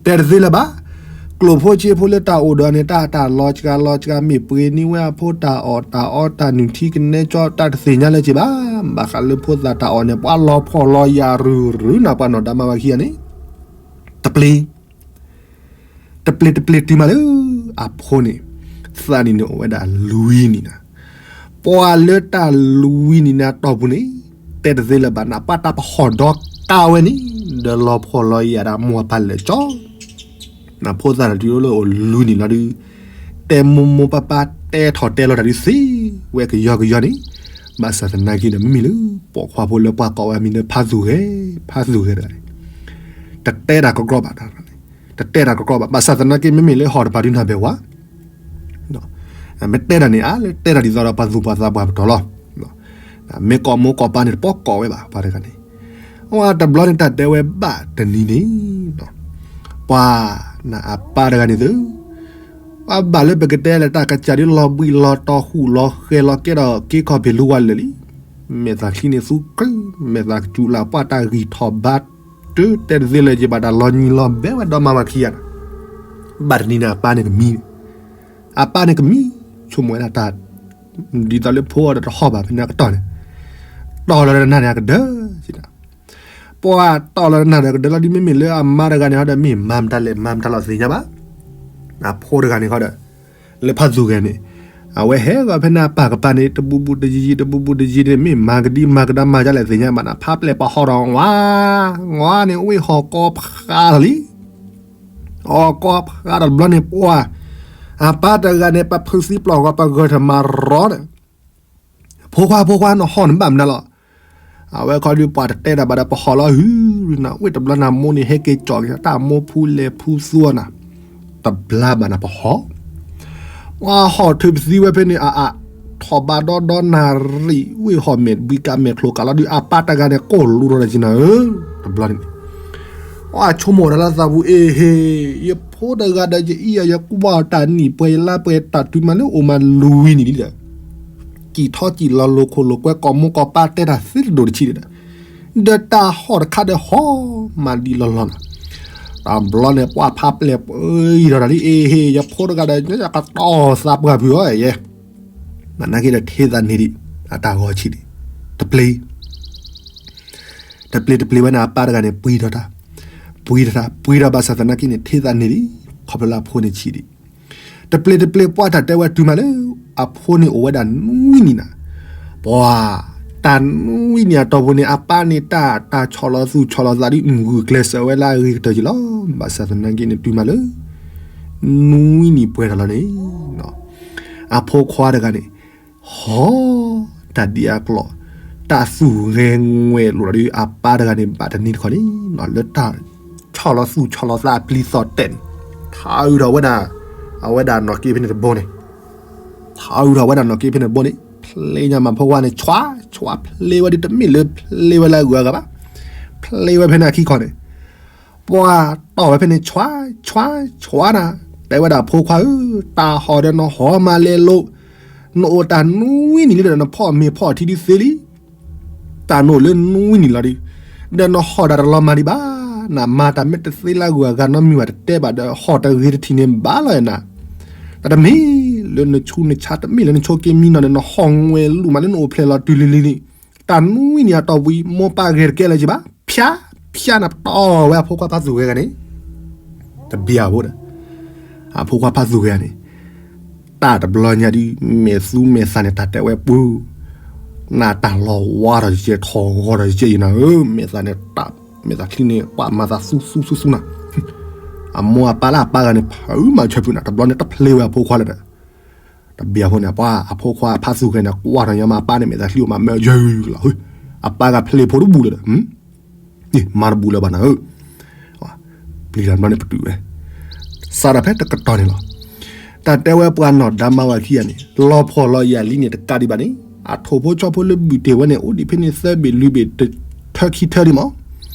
တဲတသ့လၢၤဘၣ်, ကျိၣ်ဖိစ့ဖိလၢတၢ်အိၣ်ဒီးန့ၣ် တၢ်တၢ်လီၤစှၤလီၤစှၤ မ့ၢ်ပှ့ၤန့ၢ်ဝဲအဖိတၢ်အီၣ်တၢ်အီတၢ်နုၢ်ထံကနဲကၠီ တၢ်တသ့ၣ်ညါလၢၤက့ၤဘၣ်, ဘၣ်ဃးလၢဖိသၣ်တၢ်အီၣ်န့ၣ် ပှၤလီၤဖှီၣ်လီၤယာ်ရုၢ်ရုၢ်နၤ ပှၤနီၣ်ဒါမါဝၤခံဂၤန့ၣ်, တပျ့ၤ တပျ့ၤတပျ့ၤတုၤမးလၢ အဖိန့ၣ် သးနံၣ်န့ၣ်အိၣ်ဝဲဒၣ်လွံၢ်နံၣ်နၤ, ပှၤလၢတၢ်လွံၢ်နံၣ်န့ၣ်အတီၢ်ပူၤန့ၣ် တဲတသ့လၢၤဘၣ်နၤ ပှၤတၢ်ပဟီၣ်ဒီကါဝဲန့ၣ် ဒီးလီၤဖှီၣ်လီၤယာ်ဒီးမိၢ်ပၢ်လၢာ်ကၠီ နဖိသၣ်တဒုအိၣ်လၢအိၣ်လွံၢ်နံၣ်လီၤဒုး, တဲမိၢ်မိၢ်ပၢ်ပၢ်တဲထီၣ်တဲလီၤတၢ်ဒုးသ့ဝဲကယီကယီန့ၣ်, ဘၣ်ဆၣ်သနာ်က့ဒီး မ့မ့ၢ်လၢပိာ်ခွါဖိလၢပှၤကိးဝဲအမံၤလၢဖးသူၣ်ဂဲၤ, ဖးသူၣ်ဂဲၤတဂၤန့ၣ်, တတဲတၢ်ကကြီဘၣ်, တတဲတၢ်ကကြီဘၣ်, ဘၣ်ဆၣ်သနာ်က့ မ့မ့ၢ်လၢဟီၣ်တပၤဒုးနၢ်ဘဲၣ်ဝါ မ့ၢ်တဲတၢ်န့ၣ် အါလၢတဲတၢ်ဒ်သိးဒီးပှၤသူၣ်ပှၤသးပှၢ်ပတီၢ်လီၤ. မ့ၢ်ကိးမိၢ်ကိးပၢ်န့ၣ် တပီၢ်ကိးဝဲဘၣ် ပှၤတဂၤန့ၣ်, အတဘျီန့ၣ် တၢ်တဲဝဲဘၣ်တနံၤန့ၣ်, ပှၤနအပၢ်တဂၤန့ၣ်သု, ပှၤဘၣ်လၢပကတဲလၢတၢ်ကစၢ်ဒုးလီၤဘှံးလီၤတီၤဃူၣ်လီၤဃဲၤလီၤကဲဒီးက့ခီၣ်ဖံးလူဝါလၢာ်လံ, မဲာ်သးချံန့ၣ်သူက, မဲာ်သးကစူၤလၢပှၤတၢ်ဂံၢ်ထီၣ်ဘါ တုၤတဲတသ့လၢၤက့ၤဘၣ် တၢ်လီၤညံၤလီၤဘဲဝဲဒီးမါဝၤခံဂၤန့ၣ်, ဘၣ်တနံၤန့ၣ် အပၢ်န့ၣ်ကမံ, အပၢ်န့ၣ်ကမံ, ဆိကမိၣ်ဝဲဒၣ်တၢ်, ဒ်သိးလၢဖိအီၤဒီးတဟီၣ်ဘၣ်ဖဲန့ၣ်အကတီၢ်န့ၣ်, တီၢ်လီၤဒီးနၤန့ၣ် အကဒၢ, ပှၤတီၢ်လီၤဒီးနၤဒီးကဒၢလီၤဒ် မ့မ့ၢ်လၢအမါတဂၤန့ၣ်ဟီဒီး မ့ၢ်မၤမတၤလဲၣ် မၤမတၤလီၤသ့ၣ်ညါဘၣ်, အဖိတဂၤန့ၣ်ဟီဒီး လၢဖးသူၣ်ဂဲၤန့ၣ်, အဝဲဟဲဂီၤဖဲန့ၣ်အပၢ်ကပၤန့ၣ် တဘူးဘူးတယံၤယံၤ တဘူးဘူးတယံၤယံၤန့ၣ် မ့ၢ်မၤကဒံမၤကဒါမၤဒ်လဲၣ်သ့ၣ်ညါဘၣ်နၤ ဖးပျဲၢ်ပဟီၣ်ဒီး ဝါ, ဝါန့ၣ် ဝ့ၢ်ဟီၣ်ကိးဖးထီၣ်လံ, ဟီၣ်ကိးဖးထီၣ်တဘျီန့ၣ် ပှၤ, အပၢ်တဂၤန့ၣ် ပဖုသံပျီၢ်ဂီၤ ပဂၢၢ်ထၢၣ်မၤရီဒီး ဖိခွါ ဖိခွါ နဟီၣ်န့ၣ်ဘၣ်မနုၤလီၤ. အဝဲခီဒုးပှၤတတဲတၢ်ဘၣ်ဒီး ပဟီၣ်လီၤဟုၣ်နၤ ဝ့ၢ်တဘျီနၤ မိၢ်န့ၣ်ဟဲက့ၤကၠီၣ်က့ၤ တၢ်မိၢ်ဖူလဲၤဖူသူအီၤနၤ, တဘျါဘၣ်နၤ ပဟီၣ်, ပှၤဟီၣ်ထုးပသံဝဲဖဲန့ၣ် အအါ, ထီၣ်ဘးဒီဒီနၣ်ရံၣ် ဝ့ၢ်ဟီၣ်မဲာ်ဘှံးကးမဲာ်ချိၤကးလီၤဒုး အပၢ်တဂၤန့ၣ် ကိၢ်လူၤဒီးနၤဧၢ, တဘျီန့ၣ် အဆိကမိၣ်ဝဲဒၣ်လၢသးပူၤ အ့ဟ့ၣ်, ယဖိတဂၤဒီး ယအံၤယကွၢ်တၢ်နံၣ်ပှဲၤ ယလါပှဲၤ တၢ်တုၤမးလၢအိၣ်မးလွံၢ်နံၣ်လံဒီး စံၣ်ထီၣ်စံၣ်လီၤ လိာ်ခိၣ်လိာ်ကွဲ ကိးမိၢ်ကိးပၢ်တဲတၢ်သ့တဒိၣ်တဆံးဒီး ဒီးတၢ်ဟီၣ်တခါဒီးဟီၣ်မးဒံးလီၤလီၤနၤ, တဘျီန့ၣ် ပှၤဖးပျဲၢ်ပှဲၤထီၣ်တၢ်လံ အ့ဟ့ၣ် ယဖိတဂၤဒီး ယကတီၢ်သးပှၢ်ဖုးအီၤယဲ, နာ်က့ဒီးထံၣ်သးန့ၢ်ဒံး အတၢ်ဂီၤဆံးဒံး, တပျ့ၤ တပျ့ၤတပျ့ၤဝဲန့ၣ် အပၢ်တဂၤန့ၣ် ပှံၤထီၣ်တၢ်, ပှံၤထီၣ်တၢ် ပှံၤထီၣ်ဘၣ်ဆၣ်သနာ်က့န့ၣ် ထံၣ်သးန့ၢ်ဒံး ခီဖျိလၢအဖိန့ၣ်ဆံးဒံး, တပျ့ၤတပျ့ၤပှၤတၢ်တဲဝဲတုၤမးလၢ အဖိန့ၣ်အိၣ်ဝဲဒၣ်နွံနံၣ်နၤ, ပှၤ တၢ်နွံနံၣ်အတီၢ်ပူၤန့ၣ် အပၢ်န့ၣ်တၢ် တၢ်ဆီၣ်လီၤသူၣ်ဆီၣ်လီၤသးဒ်မုၢ်ဂုာ်ကျဲးစၢးဝဲလၢအဂ့ၤကတၢၢ်က့ၤလီၤ, ဘၣ်ဆၣ်သနာ်က့န့ၣ် တုၤမးလၢ နွံနံၣ်ပှဲၤထီၣ်လီၤန့ၣ် အဖိခွါတဂၤန့ၣ် ဟီၣ်တၢ်ဒ်အကျိၤ, တၢ်သူၣ်ဂဲၤငွဲၣ်လိာ်ဒီး အပၢ်တဂၤန့ၣ် ဘၣ်တနံၤတခီန့ၣ် လၢတၢ်ဆီၣ်လီၤသူၣ်ဆီၣ်လီၤသးအပျံၤသီၣ်တဲာ်န့ၣ် ထးအုးထီၣ်ဝဲဒၣ်, အဝဲဒၣ်နီၣ်က့ဖဲန့ၣ်တဘိန့ၣ်, ထးအုးထီၣ်ဝဲဒၣ်နီၣ်က့ဖဲန့ၣ်တဘိန့ၣ် ဖျ့ညါမးဖိခွါန့ၣ် ဆွး, ဆွးဖျ့ဝဲဒ် တမ့ၢ်လၢဖျ့ဝဲလၢအဂုၤအဂၤဘၣ်, ဖျ့ဝဲဖဲန့ၣ်အခံခီန့ၣ် ပှၤတီၢ်ဝဲဖဲန့ၣ် ဆွး, ဆွး, ဆွးနၤ, တဲဝဲဒၣ်ဖိခွါဧၢ, တၢ်ဟီၣ်ဒီးနဟီၣ်မးလဲၤလိာ်, နအိၣ်တၢ်နွံနံၤလံဒီး နဖီၣ်မ့ၤဖီၣ်ထံဒုးသ့လံ. တၢ်နအိၣ်လၢနွံနံၤလီၤဒီး, ဒီးနဟီၣ်ဒၣ်တလီၤမၢ်ဒံးဘၣ်, နမၤတၢ်မ့ၢ်တသ့လၢဂုၤအဂၤနီတမံၤဘၣ်တတဲဘၣ်ဒီး ဟီၣ်တဂ့ၤတထံၣ်န့ၣ်ဘၣ်လီၤနၤ. တၢ်တမ့ၢ်လၢနဆူးနဆါ တမ့ၢ်လၢနဆိးက့မံနီၤန့ၣ် နဟီၣ်ငွဲလူၤမးလၢနအိၣ်ဖျဲၣ်လီၤတုၤလံၤလံၤလံၤ, တၢ်နွံနံၤအတီၢ်ပူၤ မိၢ်ပၢ်ဂဲၤတကဲလၢၤက့ၤဘၣ်, ဖၠါ, ဖၠါနပတီၢ်ဝဲအဖိခွါဖးသူၣ်ဂဲၤဂၤန့ၣ်, တဘံၣ်အဖိဒီး အဖိခွါဖးသူၣ်ဂဲၤဂၤန့ၣ်, တၢ်တဘျီညါဒုး မဲာ်သူမဲာ်သးန့ၣ် တၢ်တဲဝဲပူၤ, နတၢ်လီၤဝါထီၣ်ကဲ ထီၣ်ဂီၤထီၣ်ကဲအံၤနၤဧၢ, မဲာ်သးန့ၣ်တၢ်, မဲာ်သးချံန့ၣ် ပှၤမၤသးသူသူသူသူနၤ, အမိၢ်အပၢ်လၢအပၢ်ဂၤန့ၣ် ဖုးမၤဆၢဖုးနၤ, တဘျီန့ၣ်တဖျ့ဝဲအဖိခွါလၢၤဒီး တဘံၣ်အဖိန့ၣ် ပှၤအဖိခွါဖးသူၣ်ဂဲၤန့ၣ် ကွၢ်ထီၣ်ညီမး အပၢ်န့ၣ် မဲာ်သးချံအိၣ်မးမၢယၢလီၤ, အပၢ်ဂၤဖျ့ဖိတဘူၣ်လၢၤဒီး မၤတဘူၣ်လၢၤဘၣ်နၤဧၢ, ပျံၤတၢ်တဘျီန့ၣ်ပတုာ်ဝဲ, စးထီၣ်ဖဲတကတီၢ်န့ၣ်လီၤ. တၢ်တဲဝဲပှၤနီၢ်ဒါမါဝၤခံဂၤန့ၣ် လီၤဖှီၣ်လီၤယာ်လံန့ၣ်တကးဒံးဘၣ်န့ၣ် အထိၣ်ဖိဆီဖိလၢဘုၣ်တ့ၢ်ဝဲန့ၣ် အိၣ်ဒံးဖဲန့ၣ်သၢဘ့ၣ်လွံၢ်ဘ့ၣ် တထၢခံထၢဒံးမး,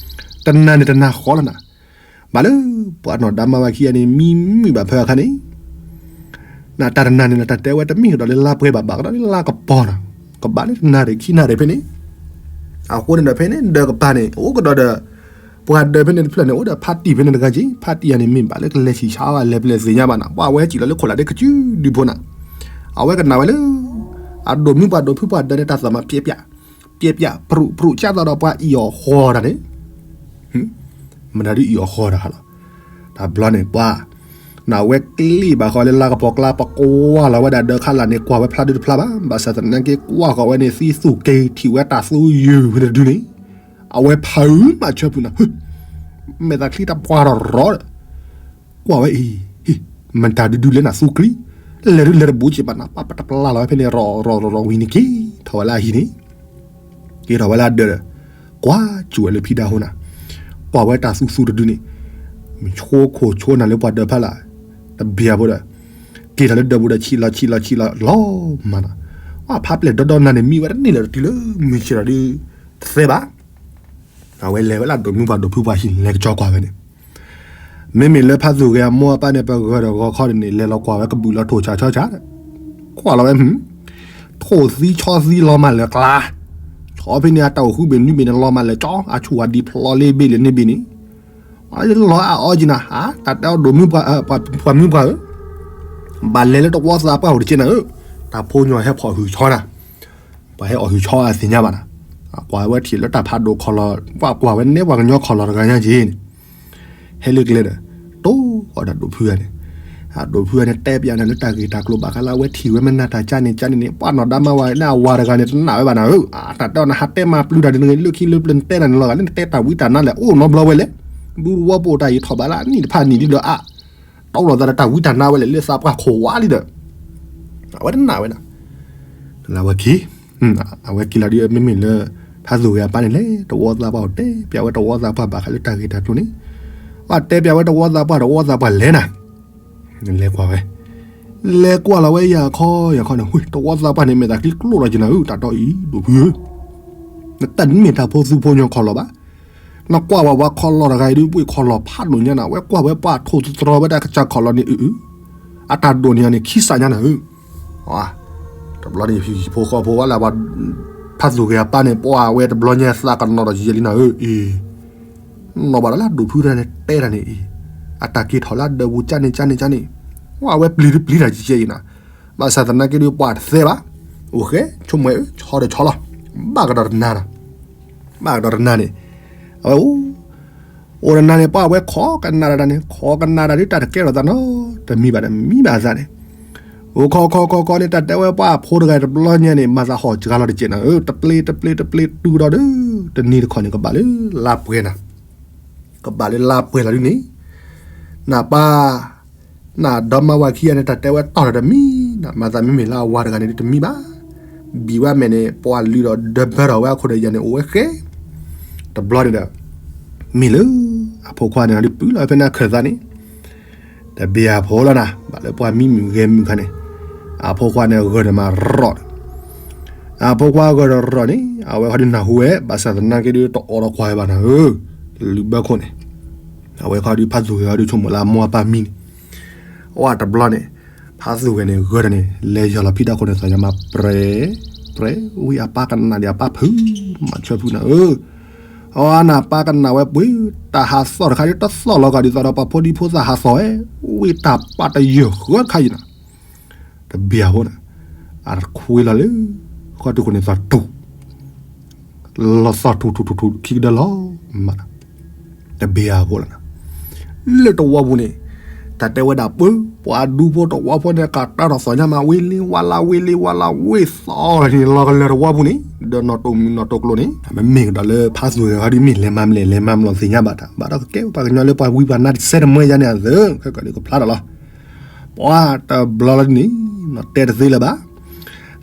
တနၤန့ၣ်တနၤဃီလီၤနၤ. ဘၣ်လၢပှၤနီၢ်ဒါမါဝၤခံဂၤန့ၣ် မံမုာ်ဘၣ်ဖဲအခါန့ၣ် နတၢ်တနၤန့ၣ် နတၢ်တဲဝဲတမ့ၢ်ကဒီးလၢလါပှဲၤဘၣ် ဘၣ်ကဒီးလၢလါကပီၤနီၤ, ကဘၣ်လၢတနၤရံၣ်ခံနၤရံၣ်ဖဲန့ၣ်, အဃိန့ၣ်ဒီးဖဲန့ၣ် ဒၢးကပၤန့ၣ် အိၣ်ကဒီးဒီး ပှၤဒၢးဖဲန့ၣ်တဖျၢၣ်န့ၣ် အိၣ်ဒီးဖါတံၢ်ဖဲန့ၣ်တဂၤက့ၤ, ဖါတံၢ်ယၤန့ၣ် မ့ၢ်ဘၣ်လၢကလဲၤဆံၣ်ဆါဝဲလဲၤပလဲၤသ့ၣ်ညါဘၣ်နၤ, ပှၤဝဲစံၣ်လီၤလၢခိၣ်လာ်ဒဲကစုဒုဖိနၤ, အဝဲကနၣ်ဝဲလၢ အဒိၣ်မုၢ်ပှၤဒိၣ်ဖုပှၤဒၢးန့ၣ် တၢ်သးမၤပျဲးပျဲး ပျဲးပျဲး ပြူးပြူး ကၢ်သးဒီးပှၤအံၣ်အီၣ်ဃီတၢ်န့ၣ်, မတၤဒုးအံၣ်အီၣ်ဃီတၢ်ဟးလီၤ. တဘျီန့ၣ်ပှၤ နဝဲကျ့ၣ်ဘၣ်ဃီလၢလါကပီၤကျါ ပကွၢ်လီၤဝဲဒၣ်ဒၢးခါလာ်န့ၣ် ကွၢ်ဝဲဖျါဒုတဖျါဘၣ်, ဘၣ်ဆၣ်သနာ်က့ကွၢ်ဃီၤဝဲန့ၣ် သံသူၣ်က့ၤထံၣ်ဝဲတၢ်သူယုၢ်ဖဲန့ၣ်တဒုန့ၣ်, အဝဲဖုးမၤဆၢဖုးနၤ, မဲာ်သးချံတပှၢ်ရီၤရီၤဒီး ကွၢ်ဝဲအံၤ, မတၤဒုဒုလဲၣ်နၤသူကြံ, လဲၤဒုလဲၤတဘူးက့ၤဘၣ်နၤ, ပှၤပတပျၢ်လီၤဝဲဖဲန့ၣ် ရီၤရီၤရီၤရီၤဝံၤန့ၣ်က့ၤထီၣ်ဝဲလၢအဟံၣ်န့ၣ်, က့ၤထီၣ်ဝဲလၢအဒၢးဒီး ကွၢ်စူၣ်ဝဲလၢဖံဒါဟိနၤ, ကွၢ်ဝဲတၢ်သူသူတဒုန့ၣ်, ဆိခိၣ်ဆိနၤလၢပှၤဒၢးဖးလၢ်, တဘံၣ်အဖိဒီး က့ၤထီၣ်လၢဒၢးပူၤဒီးဆံးလီၤဆံးလီၤဆံးလီၤလီၤမးနီၤ, ပှၤဖးပျဲၢ်ဒီဒီနၤန့ၣ် မံဝဲတန့ၢ်လၢၤတတုၤလၢမုၢ်ဆ့ၣ်ထီၣ်ဒု တသဲဘၣ် အဝဲလဲၤဝဲလၢဒိၣ်မုၢ်ပှၤဒိၣ်ဖုပှၤဟံၣ်လဲၤကစီကွၢ်ဝဲန့ၣ်, မ့မ့ၢ်လၢဖးသူၣ်ဂဲၤအမိၢ်အပၢ်န့ၣ် ပဂၢၤဒီးဂီၤခီဒ်န့ၣ် လဲၤလီၤကွၢ်ဝဲကဘုၣ်လီၤထိၣ်ဆးဆီဆး, ကွၢ်လီၤဝဲ, ထိၣ်သံဆီသံလီၤမၢ်လၢကျါ, ဆီဖဲန့ၣ်အတၢ်အိၣ်ဃုဘ့ၣ်နွံဘ့ၣ်န့ၣ် လီၤမၢ်လၢကၠီ အဆူၣ်ဝဲဒံးဖျီလ့ဘ့ၣ်လၢန့ၣ်ဘ့ၣ်န့ၣ်, လီၤအအီက့ၤနၤ တၢ်တဲအီၤဒိၣ်မုၢ်ပှၤမုၢ်ပှၤဧၢ, ဘၣ်လဲၤလၢတဝီသးပှၢ်အိၣ်တက့ၢ်နၤဧၢ, တၢ်ဖိညီဟဲဖီၣ်ဟုၣ်ဆီနၤ ပှၤဟဲအီၣ်ဟုၣ်ဆီအသ့ၣ်ညါဘၣ်နၤ, ကွၢ်ဝဲထံၣ်လၢတၢ်ဖးဒိၣ်ခီၣ်လီၢ်, ပှၤကွၢ်ဝဲန့ၢ်ပှၤကညီခီၣ်လီၢ်တဂၤညါက့ၤန့ၣ်, ဟဲလၢကျဲဒီး တိၢ်အီၣ်ဒီးဒိၣ်ဖုဂၤန့ၣ်, ဒိၣ်ဖုဂၤန့ၣ် တဲပျးနၤလၢတၢ်ဂ့ၢ်တၢ်ကျိၤဘၣ်ဃးလၢ အဝဲထံၣ်ဝဲမ့ၢ်နၤတၢ်ကါန့ၣ်ကါန့ၣ်န့ၣ်, ပှၤနီၢ်ဒါမါဝၤလၢအဝၤတဂၤန့ၣ် တနာ်ဝဲဘၣ်နၤဧၢ, တၢ်တဲအီၤနဟးတဲမၤပျုၤတၢ်ဒ်န့ၣ်ဂ့ၤ လၢခံလၢပျၢၤနတဲတၢ်န့ၣ်လီၤဂာ်လၢနတဲတၢ်ဝံတၢ်နါလဲၣ် အိၣ်နီတဘျီဝဲလဲၣ်, ဒူတဝီပအိၣ်တၢ်အံၤထီၣ်ဘးလၢအနံၣ်တဖၣ်နံၣ်ဒ်ဒီးအါ တီလိာ်သးဒီးတၢ်ဝံတၢ်နါဝဲလဲၣ် လၢသးပှၢ်ခိၣ်ဝါလံဒီး, အဝဲတနာ်ဝဲဒၣ်, အဝဲက့ၤလီၤဒ်မ့မ့ၢ်လၢ ဖးသူၣ်ဂဲၤအပၢ်န့ၣ်လဲၣ် တဝီသးပှၢ်အိၣ်တဲပျးဝဲတဝီသးပှၢ်ဘၣ်ဃးလၢတၢ်ဂ့ၢ်တၢ်ကျိၤန့ၣ်, ပှၤတဲပျးဝဲတဝီသးပှၢ် တဝီသးပှၢ်လဲၤနၤ, လဲၤကွၢ်ဝဲ, လဲၤကွၢ်လီၤဝဲယၤခီယၤခီန့ၣ် ဝ့ၢ် တဝီသးပှၢ်န့ၣ် မဲာ်သးချံကျိၣ်လီၤက့ၤနၤဧၢ တၢ်တီအံၤ ဒိၣ်ဖုဧၢ နတၢ်တမ့ၢ်တၢ်ဖိသူဖိညီခီၣ်လီၢ်ဘၣ်, နကွၢ်ဝဲပှၤခီၣ်လီၢ်တဂၤအံၤဒုး ပှ့ၤခီၣ်လီၢ်ဖးဒိၣ်ညါနၤ ဝဲကွၢ်ဝဲပှၤထိၣ်သတြီၤဝဲဒၣ်ကစၢ်ခီၣ်လီၢ်န့ၣ်အု အတၢ်ဒိၣ်န့ၣ်န့ၣ် ခံစးညါနၤဧၢ, တဘျီန့ၣ် ဟံၣ်ဖိဃီဖိဝဲလၢပှၤ ဖးသူၣ်ဂဲၤအပၢ်န့ၣ် ပှၤဝဲတဘျီညါသးကနီၤဒီးယဲလံနၤဧၢအံၤ, နီၢ်ဘၣ်ဒီးလၢဒိၣ်ဖုတၢ်န့ၣ်တဲတၢ်န့ၣ်အံၤ, အတၢ်က့ၤထီၣ်လၢဒၢးပူၤကၠၢန့ၣ်ကၠၢန့ၣ်ကၠၢန့ၣ်, ဝဲပျံၤတပျံၤတၢ်ကဲအံၤနၤ, ဘၣ်ဆၣ်သနာ်က့ဒုး ပှၤတသဲဘၣ်, အိၣ်ဃဲ ဆိကမိၣ်ဝဲ ဆီဒီးဆီလီၤ, ဘၣ်ကဒီးတနၤနၤ ဘၣ်ကဒီးတနၤန့ၣ်, အဝဲအိၣ်, အိၣ်တနၤန့ၣ် ပှၤဝဲခိးကနၣ်တၢ်န့ၣ် ခိးကနၣ်တၢ်ဒုး တၢ်တကဲထီၣ်သးနီတမံၤဘၣ် တမံၤဘၣ်သးန့ၣ်, အိၣ်ခိးခိးခိးခိးန့ၣ် တၢ်တဲဝဲပှၤအဖိတဂၤတဘျီညါန့ၣ် မၤသးဟီၣ်စှၤလီၤတကဲးနၤဧၢ, တပျ့တပျ့တပျ့တူဒီးဒုး တနံၤတခီန့ၣ် ကဘၣ်လၢလါပှဲၤနၤ ကဘၣ်လၢလါပှဲၤလီၤဒ်န့ၣ်, နပၢ် နဒီမါဝၤခံဂၤန့ၣ် တၢ်တဲဝဲတီၢ်ထီၣ်တမံၤနၤ, မၤသးမ့မ့ၢ်လၢအဝၤတဂၤန့ၣ်ဒုးတမံၤဘၣ်, ဘံၣ်ဝဲမဲာ်န့ၣ် ပှၤလုၢ်ဒီးဒၢဘၢထီၣ်ဝဲအခိၣ်ဒီးယၤန့ၣ် အိၣ်ဝဲဃဲ, တဘျီန့ၣ်ဒီး မ့ၢ်လၢ အဖိခွါန့ၣ်ဒုးပုၢ်လီၤဖဲန့ၣ်အခၢၣ်သးန့ၣ်, တဘ့ၣ်အဖိလီၤနၤ ဘၣ်လၢပှၤမံမုာ်ဂဲၤမုာ်ခါန့ၣ်, အဖိခွါန့ၣ်ဂၢၢ်ဒီးမၤရီၣ် အဖိခွါဂၢၢ်ဒီးရီၣ်န့ၣ် အဝဲခီဒုးနၢ်ဟူဝဲ ဘၣ်ဆၣ်သနာ်က့ဒုးတအိးထီၣ်ကွၢ်ဝဲဘၣ်နၤဧၢ, လုၢ်ဘၢခိၣ်န့ၣ်, အဝဲခီဒုးဖးသူၣ်ဂဲၤခီဒုးဆိကမိၣ်လၢအမိၢ်အပၢ်မံန့ၣ်, အဝဲတဘျီန့ၣ်, ဖးသူၣ်ဂဲၤန့ၣ်ဂၢၢ်တၢ်န့ၣ် လဲၤယီၤလီၤဖံးတၢ်ခိၣ်န့ၣ်သီညါမး ပြဲ ပြဲ ဝံၤအပၢ်ကနၣ်ဒံးအပၢ်ဖုး မၤဆၢဖုးနၤဧၢ, အီနၤပၢ်ကနၣ်ဝဲပှ့ၤ တၢ်ဟးသီၣ်တခါဒ်တသီၣ်လီၤကဒီးသးဒီးပှၤဖိဒံဖိသၣ်ဟးသီၣ်ဝဲ, ဝံၤတၢ်ပာ်တယၢၢ်ဃၢတခါယံၤနၤ, တဘ့ၣ်အဖိန့ၣ် အတခွ့လီၤလၢ ဃီၣ်ထူၣ်ခိၣ်န့ၣ်သီတူၢ် လီၤသီၣ်ထူၣ်ထူၣ်ထူၣ်ထူၣ်ခံကဒၢလီၤမး, တဘ့ၣ်အဖိလီၤနၤ, လၢတဝီပူၤန့ၣ် တၢ်တဲဝဲဒၣ်ပၢ ပှၤဒူဖိတဝီဖိန့ၣ် ကးတၢ်ထီၣ်သီညါမး ဝ့လ့ဝါလါ ဝ့လ့ဝါလါ ဝ့သီၣ်န့ၣ် လီၤကလၢၤတဝီပူၤန့ၣ် ဒီးနီၢ်တိၢ်မုၢ်နီၢ်တိၢ်ကျိၤန့ၣ် မ့မ့ၢ်ကဒီးလၢဖးသူၣ်ဂဲၤဟီဒ်မ့ၢ်လဲၤမၤမလဲၣ် လဲၤမၤမလီၤသ့ၣ်ညါဘၣ်တၢ် ဘၣ်ဒီးကကဲပှၤကညီလၢပှၤဝံပှၤနါတစဲတမှဲယါန့ၣ်အသၢ ခဲကဒုးကဖျါထီၣ်လီၤ ပှၤတဘျီလီၤဒ်န့ၣ် တဲတသ့လၢၤဘၣ်,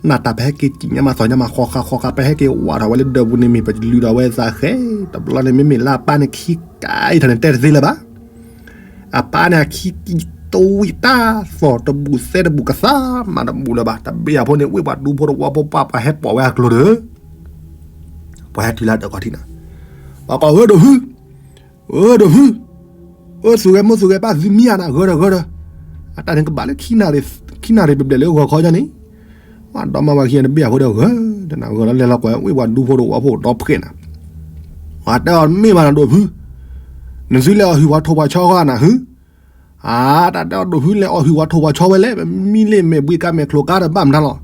နၢ်တၢ်ပဟဲက့ၤကံၣ်ညါမးသီညါမး ဃီဃာ်ဃီဃာ် ပဟဲက့ၤဝးထီၣ်ဝဲလၢဒၢးပူၤန့ၣ် မ့ၢ်ပကလုၢ်ထီၣ်ဝဲသးဃဲ, တဘျီန့ၣ် မ့မ့ၢ်လၢအပၢ်န့ၣ်ခံကါအံၤထီၣ်န့ၣ် တဲတသ့လၢၤဘၣ်, အပၢ်န့ၣ်အခံကံၣ်တဝံၣ်တၢ် သီၣ်တဘူၣ်သဲတဘူၣ်ကသါမးတဘူၣ်လၢၤဘၣ်, တဘ့ၣ်အဖိန့ၣ် ဝ့ၢ်ပှၤဒူဖိတဝီဖိပှၤ ပှၤဟဲပိာ်ဝဲအကျိၤဒီး ပှၤဟဲတုၤလၢဒၢးခီၣ်ထံးနၤ, ပှၤကိးဝဲဒိၣ်ဖု အၢ ဒိၣ်ဖု, အၢ သူၣ်ဂဲၤမိၢ်သူၣ်ဂဲၤပၢ် သုမံယါနၤ ဂၢၢ်ဒီးဂၢၢ်ဒီး, အတၢ်န့ၣ်ကဘၣ်လၢခံနၣ်ရံၣ် ခံနၣ်ရံၣ်ဘျဲၣ်ဘျဲၣ်လၢဂီၤခီညါန့ၣ်, ဒီမါဝၤခံဂၤန့ၣ် တဘ့ၣ်အဖိဒီးဂၢၢ်, တနၢ်ဂၢၢ်လီၤလဲၤလီၤကွၢ် ဝ့ၢ်ပှၤဒူဖိတဝီဖိဒီဖှဲးနၤ, ပှၤတဲအီၤမ့ၢ်ဘၣ်နၤဒိၣ်ဖု, နသုလဲၤအီၣ်ဟုၣ်ပှၤထိၣ်ပှၤဆီဂီၢ်နၤဟု, အါ တၢ်တဲအီၤဒိၣ်ဖု လဲၤအီၣ်ဟုၣ်ပှၤထိၣ်ပှၤဆီဝဲလဲၣ်, မံလ့ၣ်မဲာ်ဘှံးကါမဲာ်ချိၤကါဒီးဘၣ်မတၤလီၤ,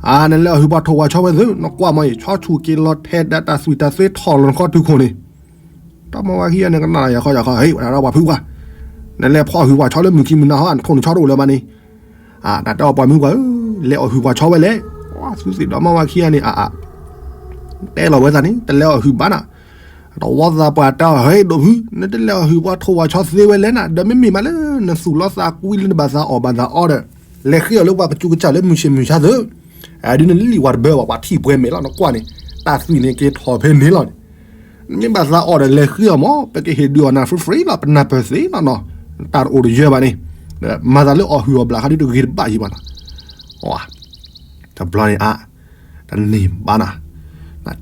အါ နလဲၤအီၣ်ဟုၣ်ပှၤထိၣ်ပှၤဆီဝဲသု နကွၢ်မ့ၢ်အံၤ ဆီဆူၣ်က့ၤလီၤထဲဒၣ်တၢ်သွံၣ်တၢ်သ့ထီၣ်လီၤနခီတုၤခိၣ်န့ၣ်, ဒီမါဝၤခံဂၤန့ၣ် ကနၣ်ယၤခီယၤခီ ဟ့ၣ်ဝဲဒၣ်ဒီးပှၤဖုပှၤ, နလဲၤဖီၣ်ဟုၣ်ပှၤဆီလၢမုၢ်ခံမုၢ်နၤဟီ နထိၣ်နဆီတအိၣ်လၢၤဘၣ်န့ၣ်, တၢ်တဲအီၤပှၤမုၣ်ပှၤဧၢ, လဲၤအီၣ်ဟုၣ်ပှၤဆီဝဲလဲၣ်, သုသ့ၣ်ဒီမါဝၤခံဂၤန့ၣ် အါ တဲလီၤဝဲသးန့ၣ် တလဲၤအီၣ်ဟုၣ်ဘၣ်နၤ, တဝီသးပှၢ်တဲအီၤ ဟဲဒိၣ်ဖု နတလဲၤအီၣ်ဟုၣ်ပှၤထိၣ်ပှၤဆီသ့ဝဲလဲၣ်နၤ ဒီးမ့မ့ၢ်မးလၢ နသူၣ်လီသးကွံလၢနဘၣ်သးအီၣ်ဘၣ်သးအီဒီး လဲၤဃ့အီၤလၢပှၤကစူးကစၢ်လၢမုၢ်ဆ့ၣ်မုၢ်ဆါသု, အဒုးနလံၣ်ဝၤတဘၢဘၣ် ပှၤထံၣ်ပှဲၤမဲာ်လီၤ နကွၢ်န့ၣ်, တၢ်သွံၣ်န့ၣ်က့ၤထီၣ်ဖဲန့ၣ်လီၤန့ၣ်, နမ့ၢ်ဘၣ်သးအီၣ်ဒီးလဲၤဃ့အီၤမး ပကဟ့ၣ်ဒုးအီၣ်နၤ free free လီၤ ပနၢ်ပၢၢ်သ့လီၤနီၤ, တၢ်တအိၣ်တယၢဘၣ်န့ၣ်, မၤသးလၢအီၣ်ဟုၣ်အီၣ်ဘျးခါဒုးတဂ့ၤတဘၣ်ယံၤဘၣ်နီၤ, တဘျီန့ၣ်အါ တန့ၢ်ဘၣ်နၤ,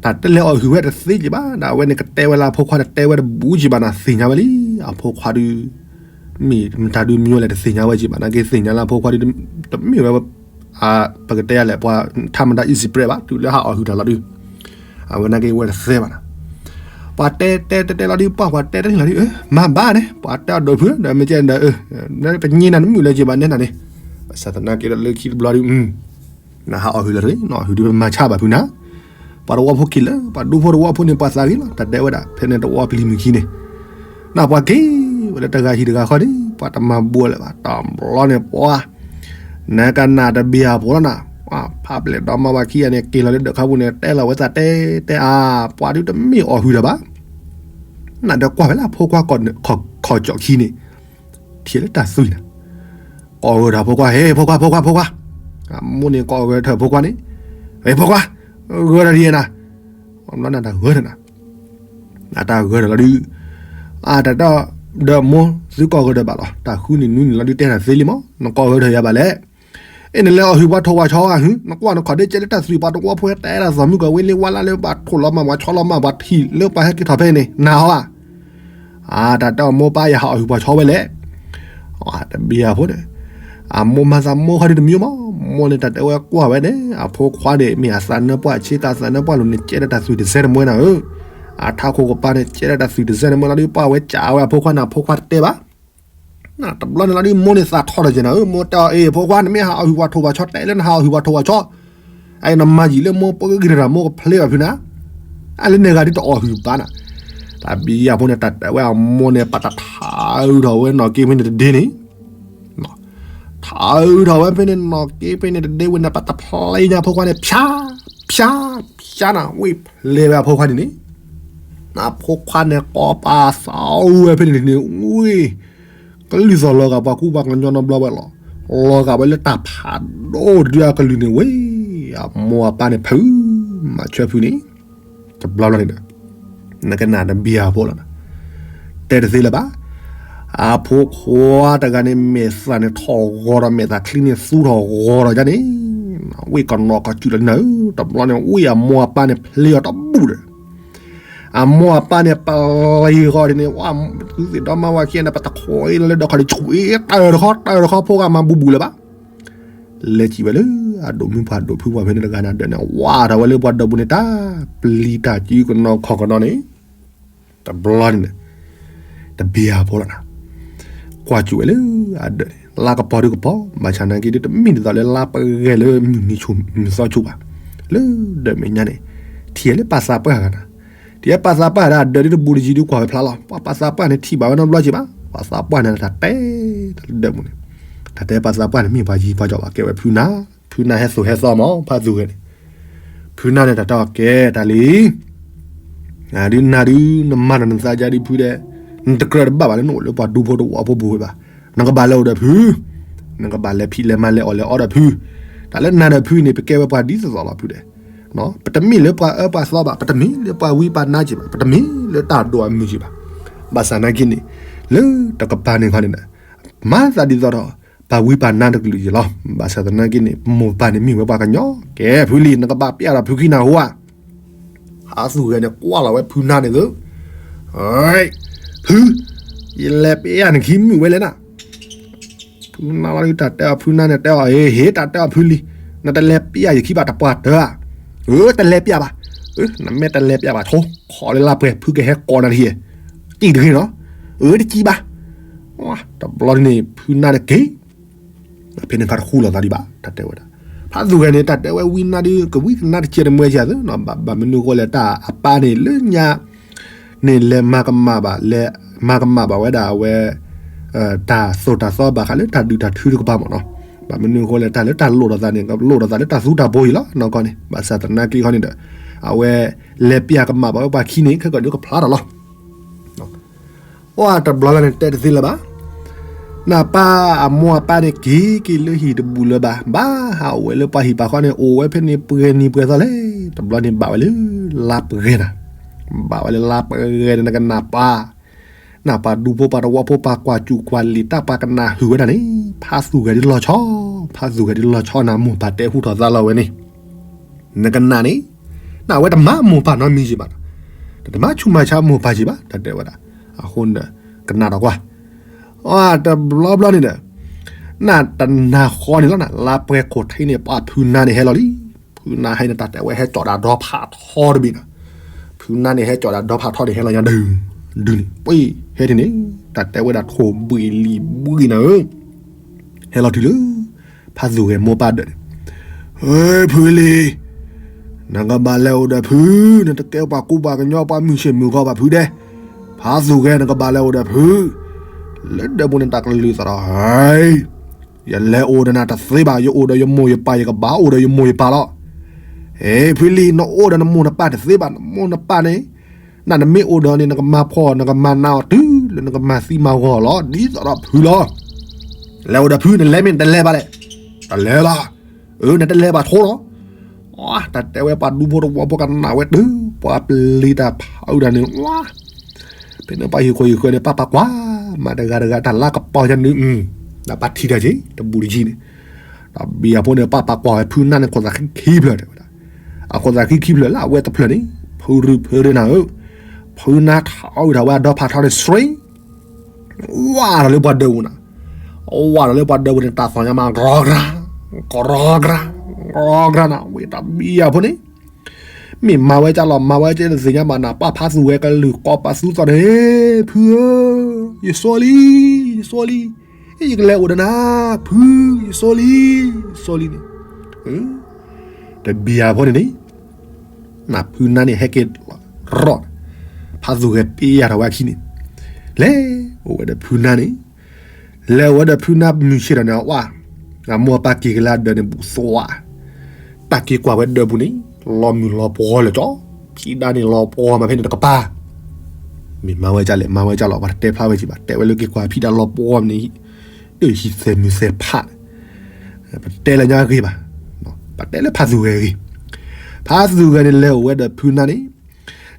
တၢ်တလဲၤအီၣ်ဟုၣ်ဝဲတသ့က့ၤဘၣ် ဒ်ဝဲန့ၣ်ကတဲဝဲလၢအဖိခွါန့ၣ် တဲဝဲတဘူက့ၤဘၣ်နၤ သ့ၣ်ညါဝဲလံ, အဖိခွါဒုး မ့ၢ်မတၤဒုးမံဝဲလဲၣ်တသ့ၣ်ညါဝဲက့ၤဘၣ် နာ်က့သ့ၣ်ညါလၢအဖိခွါဒုး တမ့ၢ်ဝဲ ပကတဲယၤလဲၣ် ပှၤထါမတၤ easy prey ဘၣ် တုၤလၢဟးအီၣ်ဟုၣ်တၢ်လီၤဒုး, အဝဲနာ်က့ဝဲတသ့ဘၣ်နၤ, ပှၤတဲတဲတဲတဲလီၤဒုးပှၢ်ပှၤတဲတန့ၢ်လီၤဒုး, မၤဘၣ်န့ၣ် ပှၤတဲအီၤဒိၣ်ဖုဒီးမ့ၢ်ကဲဒီး ပညံနၤနမုာ်လၢက့ၤဘၣ်နဲနၤန့ၣ်, ဘၣ်ဆၣ်သနာ်က့ဒီးလၢခံတဘျီဒုး နဟးအီၣ်ဟုၣ်လၢၤတဂ့ၤ နအီၣ်ဟုၣ်ဒုးပမၤဆါဘၣ်ဖုနၤ, ပှၤတဝီဖိက့ၤလၢ ပှၤဒူဖိတဝီဖိန့ၣ် ပှၤသးဂ့ၤလီၤ တၢ်တဲဝဲဒၣ် ဖဲန့ၣ်တဝီပျံၤမုၢ်ခံန့ၣ်, နပှၤက့ၤဝဲလၢတဂၤဟံၣ်တဂၤဃီန့ၣ် ပှၤတမၤဘူးလၢၤဘၣ် တဘျီန့ၣ်ပှၤ နကနၣ်တဘ့ၣ်အဖိလီၤနၤ, ဖးဘျဲၣ်ဒီမါဝၤခံဂၤန့ၣ် က့ၤလီၤလၢဒၢးခီပူၤန့ၣ် တဲလီၤဝဲသးတဲတဲအါ ပှၤဒုးတမ့ၢ်အီၣ်ဟုၣ်တၢ်ဘၣ်, နဒီးကွၢ်ဖဲလၢအဖိခွါခီၣ်ကၠီၣ်ခံန့ၣ် ထံၣ်လၢတၢ်သွံၣ်နၤ, ကိးဂၢၢ်ဒီးဖိခွါ ဟဲဖိခွါ ဖိခွါ ဖိခွါ, အမိၢ်န့ၣ်ကိးဂၢၢ်ထၢၣ်ဖိခွါန့ၣ်, ဟဲဖိခွါ, ဂၢၢ်ဒီးဒ်နၤ, ဘျီနတၢ်ဂၢၢ်ဒီးနၤ အတၢ်ဂၢၢ်ဒီးလီၤဒုး, အတၢ်တဲဒီးမိၢ်သုကိးဂၢၢ်ဒီးဘၣ်လီၤ တၢ်ဃုနံၣ်နွံနံၣ်လီၤဒုးတဲတၢ်သ့လံမး နကိးဂၢၢ်ထၢၣ်ယၤဘၣ်လဲၣ်, အ့ၣ်နလဲၤအီၣ်ဟုၣ်ပှၤထိၣ်ပှၤဆီဧါဟုၣ် နကွၢ်နခီၣ်ဒ့ကဲလၢတၢ်သွံၣ်ပှၤတဝီဖိတဲဒၣ်သီၣ်မုၢ်ကီၢ်ဝ့လ့ဝါလါလၢပှၤထိၣ်လီၤမၢ်ပှၤဆီလီၤမၢ်ပှၤထံၣ်လၢပှၤဟဲက့ၤထီၣ်ဖဲန့ၣ် နၤဟီဧါ အတၢ်တဲအီၤမိၢ်ပၢ်ယဟးအီၣ်ဟုၣ်ပှၤဆီဝဲလဲၣ်, တဘ့ၣ်အဖိန့ၣ်, အမိၢ်မၤသးမိၢ်ခီဒုးတမံၤမး, မိၢ်န့ၣ်တၢ်တဲဝဲကွၢ်ဝဲန့ၣ် အဖိခွါန့ၣ် မ့ၢ်အသးနၢပှၢ်ဆ့ကၤသးနၢပှၢ်လိၤန့ၣ် ကဲဒၣ်တၢ်သွံၣ်တစဲတမှဲနၤဧၢ, အထးခိၣ်ကပၤန့ၣ် ကဲဒၣ်တၢ်သွံၣ်တစဲတမှဲလီၤဒုး ပှၢ်ဝဲကးဝဲအဖိခွါန့ၣ် အဖိခွါတတဲဘၣ် တဘျီန့ၣ်လီၤဒုး မိၢ်န့ၣ်သးထီၣ်ထီၣ်က့ၤနၤဧၢ, မိၢ်တဲအီၤ အ့ၣ် ဖိခွါ နမ့ၢ်ဟးအီၣ်ဟုၣ်ပှၤထိၣ်ပှၤဆီ တဲလၢနဟးအီၣ်ဟုၣ်ပှၤထိၣ်ပှၤဆီ, အအံၤနမၤယံာ်လၢမိၢ်ပှၢ်ဂ့ၤတရၣ်မိၢ်ကဖျ့ဘၣ်ဖုနၤ, အလၢန့ၣ်ဂၤဒုးတအီၣ်ဟုၣ်ဘၣ်နၤ, တၢ်ဘံယၤဖိန့ၣ် တၢ်တဲဝဲအမိၢ်န့ၣ် ပတထးအုးထီၣ်ဝဲနီၢ်က့ဖဲန့ၣ်တဒ့န့ၣ် ထးအုးထီၣ်ဝဲဖဲန့ၣ် နီၢ်က့ဖဲန့ၣ်တဒ့ဝဲန့ၣ် ပတဖျဲညါဖိခွါန့ၣ် ဖၠါ ဖၠါ ဖၠါနၤ ဝ့ၢ်ဖျဲဝဲအဖိခွါန့ၣ်န့ၣ်, အဖိခွါန့ၣ် ကိးပာ်သးဝဲဖဲန့ၣ်န့ၣ် ဝ့ၢ် ကလုၢ်သီၣ်လီၤဂာ်ပှၤကူပှၤကညီနီတဘျီဝဲလီၤ, လီၤဂာ်ဝဲလၢတၢ်ဖးဒိၣ်တဒုအကလုၢ်န့ၣ်ဝဲ, အမိၢ်အပၢ်န့ၣ်ဖုး မၤဆၢဖုးန့ၣ်, တဘျီဘျီန့ၣ်ဒီး နကနၣ်တဘံယၤဖိလီၤ, တဲတသ့လၢၤဘၣ်, အဖိခွါတဂၤန့ၣ် မဲာ်သၣ်န့ၣ်ထီၣ်ဂီၤဒီး မဲာ်သၣ်ချံန့ၣ်သူထီၣ်ဂီၤဒီးဒ်န့ၣ်, ဝ့ၢ်ကနီၤကစူၣ်လီၤနၤဧၢ, တဘျီန့ၣ် ဝ့ၢ်အမိၢ်အပၢ်န့ၣ်ဖျ့အီၤတဘူၣ်ဒီး အမိၢ်အပၢ်န့ၣ် ပလံၤဃီဒ်န့ၣ် ဝဲ သုသ့ၣ်ဒီမါဝၤခံဂၤန့ၣ် ပတခွဲးလီၤလၢဒီးခီဒ်ဆူၣ်အ့ၣ် တၢၢ်တခီ တၢၢ်တခီ ဖိဂၤမၤဘူၣ်ဘူၣ်လၢၤဘၣ်, လဲၤစံးဝဲလၢအဒိၣ်မုၣ်ပှၢ်ဒိၣ်ဖုပှၢ်ဖဲန့ၣ်တဂၤန့ၣ် အဒၢးန့ၣ် ဝးထီၣ်ဝဲလၢပှၤဒၢးပူၤန့ၣ် တၢ်ပျံၤတၢ်စုကနီၤခီၣ်ကနီၤန့ၣ် တဘျီန့ၣ် တဘံၣ်အဖိလီၤနၤ, ကွၢ်စူၣ်ဝဲလၢအဒၢးန့ၣ် လါကပီၤဒုကပီၤ ဘၣ်ဆၣ်နာ်က့ဒုတမ့ၢ်ဒ်သိးလၢလါပဂဲၤလၢမုၢ်နံၤဆူၣ်မုၢ်သီဆူၣ်ဘၣ်, လၢဒၢးမဲာ်ညါန့ၣ် ထံၣ်လၢပာ်သးပှၢ်ဂၤနၤ, ထံၣ်လၢပာ်သးပှၢ်ဒၣ်အဒၢးဒုတဘူးတယံၤဒုကွၢ်ဝဲဖျါလီၤ, ပှၤပာ်သးပှၢ်န့ၣ်ထံၣ်ဘၣ်ဝဲနီတဘျီက့ၤဘၣ်, ပာ်သးပှၢ်န့ၣ်တၢ်တဲတၢ်ဒၢးပူၤန့ၣ်, တၢ်တဲပာ်သးပှၢ်န့ၣ်မ့ၢ်ပှၤယံၤပှၤကီၢ်ဘၣ်ကဲဝဲဖုနၢ်, ဖုနၢ်ဟဲသိၣ်ဟဲသီမး ဖးသူၣ်ဂဲၤန့ၣ် ဖုနၢ်န့ၣ်တၢ်တဲအီၤကဲတၢ်လံ နဒုနၢ်ဒု နမၤနၤနသးဒ်ဖုဒဲး, နတကြၢးတဘၣ်ဘၣ်လၢနအိၣ်လၢပှၤဒူဖိတဝီဖိပူၤဝဲဘၣ်, နကဘၣ်လဲၤအိၣ်ဒီးဖု, နကဘၣ်လဲၤဖံးလဲၤမၤလဲၤအီၣ်လဲၤအီဒီးဖု, တၢ်လၢနၤဒီးဖုန့ၣ် ပကဲဝဲပှၤဒ်သိးသိးလီၤဖုဒဲး, ပတမ့ၢ်လၢပှၤအၢပှၤသီဘၣ်, ပတမ့ၢ်လၢပှၤဝံပှၤနါက့ၤဘၣ်, ပတမ့ၢ်လၢတၢ်ဒိၣ်အမုၢ်က့ၤဘၣ်, ဘၣ်ဆၣ်နာ်က့န့ၣ် လၢတကပၤန့ၣ်ခီန့ၣ်ဒီး မၤသးဒ်သိးဒီး ပှၤဝံပှၤနါတကလုာ်က့ၤလီၤ, ဘၣ်ဆၣ်သနာ်က့န့ၣ် ပမိၢ်ပၢ်န့ၣ်မ့ၢ်ဝဲပှၤကညီ, ကဲဖုလံ နကဘၣ်ပျဲဒီးဖုခံနၤဟူဧါ ဖးသူၣ်ဂဲၤန့ၣ် ကွၢ်လီၤဝဲဖုနၢ်န့ၣ်သု, ဖု, ယလဲၤပျဲနခံမုာ်ဝဲလဲၣ်နၤ, ဖုနၢ်လီၤဒုတၢ်တဲအီၤဖုနၢ်န့ၣ်တဲအီၤ ဟ့ၣ်တၢ်တဲအီၤဖုလံ, နတလဲၤပျဲယခံဘၣ်တပှၢ်တၢၢ်ဧါ, အၢ တလဲၤပျဲဘၣ်, နမ့ၢ်တလဲၤပျဲဘၣ်ထိ, ခီလၢလါပှဲၤ ဖုကဟဲကိးနၤတဟံၣ်, တံၢ်တဂ့ၤနီၤ, အၢ တကံဘၣ်, တဘျီန့ၣ် ဖုနၢ်န့ၣ်က့ၤ ဖဲန့ၣ်ခါတဃူလိာ်သးဒံးဘၣ် တၢ်တဲဝဲဒၣ်, ဖးသူၣ်ဂဲၤန့ၣ် တၢ်တဲဝဲဝံနါဒု ကဝံကနါတကဲတမှဲကဲသု, ဘၣ်မနုၤဃိလဲၣ် တၢ်အပၢ်န့ၣ်လၢညါန့ၣ် လဲၤမၤကမၣ်ဘၣ်, လဲၤမၤကမၣ်ဘၣ်ဝဲဒၣ်အဝဲ တၢ်သိၣ်တၢ်သီဘၣ်ဃးလၢတၢ်ဒုးတၢ်ထုတကပၤမ့ၢ်နီၤ, ဘၣ်မနုၤဃိလဲၣ် တၢ်လၢတၢ်လိၣ်ဒီးသးန့ၣ် ကလိၣ်ဒီးသးလၢတၢ်သူတၢ်ပှီၤအံၤလီၤ နီၢ်ကီၢ်န့ၣ် ဘၣ်ဆၣ်သနာ်က့ခီန့ၣ်ဒီး အဝဲလဲၤပျဲကမၣ်ဘၣ်ဝဲပှၤခံန့ၣ် ခဲကီၢ်ဒုကဖျါထီၣ်လီၤ ပှၤတဘျီလၢ်န့ၣ်တဲတသ့လၢၤဘၣ်. နပၢ်အမိၢ်အပၢ်န့ၣ် က့ၤက့ၤလၢဟံၣ်တဘူးလၢၤဘၣ်. ဘၣ်ဟးအိၣ်ဝဲလၢပှၤဟံၣ်ပှၤဃီန့ၣ် အိၣ်ဝဲဖဲန့ၣ်ပှဲၤနံၤပှဲၤသီလဲၣ်. တဘျီန့ၣ်ဘၣ်ဝဲလၢလါပှဲၤနၤ, ဘၣ်ဝဲလၢလါပှဲၤန့ၣ် နကနၢ်ပၢ်, နပှၤဒူဖိပှၤတဝီဖိပှၤကွၢ်စူၣ်ကွၢ်လံာ်တၢ်ပှၤကနၣ်ဟုၣ်ဝဲဒၣ်န့ၣ် ဖးသူၣ်ဂဲၤဒ်လီၤဆီ, ဖးသူၣ်ဂဲၤဒ်လီၤဆီနၤ မိၢ်ပၢ်တဲဟူထီၣ်သါလီၤဝဲန့ၣ် နကနၣ်န့ၣ်, နဝဲတမၤမိၢ်ပၢ်နီတမံၤက့ၤဘၣ်, တမၤဆူးမၤဆါမိၢ်ပၢ်က့ၤဘၣ် တၢ်တဲဝဲဒၣ်. အဃိန့ၣ်ဒီး ကနၣ်ဒီးကွၢ်, အတဘျီဘျီန့ၣ်ဒီး နတနၤဃီန့ၣ်လီၤနၤ လါပှဲၤခိၣ်ထံးန့ၣ် ပှၤဖုနါန့ၣ်ဟဲလီၤလံ. ဖုနါဟဲန့ၣ် တၢ်တဲဝဲဟဲကၠီၣ်ဒၣ်ဒီဖးထီတဘ့ၣ်နၤ, ဖုနါန့ၣ် ဟဲကၠီၣ်ဒၣ်ဒီဖးထီန့ၣ် ဟဲလီၤညါဒုး, ဒုးန့ၣ် ပှ့ၤဟဲန့ၣ်န့ၣ် တၢ်တဲဝဲဒၣ်ထိၣ်ဘှံးလံာ်ဘှံးနၤဧၢ ဟဲလီၤတုၤလၢ ဖးသူၣ်ဂဲၤမိၢ်ပၢ်ဒၢးန့ၣ်, ဟဲဖုလံၤ, နကဘၣ်လဲၤအိၣ်ဒီးဖု, နတကဲပှၤကူပှၤကညီပှၤမုၢ်ဆ့ၣ်မုၢ်ဂီၤဘၣ်ဖုဒဲး, ဖးသူၣ်ဂဲၤ နကဘၣ်လဲၤအိၣ်ဒီးဖု, လၢဒၢးပူၤန့ၣ် တၢ်ကလုၢ်သးဒီးဟဲ ယလဲၤအိၣ်ဒီးနၤတသ့ဘၣ်, ယအိၣ်ဒီးယမိၢ်ယပၢ် ယကဘၣ်အိၣ်ဒီးယမိၢ်ယပၢ်လီၤ. ဟဲဖုလံၤ နအိၣ်ဒီးနမိၢ်နပၢ်တသ့ဘၣ်, နမိၢ်နပၢ်န့ၣ် နမ့ၢ်အိၣ်ဒီးန့ၣ် နကမၤဖှီၣ် နကမၤနးအီၤတုၤလၢနကမၤသံမၤဂီၤလီၤ, ဒ်သိးဒီးဖုလီၤ. လဲၤအိၣ်ဒီးဖု နလဲၤမ့ၢ်နတလဲၤဘၣ်လဲၣ်, တလဲၤဘၣ်, အၢ နတလဲၤဘၣ်ထိလီၤ. တၢ်တဲဝဲပှၤဒူဖိတဝီဖိကနၣ်ဝဲတုၤ ပှၤပျံၤတၢ်ဖးအုးတၢ်န့ၣ် ပှၤဖဲန့ၣ်ပှၤဟံၣ်ခိၣ်ဟံၣ်ဃၢၤန့ၣ် ပၢ်ပာ်ကွၢ်မးတဂၤတဂၤ တၢ်လါကပီၤညါန့ၣ် တၢ်ပာ်ထံၣ်တၢ်က့ၤ တဘူးတယံၤန့ၣ် တၢ်ဘံၣ်အဖိန့ၣ် ပၢ်ပာ်ကွၢ်ဝဲဖုနါန့ၣ် ခိၣ်သးခံခံဖျၢၣ်တဲဝဲဒၣ်, အခိၣ်သးခံခံဖျၢၣ်လၢအဝဲတဖျၢၣ်န့ၣ် ဖုရူၢ်ဖုရူၢ်နၤဧၢ, ဖုနါထီၣ်အုးထီၣ်ဝဲအဒီဖးထီန့ၣ် စှ့ ဝါထီၣ်လၢပှၤဒၢးပူၤနၤ, ဝါထီၣ်လၢပှၤဒၢးပူၤန့ၣ် တၢ်သီၣ်ညါမး ကြီကြၢ်, ကြီကြၢ်, ကြီကြၢ်နၤ ဝဲတၢ်ဘံၣ်အဖိန့ၣ် မ့ၢ်မၤဝဲကၢ်လီၤ မၤဝဲကၢ်တသ့ၣ်ညါဘၣ်နၤ ပၢ်ဖးသူၣ်ဂဲၤကလုၢ်ကိးပသူသီၣ်န့ၣ် ဖုဧၢ, ယစိလံ, ယစိလံ, ယကလဲၤအိၣ်ဒီးနၤ, ဖု, ယစိလံ, ယစိလံန့ၣ် တဘံၣ်အဖိန့ၣ်န့ၣ် နဖုနါန့ၣ် ဟဲက့ၤရီၣ်, ဖးသူၣ်ဂဲၤပျဲယၤထီၣ်ဝဲအခံန့ၣ် လဲၤအိၣ်ဝဲဒီးဖုနါန့ၣ်, လဲၤအိၣ်ဝဲဒီးဖုနါမုၢ်ဆ့ၣ်ထီၣ်န့ၣ် အဝဲ အမိၢ်အပၢ်က့ၤကလၢဒၢးန့ၣ် ဘူးသွါ, တၢ်က့ၤကွၢ်ဝဲဒၢးပူၤန့ၣ် လီၤမုၢ်လီၤပှီၤလၢာ်ကၠီ, ဖံးဒါန့ၣ်လီၤပှီၤမးဖဲန့ၣ်တကပၤ, မ့ၢ်မၤဝဲကၢ်လဲၣ် မၤဝဲကၢ်လီၤ ပှၤတတဲဖျါဝဲက့ၤဘၣ် တဲဝဲလၢက့ၤကွၢ်ဖံးဒါလီၤပှီၤန့ၣ် တဟံးသဲးမုၢ်သဲးဖး ပတဲလၢညါဂ့ၤဘၣ်, ပတဲလၢဖးသူၣ်ဂဲၤဂ့ၤ, ဖးသူၣ်ဂဲၤန့ၣ် လဲၤအိၣ်ဝဲဒီးဖုနါန့ၣ်,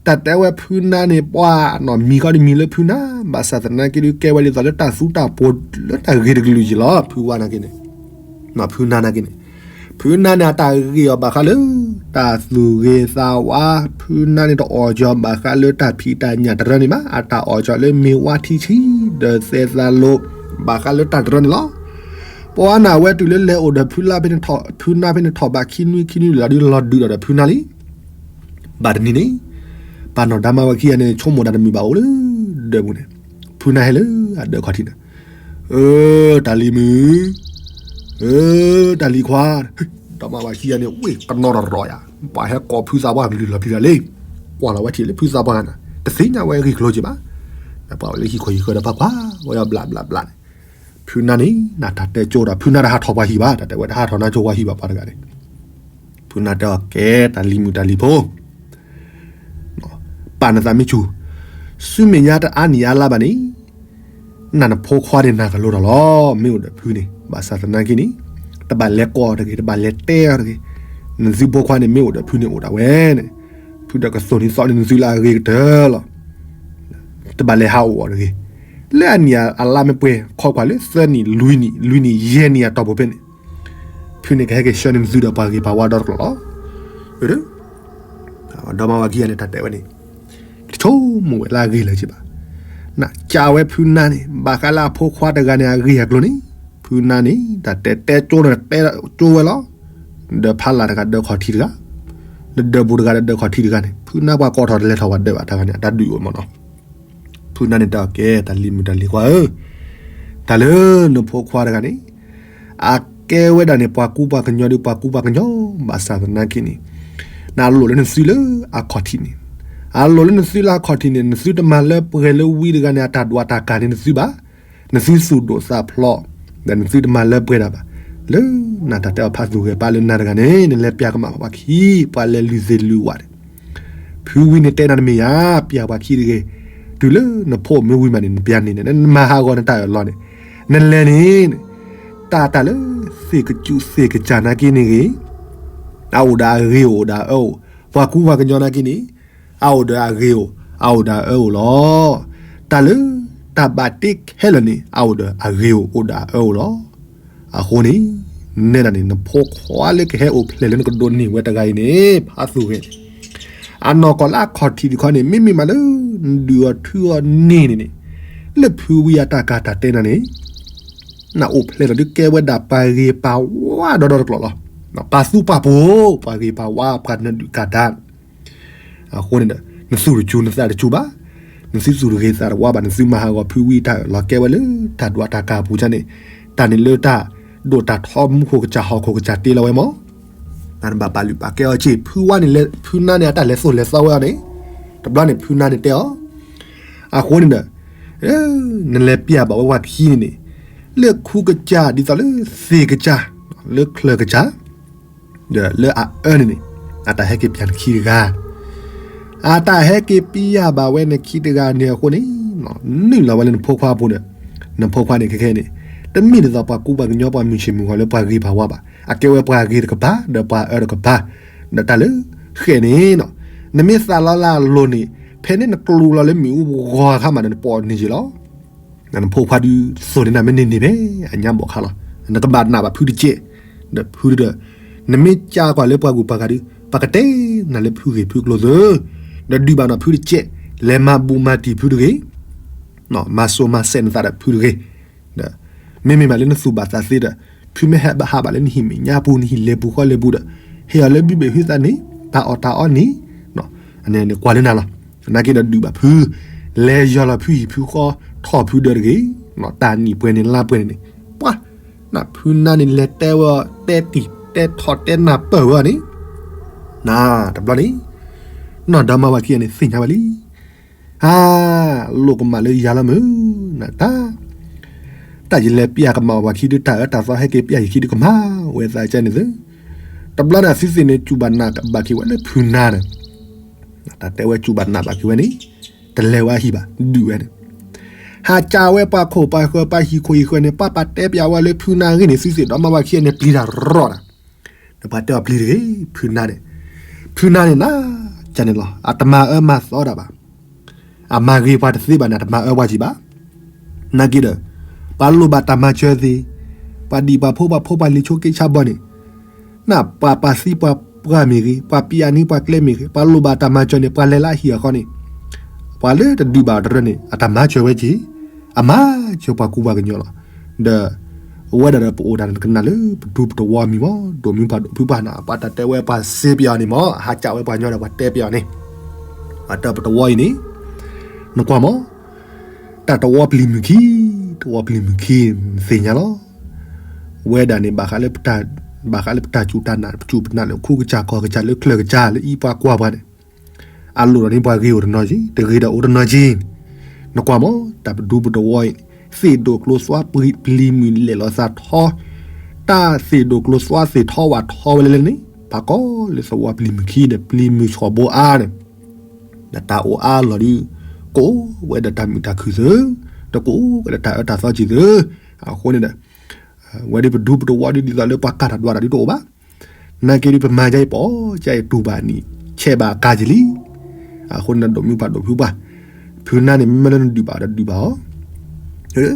တၢ်တဲဝဲဖုနါန့ၣ် ပှၤနီၢ်မံၤခီတမံၤလၢဖုနါ, ဘၣ်ဆၣ်သနာ်က့ဒုးကဲဝဲဒ်သိးလၢတၢ်သူတၢ်ပှီၤလၢတၢ်ဂ့ၤတကလုာ်က့ၤလီၤ ဖုဝါနာ်က့န့ၣ်, ဖုနါနာ်က့န့ၣ်, ဖုနါန့ၣ် အတၢ်ဂ့ၤအီၤဘၣ်ဃးလၢ တၢ်သူၣ်ဂ့ၤသးဝါ, ဖုနါန့ၣ်တအီၣ်ကီၤဘၣ်ဃးလၢတၢ်ဖံးတၢ်ညၣ်တရၢန့ၣ်ဘၣ်, အတၢ်အီၣ်ကီၤလၢမ့ၢ်ဝါထံဆံး ဒီးသဲးသးလိၤ ဘၣ်ဃးလၢတၢ်တရၢန့ၣ်လီၤ. ပှၤနၢ်ဝဲတုၤလၢလဲၤအိၣ်ဒီးဖုလါဖဲန့ၣ်ထီၣ် ဖုနါဖဲန့ၣ်ထီၣ်ဘးခံနွံခံနွံလီၤဒုးလီၤဒုးဒီးဖုနါလံ. ဘၣ်တနံၤန့ၣ် ပှၤနီၢ်ဒါမါဝၤခံဂၤန့ၣ် ဆိကမိၣ်တၢ်တမုာ်ဘၣ်အိၣ်လၢ ဒၢးပူၤန့ၣ် ဖုနါဟဲလၢအဒၢးခီၣ်ထံးန့ၣ် အၢ တၢ်လံၤမုၣ်, အၢ တၢ်လံၤခွါ, ဒီးမါဝၤခံဂၤန့ၣ် ဝ့ၢ်ကနီတရီၤယၤ, ပှၤဟဲကိးဖုသးပှၢ်ကလုၢ်လီၤပျံၤတၢ်လံ, ကွၢ်လီၤဝဲထံၣ်လၢဖုသးပှၢ်ဂၤန့ၣ် တသ့ၣ်ညါဝဲဂ့ၢ်ကျိၤက့ၤဘၣ်, ပှၤဝဲလၢဟံၣ်ခိၣ်ဟံၣ်ဃၢၤဒီးပှၤကွၢ်ဝဲအီၤဘျးဘျးဘျးန့ၣ်, ဖုနါန့ၣ် နတၢ်တဲကၠိဒီး ဖုနါတဟးထီၣ်ပှၤဟံၣ်ဘၣ်, တၢ်တဲဝဲတဟးထီၣ်နါကၠိပှၤဟံၣ်ဘၣ်ပှၤတဂၤန့ၣ်, ဖုနါတဲအီၤ ကဲ တၢ်လံၤမုၣ်တၢ်လံၤဖိ ပာ်နသးမ့ၢ်ဆူၣ်, ဆူမဲာ်ညါတအါနံၣ်အါလါဘၣ်န့ၣ်, နနဖိခွါန့ၣ်နၤကလိၤထီၣ်လီၤ, မ့ၢ်အိၣ်ဒီးဖုန့ၣ် ဘၣ်ဆၣ်သနာ်က့န့ၣ်, တဘၣ်လဲၤကိးအီၤတဂ့ၤ, တဘၣ်လဲၤတဲအီၤတဂ့ၤ, နသုဖိခွါန့ၣ် မ့ၢ်အိၣ်ဒီးဖုန့ၣ်အိၣ်ဒၣ်ဝဲန့ၣ်, ဖုဒီးကသိၣ်န့ၢ်သီန့ၢ်နသုလၢအဂ့ၤကတၢၢ်လီၤ. တဘၣ်လဲၤဟးအိၣ်အီၤတဂ့ၤ, လၢအနံၣ်အလါမ့ၢ်ပှဲၤ ခီကွၢ်လၢသၢနံၣ် လွံၢ်နံၣ် လွံၢ်နံၣ် ယဲၢ်နံၣ်အတီၢ်ပူၤဖဲန့ၣ်, ဖုန့ၣ်ကဟဲက့ၤဆှၢန့ၢ်နသုဒီးပှၤဂ့ၤပှၤဝါဒီတကျိာ်လီၤ. ဒီးမါဝၤခံဂၤန့ၣ် တၢ်တဲဝဲန့ၣ်, တဆိကမိၣ်ဝဲလၢအဂ့ၤလၢၤက့ၤဘၣ်, နကးဝဲဖုနါန့ၣ် ဘၣ်ဃးလၢအဖိခွါတဂၤန့ၣ် အဂ့ၢ်အကျိၤန့ၣ်, ဖုနါန့ၣ် တၢ်တဲတဲကၠိဒီးတဲကၠိဝဲလီၤ. ဒၢးဖးလၢ်တဂၤ ဒၢးခီၣ်ထံးတဂၤ, ဒီးဒၢးပူၤတဂၤဒီးဒၢးခီၣ်ထံးတဂၤန့ၣ် ဖုနါပှၤကိးထီၣ်တလဲၤထီၣ်ဝဲဒၢးဘၣ်တၢ်ဂၤန့ၣ် အတၢ်ဒုးအိၣ်မးနီၤ. ဖုနါန့ၣ်တဲအီၤ ကဲ တၢ်လံၤမုၣ်တၢ်လံၤခွါဧၢ, တၢ်လၢနဖိခွါတဂၤန့ၣ် အကဲဝဲဒၣ်န့ၣ် ပှၤကူပှၤကညီဒီးပှၤကူပှၤကညီ, ဘၣ်ဆၣ်သနာ်က့န့ၣ်, နအလိၣ်လၢနသုလၢအခီၣ်ထံးန့ၣ်, အလိၣ်လၢနသုလၢအခီၣ်ထံးန့ၣ် နသုတမၤလၢပှဲၤလၢဝံတဂၤန့ၣ် အတၢ်ဒွးတၢ်ကၤန့ၣ်နသုဘၣ်, နသုသူၣ်ဒိၣ်သးဖျိး, ဒီးနသုတမၤလၢပှဲၤဒၣ်ဘၣ်, လၢနတၢ်တဲအီၤဖးသူၣ်ဂဲၤပၢ်လၢနၤတဂၤန့ၣ် နလဲၤပျၢ်ကမၣ်ပှၤခံ ပှၤလဲၤလုၢ်သ့ၣ်လုၢ်ဝၣ်န့ၣ် ဖုဝံန့ၣ်တဲနၤတမ့ၢ်ဧါ, ပျၢ်ပှၤခံတဂ့ၤ, တုၤလၢနဖိမ့ၢ်ဝံမးန့ၣ် နပျၢ်န့ၢ်န့ၣ် နမၤဟးဂီၤနတၢ်အၢၣ်လီၤန့ၣ်, နလဲၤန့ၣ်, တၢ်တၢ်လၢ သ့ၣ်ကစူၣ်သ့ၣ်ကစၢ်နာ်က့န့ၣ်ဂ့ၤ, အအိၣ်ဒီးအဂ့ၤအိၣ်ဒီးအအၢအိၣ်, ပှၤကူပှၤကညီနာ်က့န့ၣ်, အအိၣ်ဒီးအဂ့ၤအိၣ်, အအိၣ်ဒီးအအၢအိၣ်လီၤ. တၢ်လၢ တၢ်ဘၣ်တ့ခဲလၢာ်န့ၣ် အအိၣ်ဒီးအဂ့ၤအိၣ် အိၣ်ဒီးအအၢအိၣ်လီၤ. အဃိန့ၣ်, နဲဒၣ်န့ၣ် နဖိခွါလၢကဟဲအိၣ်ဖျဲၣ်လၢနကဒိးန့ၢ်ဝဲတဂၤအံၤန့ၣ် ဖးသူၣ်ဂဲၤန့ၣ်, အနီၢ်ကီၢ်လၢအခီၣ်ထံးတခီန့ၣ် မ့မ့ၢ်မးလၢ နဒုးအီၤထုအီၤန့ၢ်န့ၣ်န့ၣ်, လၢဖုဝံအတၢ်ကၤတၢ်တဲနၤန့ၣ်, နအိၣ်ဖျဲၣ်လီၤဒုးကဲဝဲဒၣ်ပှၤဂ့ၤပှၤဝါဒီဒီတကျိာ်လီၤ. ပှၤသူပှၤပိာ်, ပှၤဂ့ၤပှၤဝါ ပှၤနဒုးကၤတၢ် အဃိန့ၣ်ဒီး နသူၣ်တစူၤနသးတစူၤဘၣ်, နသုသူၣ်တဂ့ၤသးတဝါဘၣ်, နသုမၤဟးဂီၤဖုဝံတၢ်အၢၣ်လီၤကဲဝဲလၢတၢ်ဒွးတၢ်ကၤအပူၤန့ၣ်, တၢ်န့ၣ်လၢတၢ်ဒိၣ်တၢ်ထီမူခိၣ်ကစၢ်ဟီၣ်ခိၣ်ကစၢ်တ့လီၤဝဲမး, နဘၣ်ပာ်လုၢ်ပာ်ကဲအီၤက့ၤ, ဖုဝါန့ၣ်လဲၤ ဖုနါန့ၣ် အတၢ်လဲၤသိၣ်လဲၤသီဝဲအီၤန့ၣ်, တဘျီန့ၣ် ဖုနါန့ၣ်တဲအီၤ, အဃိန့ၣ်ဒီး နလဲၤပျၢ်ဘၣ်ဝဲပှၤခံန့ၣ်န့ၣ်, လၢခူကစၢ်ဒ်သိးလၢသ့ၣ်ကစၢ်, လၢချၢၣ်ကစၢ် ဒီးလၢအအၢန့ၣ်န့ၣ်, အတၢ်ဟဲက့ၤပျၢ်နခံတဂၤ, အတၢ်ဟဲက့ၤပျၢ်ဘၣ်ဝဲနခံတဂၤန့ၣ်အဃိန့ၣ်, နုာ်လီၤဝဲလၢနဖိခွါအပူၤဒီး, နဖိခွါန့ၣ်ခဲခဲန့ၣ်, တမ့ၢ်ဒ်သိးပှၤကူပှၤကညီပှၤမုၢ်ဆ့ၣ်မုၢ်ဂီၤလၢပှၤဂ့ၤပှၤဝါဘၣ်, အကဲဝဲပှၤဂ့ၤတကပၤ ဒီးပှၤအၢတကပၤ, ဒီးတၢ်လၢဃဲၣ်န့ၣ်, နမ့ၢ်သးလီလၢအလိၤန့ၣ်, ဖဲန့ၣ်နကျူလီၤလၢမ့ၣ်အူဂီၤအခါမးဒီးနပိာ်န့ၢ်က့ၤလီၤ. နဖိခွါဒုးသိၣ်န့ၢ်နၤမ့ၢ်န့ၢ်န့ၢ်ဖဲအညါဘီၣ်ခါလီၤ. နကဘၣ်နာ်ဘၣ်ဖုတကဲး, ဒီးဖုဒီး, နမ့ၢ်ကးကွၢ်လၢပှၤဂုၤပှၤဂၤဒုး, ပှၤကတဲနၤလၢဖုဂ့ၤဖုကျိၤသၢ, ဒီးဒုးဘၣ်နီၣ်ဖုတကဲး, လဲၤမၤဘူးမၤတံၢ်ဖုတဂ့ၤ, မၤစိၤမၤစဲးနသးဒီးဖုတဂ့ၤ, ဒီး, မ့မ့ၢ်မးလၢနသူၣ်ဘၣ်သးသ့ဒီး, ဖုမ့ၢ်ဟဲဘၣ်ဟးဘၣ်လၢနဟံၣ်မဲာ်ညါပူၤ နဟံၣ်လဲၤပူၤဃီလဲၤပူၤဒီး, ဟ့ၣ်အီၤလၢဘုဘ့ၣ်ဟုသးန့ၣ်, တၢ်အီၣ်တၢ်အီန့ၣ်, အန့ၣ်န့ၣ်ကွၢ်လၢနၤလီၤ. သနာ်က့ဒီးဒုးဘၣ်ဖု, လဲၤယီၤလီၤဖုဟံၣ်ဖုဃီ, ထီၣ်ဖုဒၢးတဂ့ၤ, တၢ်နံၣ်ပှဲၤန့ၣ်လါပှဲၤန့ၣ်န့ၣ်, ပှၤ, နဖုနါန့ၣ်လဲၤတဲဝဲအီၤ တဲတံၢ်တဲထီၣ်တဲနၢ်ပၢၢ်ဝဲအီၤန့ၣ်, နတဘျီန့ၣ်, နီၢ်ဒီမါဝၤခံဂၤန့ၣ်သ့ၣ်ညါဝဲလံ ဟါ, လိၣ်ကမၣ်လၢယၤလီၤမုၢ်, နတၢ်, တၢ်ယလဲၤပျၢ်ကမၣ်ပှၤခံဒုး တၢ်အၢတၢ်သီဟဲက့ၤပျၢ်ယခံဒုးကမၣ်ဝဲသးကဲန့ၣ်သၢ, တဘျီန့ၣ်အသုသ့ၣ်န့ၣ် စူၢ်ဘၣ်နာ်ဘၣ်က့ၤဝဲလၢဖုနါဒီး, တၢ်တဲဝဲစူၢ်ဘၣ်နာ်ဘၣ်က့ၤဝဲန့ၣ်, တလဲၤဝဲအဟံၣ်ဘၣ် ဒုးဝဲန့ၣ်, ဟးကးဝဲပှၤခိၣ်ပှၤဃၢၤပှၤဟံၣ်ခိၣ်ဟံၣ်ဃၢၤန့ၣ် ပှၤပာ်တဲပျးဝဲလၢဖုနါအဂ့ၢ်န့ၣ် သုသ့ၣ်ဒီမါဝၤခံဂၤန့ၣ် ပျံၤတၢ်ရီၣ်တၢ် ဒီးပှၤတဲအီၤပျံၤတဂ့ၤ ဖုနါန့ၣ်, ဖုနါန့ၣ်နၤ, ကန့ၣ်လီၤ အတမၤအၢမၤသီဒၣ်ဘၣ်, အမၤဂ့ၤပှၤတသ့ဘၣ်န့ၣ် အတမၤအၢပှၤကံၤဘၣ်, နာ်က့ဒီး, ပှၤလိၣ်ဘၣ်တၢ်မၤစၢၤသ့, ပှၤဒံၣ်ပှၤဖိပှၤဖိပှၤလံၤဆိက့ဆါဘီန့ၣ်, နပှၤပာ်သံပှၤပှၢ်မ့ၢ်ဂ့ၤ, ပှၤပျးနံၤပှၤကျဲမ့ၢ်ဂ့ၤ, ပှၤလိၣ်ဘၣ်တၢ်မၤစၢၤန့ၣ် ပှၤလဲၤလၢအဟံၣ်အဃီန့ၣ်, ပှၤလၢတဒုးဘၣ်တရၢန့ၣ် အတၢ်မၤစၢၤဝဲက့ၤ, အမၤစၢၤပှၤကူပှၤကညီလီၤ, ဒီး အဝဲဒၣ်ဒီးပအိၣ်တၢ်န့ၣ် တကနၣ်လၢပဒူပတဝီအမံၤမး, ဒိၣ်မုၢ်ပှၢ်ဒိၣ်ဖုပှၢ်န့ၣ် ပှၤတၢ်တဲဝဲပှၤစ့ပယီၤန့ၣ်မး, ဟးကးဝဲပှၤညီဒီးပှၤတဲပယီၤန့ၣ်, အတၢ်ပတဝီအံၤန့ၣ်, နကွၢ်မး, တၢ်တဝီပျံၤမုၢ်ခံ, တဝီပျံၤမုၢ်ခံ, နသ့ၣ်ညါလီၤ. ဝဲဒၣ်န့ၣ် ဘၣ်ဃးလၢပတၢ်စူၢ်တၢ်နာ် ပစူၢ်ပနာ်လၢခိကစၢ်ကီၢ်ကစၢ်လၢချၢၣ်ကစၢ်လၢအံၤပှၤကွၢ်ပှၤန့ၣ်, အလိၣ်ဒီးန့ၣ်ပှၤဂ့ၤအိၣ်တနီၤက့ၤ တဂ့ၤဒီးအိၣ်တနီၤက့ၤ, နကွၢ်မး တၢ်ပဒူပတဝီအံၤန့ၣ် သ့ၣ်ဒိၣ်ကျိသွါပျံၤမုၢ်လဲၢ်လီၤသးထီ, တၢ်သ့ၣ်ဒိၣ်ကျိသွါသ့ၣ်ထီဝၣ်ထီဝဲလဲၣ်လဲၣ်န့ၣ် ဖးကီလၢသဝီပျံၤမုၢ်ခံဒီးပျံၤမုၢ်ဆီၣ်ဘိအါန့ၣ်, ဒီးတၢ်အိၣ်အါလီၢ်ဒုး ကအိၣ်ဝဲဒီးတၢ်မုာ်တၢ်ခုၣ်သ့, ဒီးကအိၣ်ဝဲဒီးတၢ်အၢတၢ်သီက့ၤသ့, အဃိန့ၣ်ဒီး ဝဲဒၣ်ပဒူပတဝီဒုးဒ်သိးလၢပှၤကးတၢ်ဒွးတၢ်ဒုးတအိၣ်ဘၣ်, နာ်က့ဒုးပမၤဒ်အံၤပအီၣ်ကဲအံၤတူၢ်ဘၣ်နံၣ် ဆဲးဘၣ်ကါက့ၤလံ, အဃိန့ၣ်ဒီးဒိၣ်မုၢ်ပှၢ်ဒိၣ်ဖုပှၢ်, ဖုနါန့ၣ် မ့ၢ်လၢနဒုးဘၣ်ဒီးဒုးဘၣ်အီၤ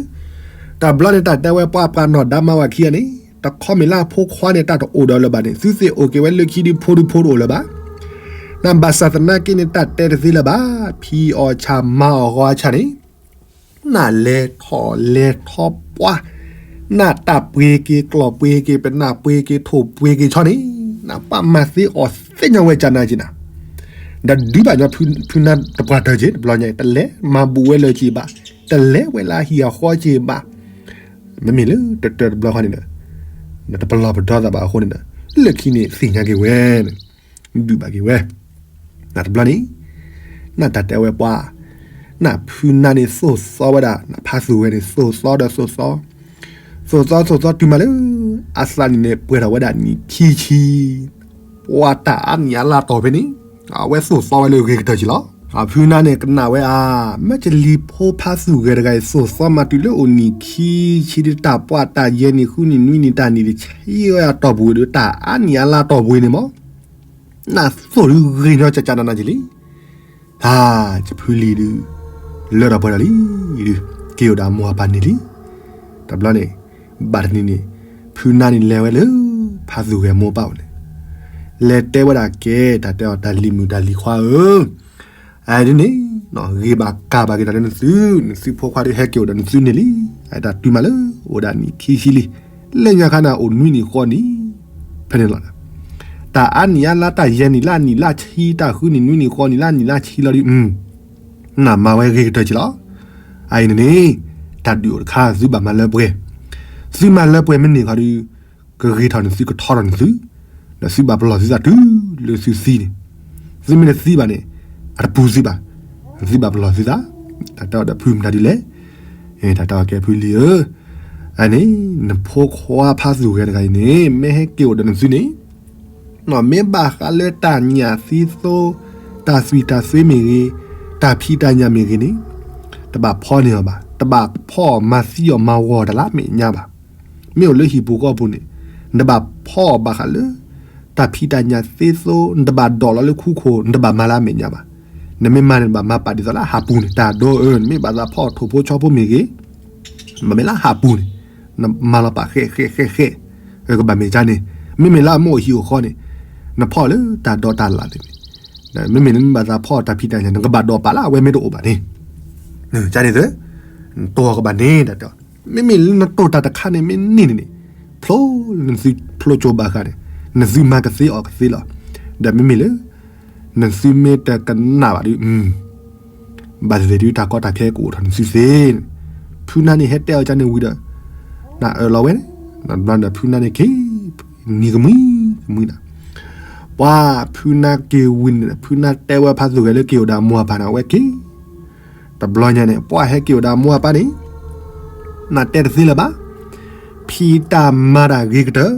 တဘျီန့ၣ် တၢ်တဲဝဲပှၤပှၤနီၢ်ဒါမါဝၤခံဂၤန့ၣ် တခီမ့ၢ်လၢအဖိခွါန့ၣ် တၢ်တအိၣ်ဒီးလၢၤဘၣ်န့ၣ် သုသ့ၣ်အိၣ်က့ၤဝဲလၢခံဒုးဖိဒုးဖိတအိၣ်လၢၤဘၣ်, နဘၣ်ဆၣ်သနာ်က့န့ၣ် တၢ်တဲတသ့လၢၤဘၣ်, ဖံးအီၣ်ဆၣ်မၤအီၣ်ဂီၤဆၣ်န့ၣ်, နလဲၤထီၣ်လဲၤထီပှၢ်, နတၢ်ပှ့ၤက့ၤကျီၢ်ပှ့ၤက့ၤ ပနၢ်ပှ့ၤက့ၤထိၣ်ပှ့ၤက့ၤဆီန့ၣ်, နပၢ်မၤသ့အီၣ်သ့ၣ်ညါဝဲကနၤက့ၤနၤ ဒီးဒုးဘၣ်ညီဖုနါတပှၢ်တၢၢ်က့ၤ တဘျီညါအံၤ တလဲၤမၤဘူးဝဲလၢၤက့ၤဘၣ်, တလဲၤဝဲလၢဟံၣ်အဃီက့ၤဘၣ်, မ့မ့ၢ်လၢတတၢၢ်တဘျီဃီန့ၣ်ဒီး တပလီၢ်ပဒီသးဘၣ်အဃိန့ၣ်ဒီး လၢခံန့ၣ်သ့ၣ်ညါက့ၤဝဲန့ၣ်, ဒုးဘၣ်က့ၤဝဲ, နတဘျီန့ၣ်, နတၢ်တဲဝဲပှၤ, နဖုနါန့ၣ်သိၣ်သီဝဲဒၣ် နဖါသူၣ်ဂဲၤန့ၣ် သိၣ်သီဒီးသိၣ်သီ, သိၣ်သီသိၣ်သီတုၤမးလၢ အသးနံၣ်န့ၣ်ပှဲၤထီၣ်ဝဲဒၣ်နံၣ်ခံဆံ ပှၤတၢ်အါနံၣ်အါလါတီၢ်ဖဲန့ၣ်, အဝဲသိၣ်သီဝဲလၢဂ့ၤကတၢၢ်က့ၤလီၤ. ဖုနါန့ၣ်ကနၣ်ဝဲဧါ, မ့ၢ်ကလံၤဖိဖါသူၣ်ဂဲၤတဂၤအံၤ သိၣ်သီမးတုၤလၢအိၣ်နံၣ်ခံဆံဒ်တၢ်ပှၢ်တၢ်ယဲၢ်နံၣ်ဃုနံၣ်နွံနံၣ်တၢ်နံၣ်တဆံဝဲအတီၢ်ပူၤဒီး တၢ်အါနံၣ်အါလါတီၢ်ပူၤန့ၣ်မး, နသိၣ်ဒုးဂ့ၤညီကကနနက့ၤလံ. ဟါ, ယဖုလံၤဒုး လၢထီၣ်ပှဲၤထီၣ်လံဒုး က့ၤအိၣ်ဒီးအမိၢ်အပၢ်န့ၣ်လံ. တဘျီန့ၣ် ဘၣ်တနံၤန့ၣ် ဖုနါန့ၣ်လဲၤဝဲလၢ ဖါသူၣ်ဂဲၤမိၢ်ပၢ်အိၣ်န့ၣ် လဲၤတဲဝဲဒၣ်ကဲ တၢ်တဲအီၤ တၢ်လံၤမုၣ်တၢ်လံၤခွါဧၢ, အဒ်န့ၣ် ဂ့ၤဘၣ်ကးဘၣ်က့ၤတၢ်လၢနသု, နသုဖိခွါဒုးဟဲက့ၤအိၣ်ဒီးနသုန့ၣ်လံ. အတၢ်တုၤမးလၢအိၣ်ဒၣ်နံၣ်ခံဆံလံ. လၢညါခါန့ၣ် အိၣ်နွံနံၣ်ဃီနံၣ် ဖဲန့ၣ်လီၤ. တၢ်အါနံၣ်အါလါ တၢ်ယဲၢ်နံၣ်လၢအနံၣ်လၢဆံ တၢ်ဃုနံၣ်နွံနံၣ်ဃီနံၣ်လၢအနံၣ်လၢဆံလီၤဒုး နမၤဝဲဂ့ၤကတၢၢ်က့ၤလီၤ. အအံၤန့ၣ်န့ၣ် တၢ်ဒုးအိၣ်တခါ သုဘၣ်မၤလၢပှဲၤ, သုမၤလၢပှဲၤမ့ၢ်န့ၢ်ခီဒုး ကဂ့ၤထီၣ်နသု ကထီထီၣ်နသု, ဒီးသုဘၣ်ပလီၢ်သုသးတုၤလၢသုသံန့ၣ်, သုမ့ၢ်တသံဘၣ်န့ၣ် အတပူၤသုဘၣ်, သုဘၣ်ပလီၢ်သုသး. တၢ်တဲအီၤဒီးဖုမတၤဒ်လဲၣ်, တၢ်တဲအီၤကဲဖုလံၤဧၢ, အန့ၣ် နဖိခွါဖါသူၣ်ဂဲၤတဂၤအံၤန့ၣ် မ့ၢ်ဟဲက့ၤအိၣ်ဒီးနသုန့ၣ် မ့ၢ်ဘၣ်ဃးလၢတၢ်ညၣ်သံသိ တၢ်သွံၣ်တၢ်သွ့မ့ၢ်ဂ့ၤ, တၢ်ဖံးတၢ်ညၣ်မ့ၢ်ဂ့ၤန့ၣ် တဘၣ်ဖီန့ၢ်အီၤဘၣ်, တဘၣ်ဖီအီၣ်မၤသံအီၤမၤဂီၤတၢ်လၢအမဲာ်ညါဘၣ်. မ့ၢ်အိၣ်လၢဟံၣ်ပူၤဃီပူၤန့ၣ် နဘၣ်ဖီအီၣ်ဘၣ်ဃးလၢ တၢ်ဖံးတၢ်ညၣ်သ့သိ နတဘၣ်ဒိးလီၤလၢခူခိၣ် နတဘၣ်မၤလၢအမဲာ်ညါဘၣ်. နမ့ၢ်မၤန့ၣ် နဘၣ်မၤပာ်ဒ်သိးလၢအဟးပူၤန့ၣ် တၢ်ဒိအၢ, နမ့ၢ်ဘၣ်သးဖီအီၣ်ထိၣ်ဖိဆီဖိမ့ၢ်ဂ့ၤ မ့မ့ၢ်လၢအဟးပူၤန့ၣ် နမၤလီၤပာ်ဃဲးဃဲးဃဲးဃဲး, ကဘၣ်မ့ၢ်ကါန့ၣ်, မ့မ့ၢ်လၢအမ့ၢ်အိၣ်ဟံၣ်အိၣ်ဃီန့ၣ် နဖီလၢတၢ်ဒိးတၢ်လၣ်န့ၣ်, မ့မ့ၢ်လၢနဘၣ်သးဖီတၢ်ဖံးတၢ်ညၣ် နကဘၣ်ဒိးပာ်လၢအဝဲမ့ၢ်တအိၣ်ဘၣ်န့ၣ်, ကန့ၣ်သ့, နတိၢ်ကဘၣ်န့ၣ် တၢ်တဲ, မ့မ့ၢ်လၢနတိၢ်တၢ်တခါန့ၣ် မ့ၢ်န့ၢ်န့ၣ်န့ၣ်, ဖျိလၢနသုဖျိကၠိဘၣ်ဃးန့ၣ် နသုမၤကသ့အီၣ်ကသ့လီၤ. ဒီးမ့မ့ၢ်လၢ နသုမ့ၢ်တကနၣ်ဘၣ်ဒီး ဘၣ်သ့ၣ်သ့ၣ်ဒုးတၢ်ကီတၢ်ခဲကအိၣ်ထီၣ်နသုသ့. ဖုနါန့ၣ်ဟဲတဲအီၤကန့ၣ်ဝံၤဒီး နအၢၣ်လီၤဝဲ, နဘျီဒီးဖုနါန့ၣ်က့ၤ, နံၤကမှံကမှံနၤ, ပှၤဖုနါက့ၤဝံၤန့ၣ် ဖုနါတဲဝဲဖါသူၣ်ဂဲၤလၢက့ၤအိၣ်ဒီးအမိၢ်အပၢ်န့ၣ် အဝဲက့ၤ, တဘျီညါန့ၣ် ပှၤဟဲက့ၤအိၣ်ဒီးအမိၢ်အပၢ်န့ၣ် နတဲတသ့လၢၤဘၣ်, ဖံးတၢ်မၤတၢ်ဂ့ၤကတၢၢ်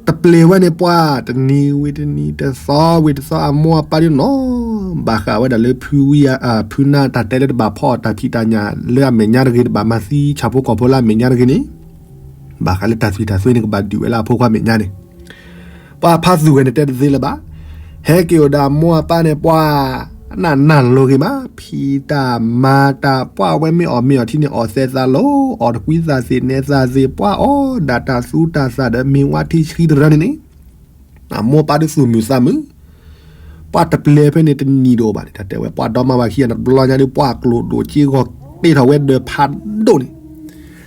တပျဲၤဝဲန့ၣ် ပှၤတနံၤဝံၤတနံၤ တသီဝံၤတသီ အမိၢ်အပၢ်ဒုးနီၤ ဘၣ်ဃးဝဲဒၣ်လၢဖုဝံယၤ ဖုနါတၢ်တဲလၢတဘၣ်ဖီအီၣ်တၢ်ဖံးတၢ်ညၣ်လၢအမဲာ်ညါတဂ့ၤ တဘၣ်မၤသံဆၣ်ဖိကီၢ်ဖိလၢအမဲာ်ညါတဂ့ၤန့ၣ်, ဘၣ်ဃးလၢတၢ်သွံၣ်တၢ်သွ့န့ၣ် ကဘၣ်ဒုးဝဲလၢအဖိခွါမဲာ်ညါန့ၣ် ပှၤဖါသူၣ်ဂဲၤန့ၣ်တဲတသ့လၢၤဘၣ်, ဟဲက့ၤအိၣ်ဒီးအမိၢ်အပၢ်န့ၣ် ပှၤနၢ်နၢ်လိၤဂ့ၤမး ဖံးတၢ်မၤတၢ် ပှၤဝဲမ့ၢ်အီၣ်မ့ၤအီထံန့ၣ် အီၣ်သဲးသးလိၤ အီၣ်တကွံသးသ့ၣ်နဲသးသ့ၣ် ပှၤအီၣ်ဒၣ်တၢ်သူတၢ်သၣ်ဒီးမ့ၤဝါထံဆှံတရၢန့ၣ်န့ၣ်, အမိၢ်ပၢ်ဒုးသူၣ်မုာ်သးမုာ် ပှၤတပျဲၤဖဲန့ၣ်တနံၤတအိၣ်ဘၣ်န့ၣ် တၢ်တဲဝဲ ပှၤဒီမါဝၤခံဂၤန့ၣ် တဘျီညါဒုး ပှၤကျိၣ်ဒိၣ်က့ဂီၤတ့ထီၣ်ဝဲဒီးဖးဒိၣ်န့ၣ်,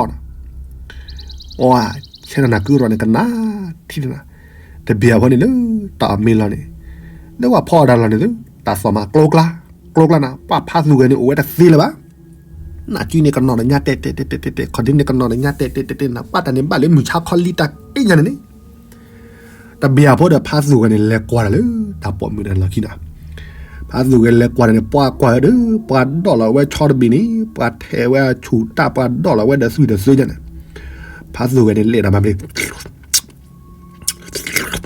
ဆဲးနီၤနၤကုၢ်ရီၣ်န့ၣ်ကနၣ်ထံၣ်န့ၣ်နီၤ, တဘျီဖိန့ၣ်လၢတၢ်အီၣ်မ့ၤလီၤန့ၣ်, လၢပှၤဖီအီၣ်တၢ်လီၢ်န့ၣ်သု တၢ်သီၣ်မးကျိကျါ, ကျိကျါနၤ, ပှၤဖးသူၣ်ဂဲၤန့ၣ်အိၣ်ဝဲတသ့လၢၤဘၣ်. နၢ်ကၠံန့ၣ်ကနီၤတညါတဲာ်တဲာ်တဲာ်တဲာ်တဲာ်, ခီၣ်ဒ့န့ၣ်ကနီၤတညါတဲာ်တဲာ်တဲာ်တဲာ်နၤ, ပှၤတၢ်န့ၣ်ဘၣ်လၢမုၢ်ဆါခီလံတၢ်တ့ၢ်ညါန့ၣ်န့ၣ် တဘျီဖိဒီးဖးသူၣ်ဂဲၤန့ၣ် လဲၤကွၢ်တၢ်လၢတၢ်ပိာ်မုၣ်တၢ်လီၢ်ခံနၤ. ဖးသူၣ်ဂဲၤလဲၤကွၢ်တၢ်န့ၣ် ပှၤကွၢ်ဝဲဒီး ပှၤဒိးလီၤဝဲဆီတဘ့ၣ်န့ၣ် ပှၤထဲးဝဲအဆူၣ်တၢ် ပှၤဒိးလီၤဝဲဒီးသွံၣ်ဒီးသွ့ညါန့ၣ်, ဖးသူၣ်ဂဲၤန့ၣ် လဲၤဒီးမၤ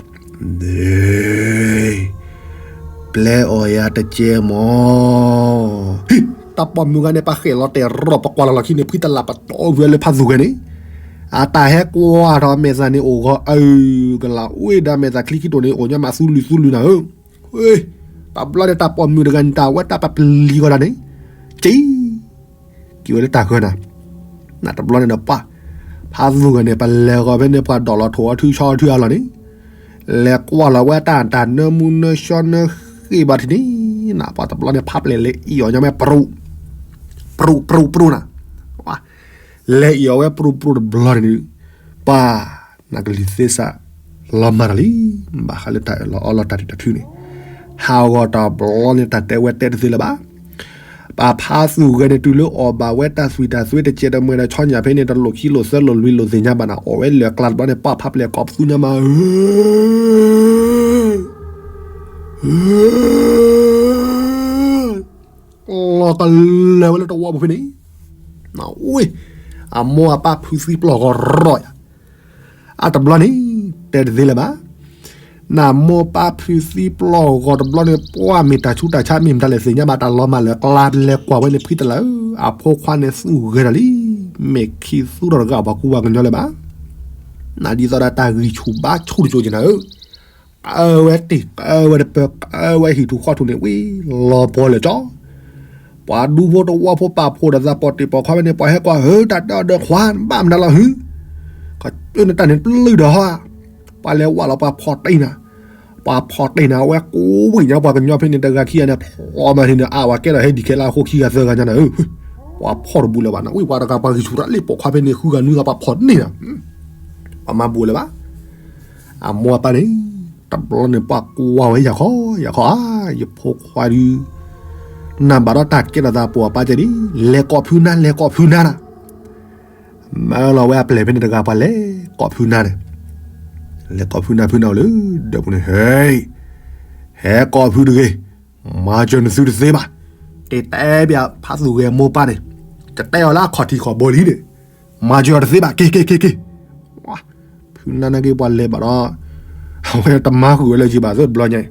ဘျ့ ပျဲအီၣ်ယၤတကဲမီၤ. တၢ်ပိာ်မုၣ်ဂၤန့ၣ် ပှၤဃဲးလီၤတဲာ်ရီၣ် ပကွၢ်လီၤလီၢ်ခံန့ၣ် ဖှံတလးပတီၢ်ဝံၤလၢဖးသူၣ်ဂဲၤန့ၣ်, အတၢ်ဟဲကွၢ်ထီၣ်မဲာ်သၣ်န့ၣ် အိၣ်ဂီၤအုၣ်ကလၤ အိၣ်ဒီးမဲာ်သၣ်ချံခံတိၢ်န့ၣ် အိၣ်ညီမးသူလုၢ်သူလုၢ်နၤဧၢ. တဘျီန့ၣ် တၢ်ပိာ်မုၣ်တဂၤန့ၣ် တၢ်ဝဲတၢ်ပပျံၤဂီၤဒၣ်န့ၣ် က့ၤ က့ၤဝဲလၢတၢ်ဃၢၤနၤ, နတဘျီန့ၣ်ဒီးပှၤ ဖးသူၣ်ဂဲၤန့ၣ် ပလဲၤဂီၤဖဲန့ၣ် ပှၤဒိးလီၤထိၣ်အီထူဆီအီထူအလီၢ်န့ၣ်, လဲၤကွၢ်လီၤဝဲတၢ်တၢ်နၢမူနၢဆှီနၢဃ့ၢ်ဘၣ်ထံးန့ၣ်, နပှၤတဘျီန့ၣ် ဖးပျဲၢ်လဲၤအံၣ်အီၤညီမး ပြူး ပြူး ပြူး ပြူးနၤ, လဲၤအံၣ်အီၤဝဲပြူးပြူးတဘျီန့ၣ်, ပှၤ နကလုၢ်သ့စး လီၤမၢ်တၢ်လံ, ဘၣ်ဃးလၢတၢ်အၢၣ်လီၤအီလီၤတၢ်ထံၣ်တၢ်ထုန့ၣ်, ဟးဂီၤတဘျီန့ၣ် တၢ်တဲဝဲတဲတသ့လၢၤဘၣ်. ပှၤဖးသူၣ်ဂဲၤန့ၣ် တုၤလၢအီၣ်ဘၣ်ဝဲတၢ်သွံၣ်တၢ်သွ့တကဲးတမှဲဒီးဆီညၣ်ဖဲန့ၣ် တလိၣ်ခံလိၣ်သၢလိၣ်လွံၢ်လိၣ်သ့ၣ်ညါဘၣ်နၤ, အီၣ်ဝဲလၢာ်ကျါတဘျီန့ၣ် ပှၤဖးပျဲၢ်ကိးပသူညါမးဧၢ လီၤကလဲၤဝဲလၢတဝီပူၤဖဲန့ၣ်, အမိၢ်အပၢ်ဖုသံပျီၢ်ဂီၤရီၣ်ယၤ, အတဘျီန့ၣ် တဲတသ့လၢၤဘၣ်. နမိၢ်ပၢ်ဖုသံပျီၢ်ဂီၤတဘျီန့ၣ် ပှၤမ့ၢ်တၢ်ဆူးတၢ်ဆါမ့ၢ်မတၤလဲၣ်သ့ၣ်ညါဘၣ်, တၢ်လီၤမၢ်လၢာ်ကျါ လဲၤကွၢ်ဝဲန့ၣ် ဖှံတလးဧၢ, အဖိခွါန့ၣ်သူၣ်ဂဲၤဒီးလံ, မ့ၢ်ခံသူထီၣ်တဂၤပှၤကူပှၤကညီလၢၤဘၣ်. နဒ်သိးဒီးတၢ်ဂံၢ်ဆူၣ်ဘါဆူၣ်တစိၤက့ၤနၤဧၢ ကဝဲတ့ၢ် ကဝဲတပၢၤ ကဝဲဟံၣ်ထူၣ်ဃီထူၣ်န့ၣ် ဝံၤလီၤပှီၤလၢာ်ကၠီ, ပှၤဒူဖိတဝီဖိပာ်ဖှိၣ်ဒီးသးပိာ်တ့ၢ်ပိာ်ခွါဝဲန့ၣ် ပှၤဟဲကွၢ်ဧၢ တၢ်တဲအီၤဒီးခွါ ဘၣ်မနုၤလီၤဟု, ကနတၢ်န့ၣ်ပျုၢ်ဒီးဟီဧါ, ပှၤလဲၤဝဲလီၤပှၤဖီၣ်တ့ၢ်နၤ, ပှၤဖီၣ်တ့ၢ်နၤ အဝဲကိးဝံၣ်ညါပှၤကညီဖဲန့ၣ်တဂၤခံဂၤန့ၣ် ဖျီမးန့ၣ် အါဝဲကဲထီၣ်ဟဲဒံးခဲလၢအဃိခံဂၤသၢဂၤညါန့ၣ်, ပှၤဖီၣ်တဘူးလၢၤဘၣ်နၤ ဝံၣ်ပှၤတဂၤပှၤဂံၢ်ဆူၣ်တၢ်လ့ၣ်ပိာ်ခွါဖဲန့ၣ် ဃုဂၤနွံဂၤပှၤဖီၣ်န့ၢ်နၤ, ပှၤမၤဘူးလၢၤဘၣ်. အမိၢ်အပၢ်န့ၣ် တဘျီန့ၣ်ပှၤကွၢ်ဝဲယၤခီ ယၤခီဧါ, ယဖိခွါဒုး နဘၣ်ဒီးတၢ်ကဲထီၣ်သးပိာ်အပၢ်ကဲဒ် လဲၤကိးဖုနါ လဲၤကိးဖုနါနၤ, မၢလီၤဝဲအပျဲၢ်ဖဲန့ၣ်တဂၤ ပှၤလဲၤကိးဖုနါန့ၣ်, လဲၤကိးဖုနါ ဖုနါအိၣ်လၢဒၢးပူၤန့ၣ် ဟဲ, ဟဲကိးဖုတဂ့ၤ, မၤစၢၤနသုတသ့ဘၣ်, က့ၤတဲပၠးဖါသူၣ်ဂဲၤမိၢ်ပၢ်န့ၣ်, ကတဲအီၤလၢအခီၣ်ထံးခီၣ်ဘိလံန့ၣ်, မၤစၢၤအီၤတသ့ဘၣ် က့ၤ က့ၤ က့ၤ က့ၤ, ဖုနါနာ်က့ပှၤလဲၤဘၣ်ဒီး အဝဲတမၤဃုာ်ဝဲလၢၤက့ၤဘၣ်သ့ၣ်တဘျီညါအံၤ,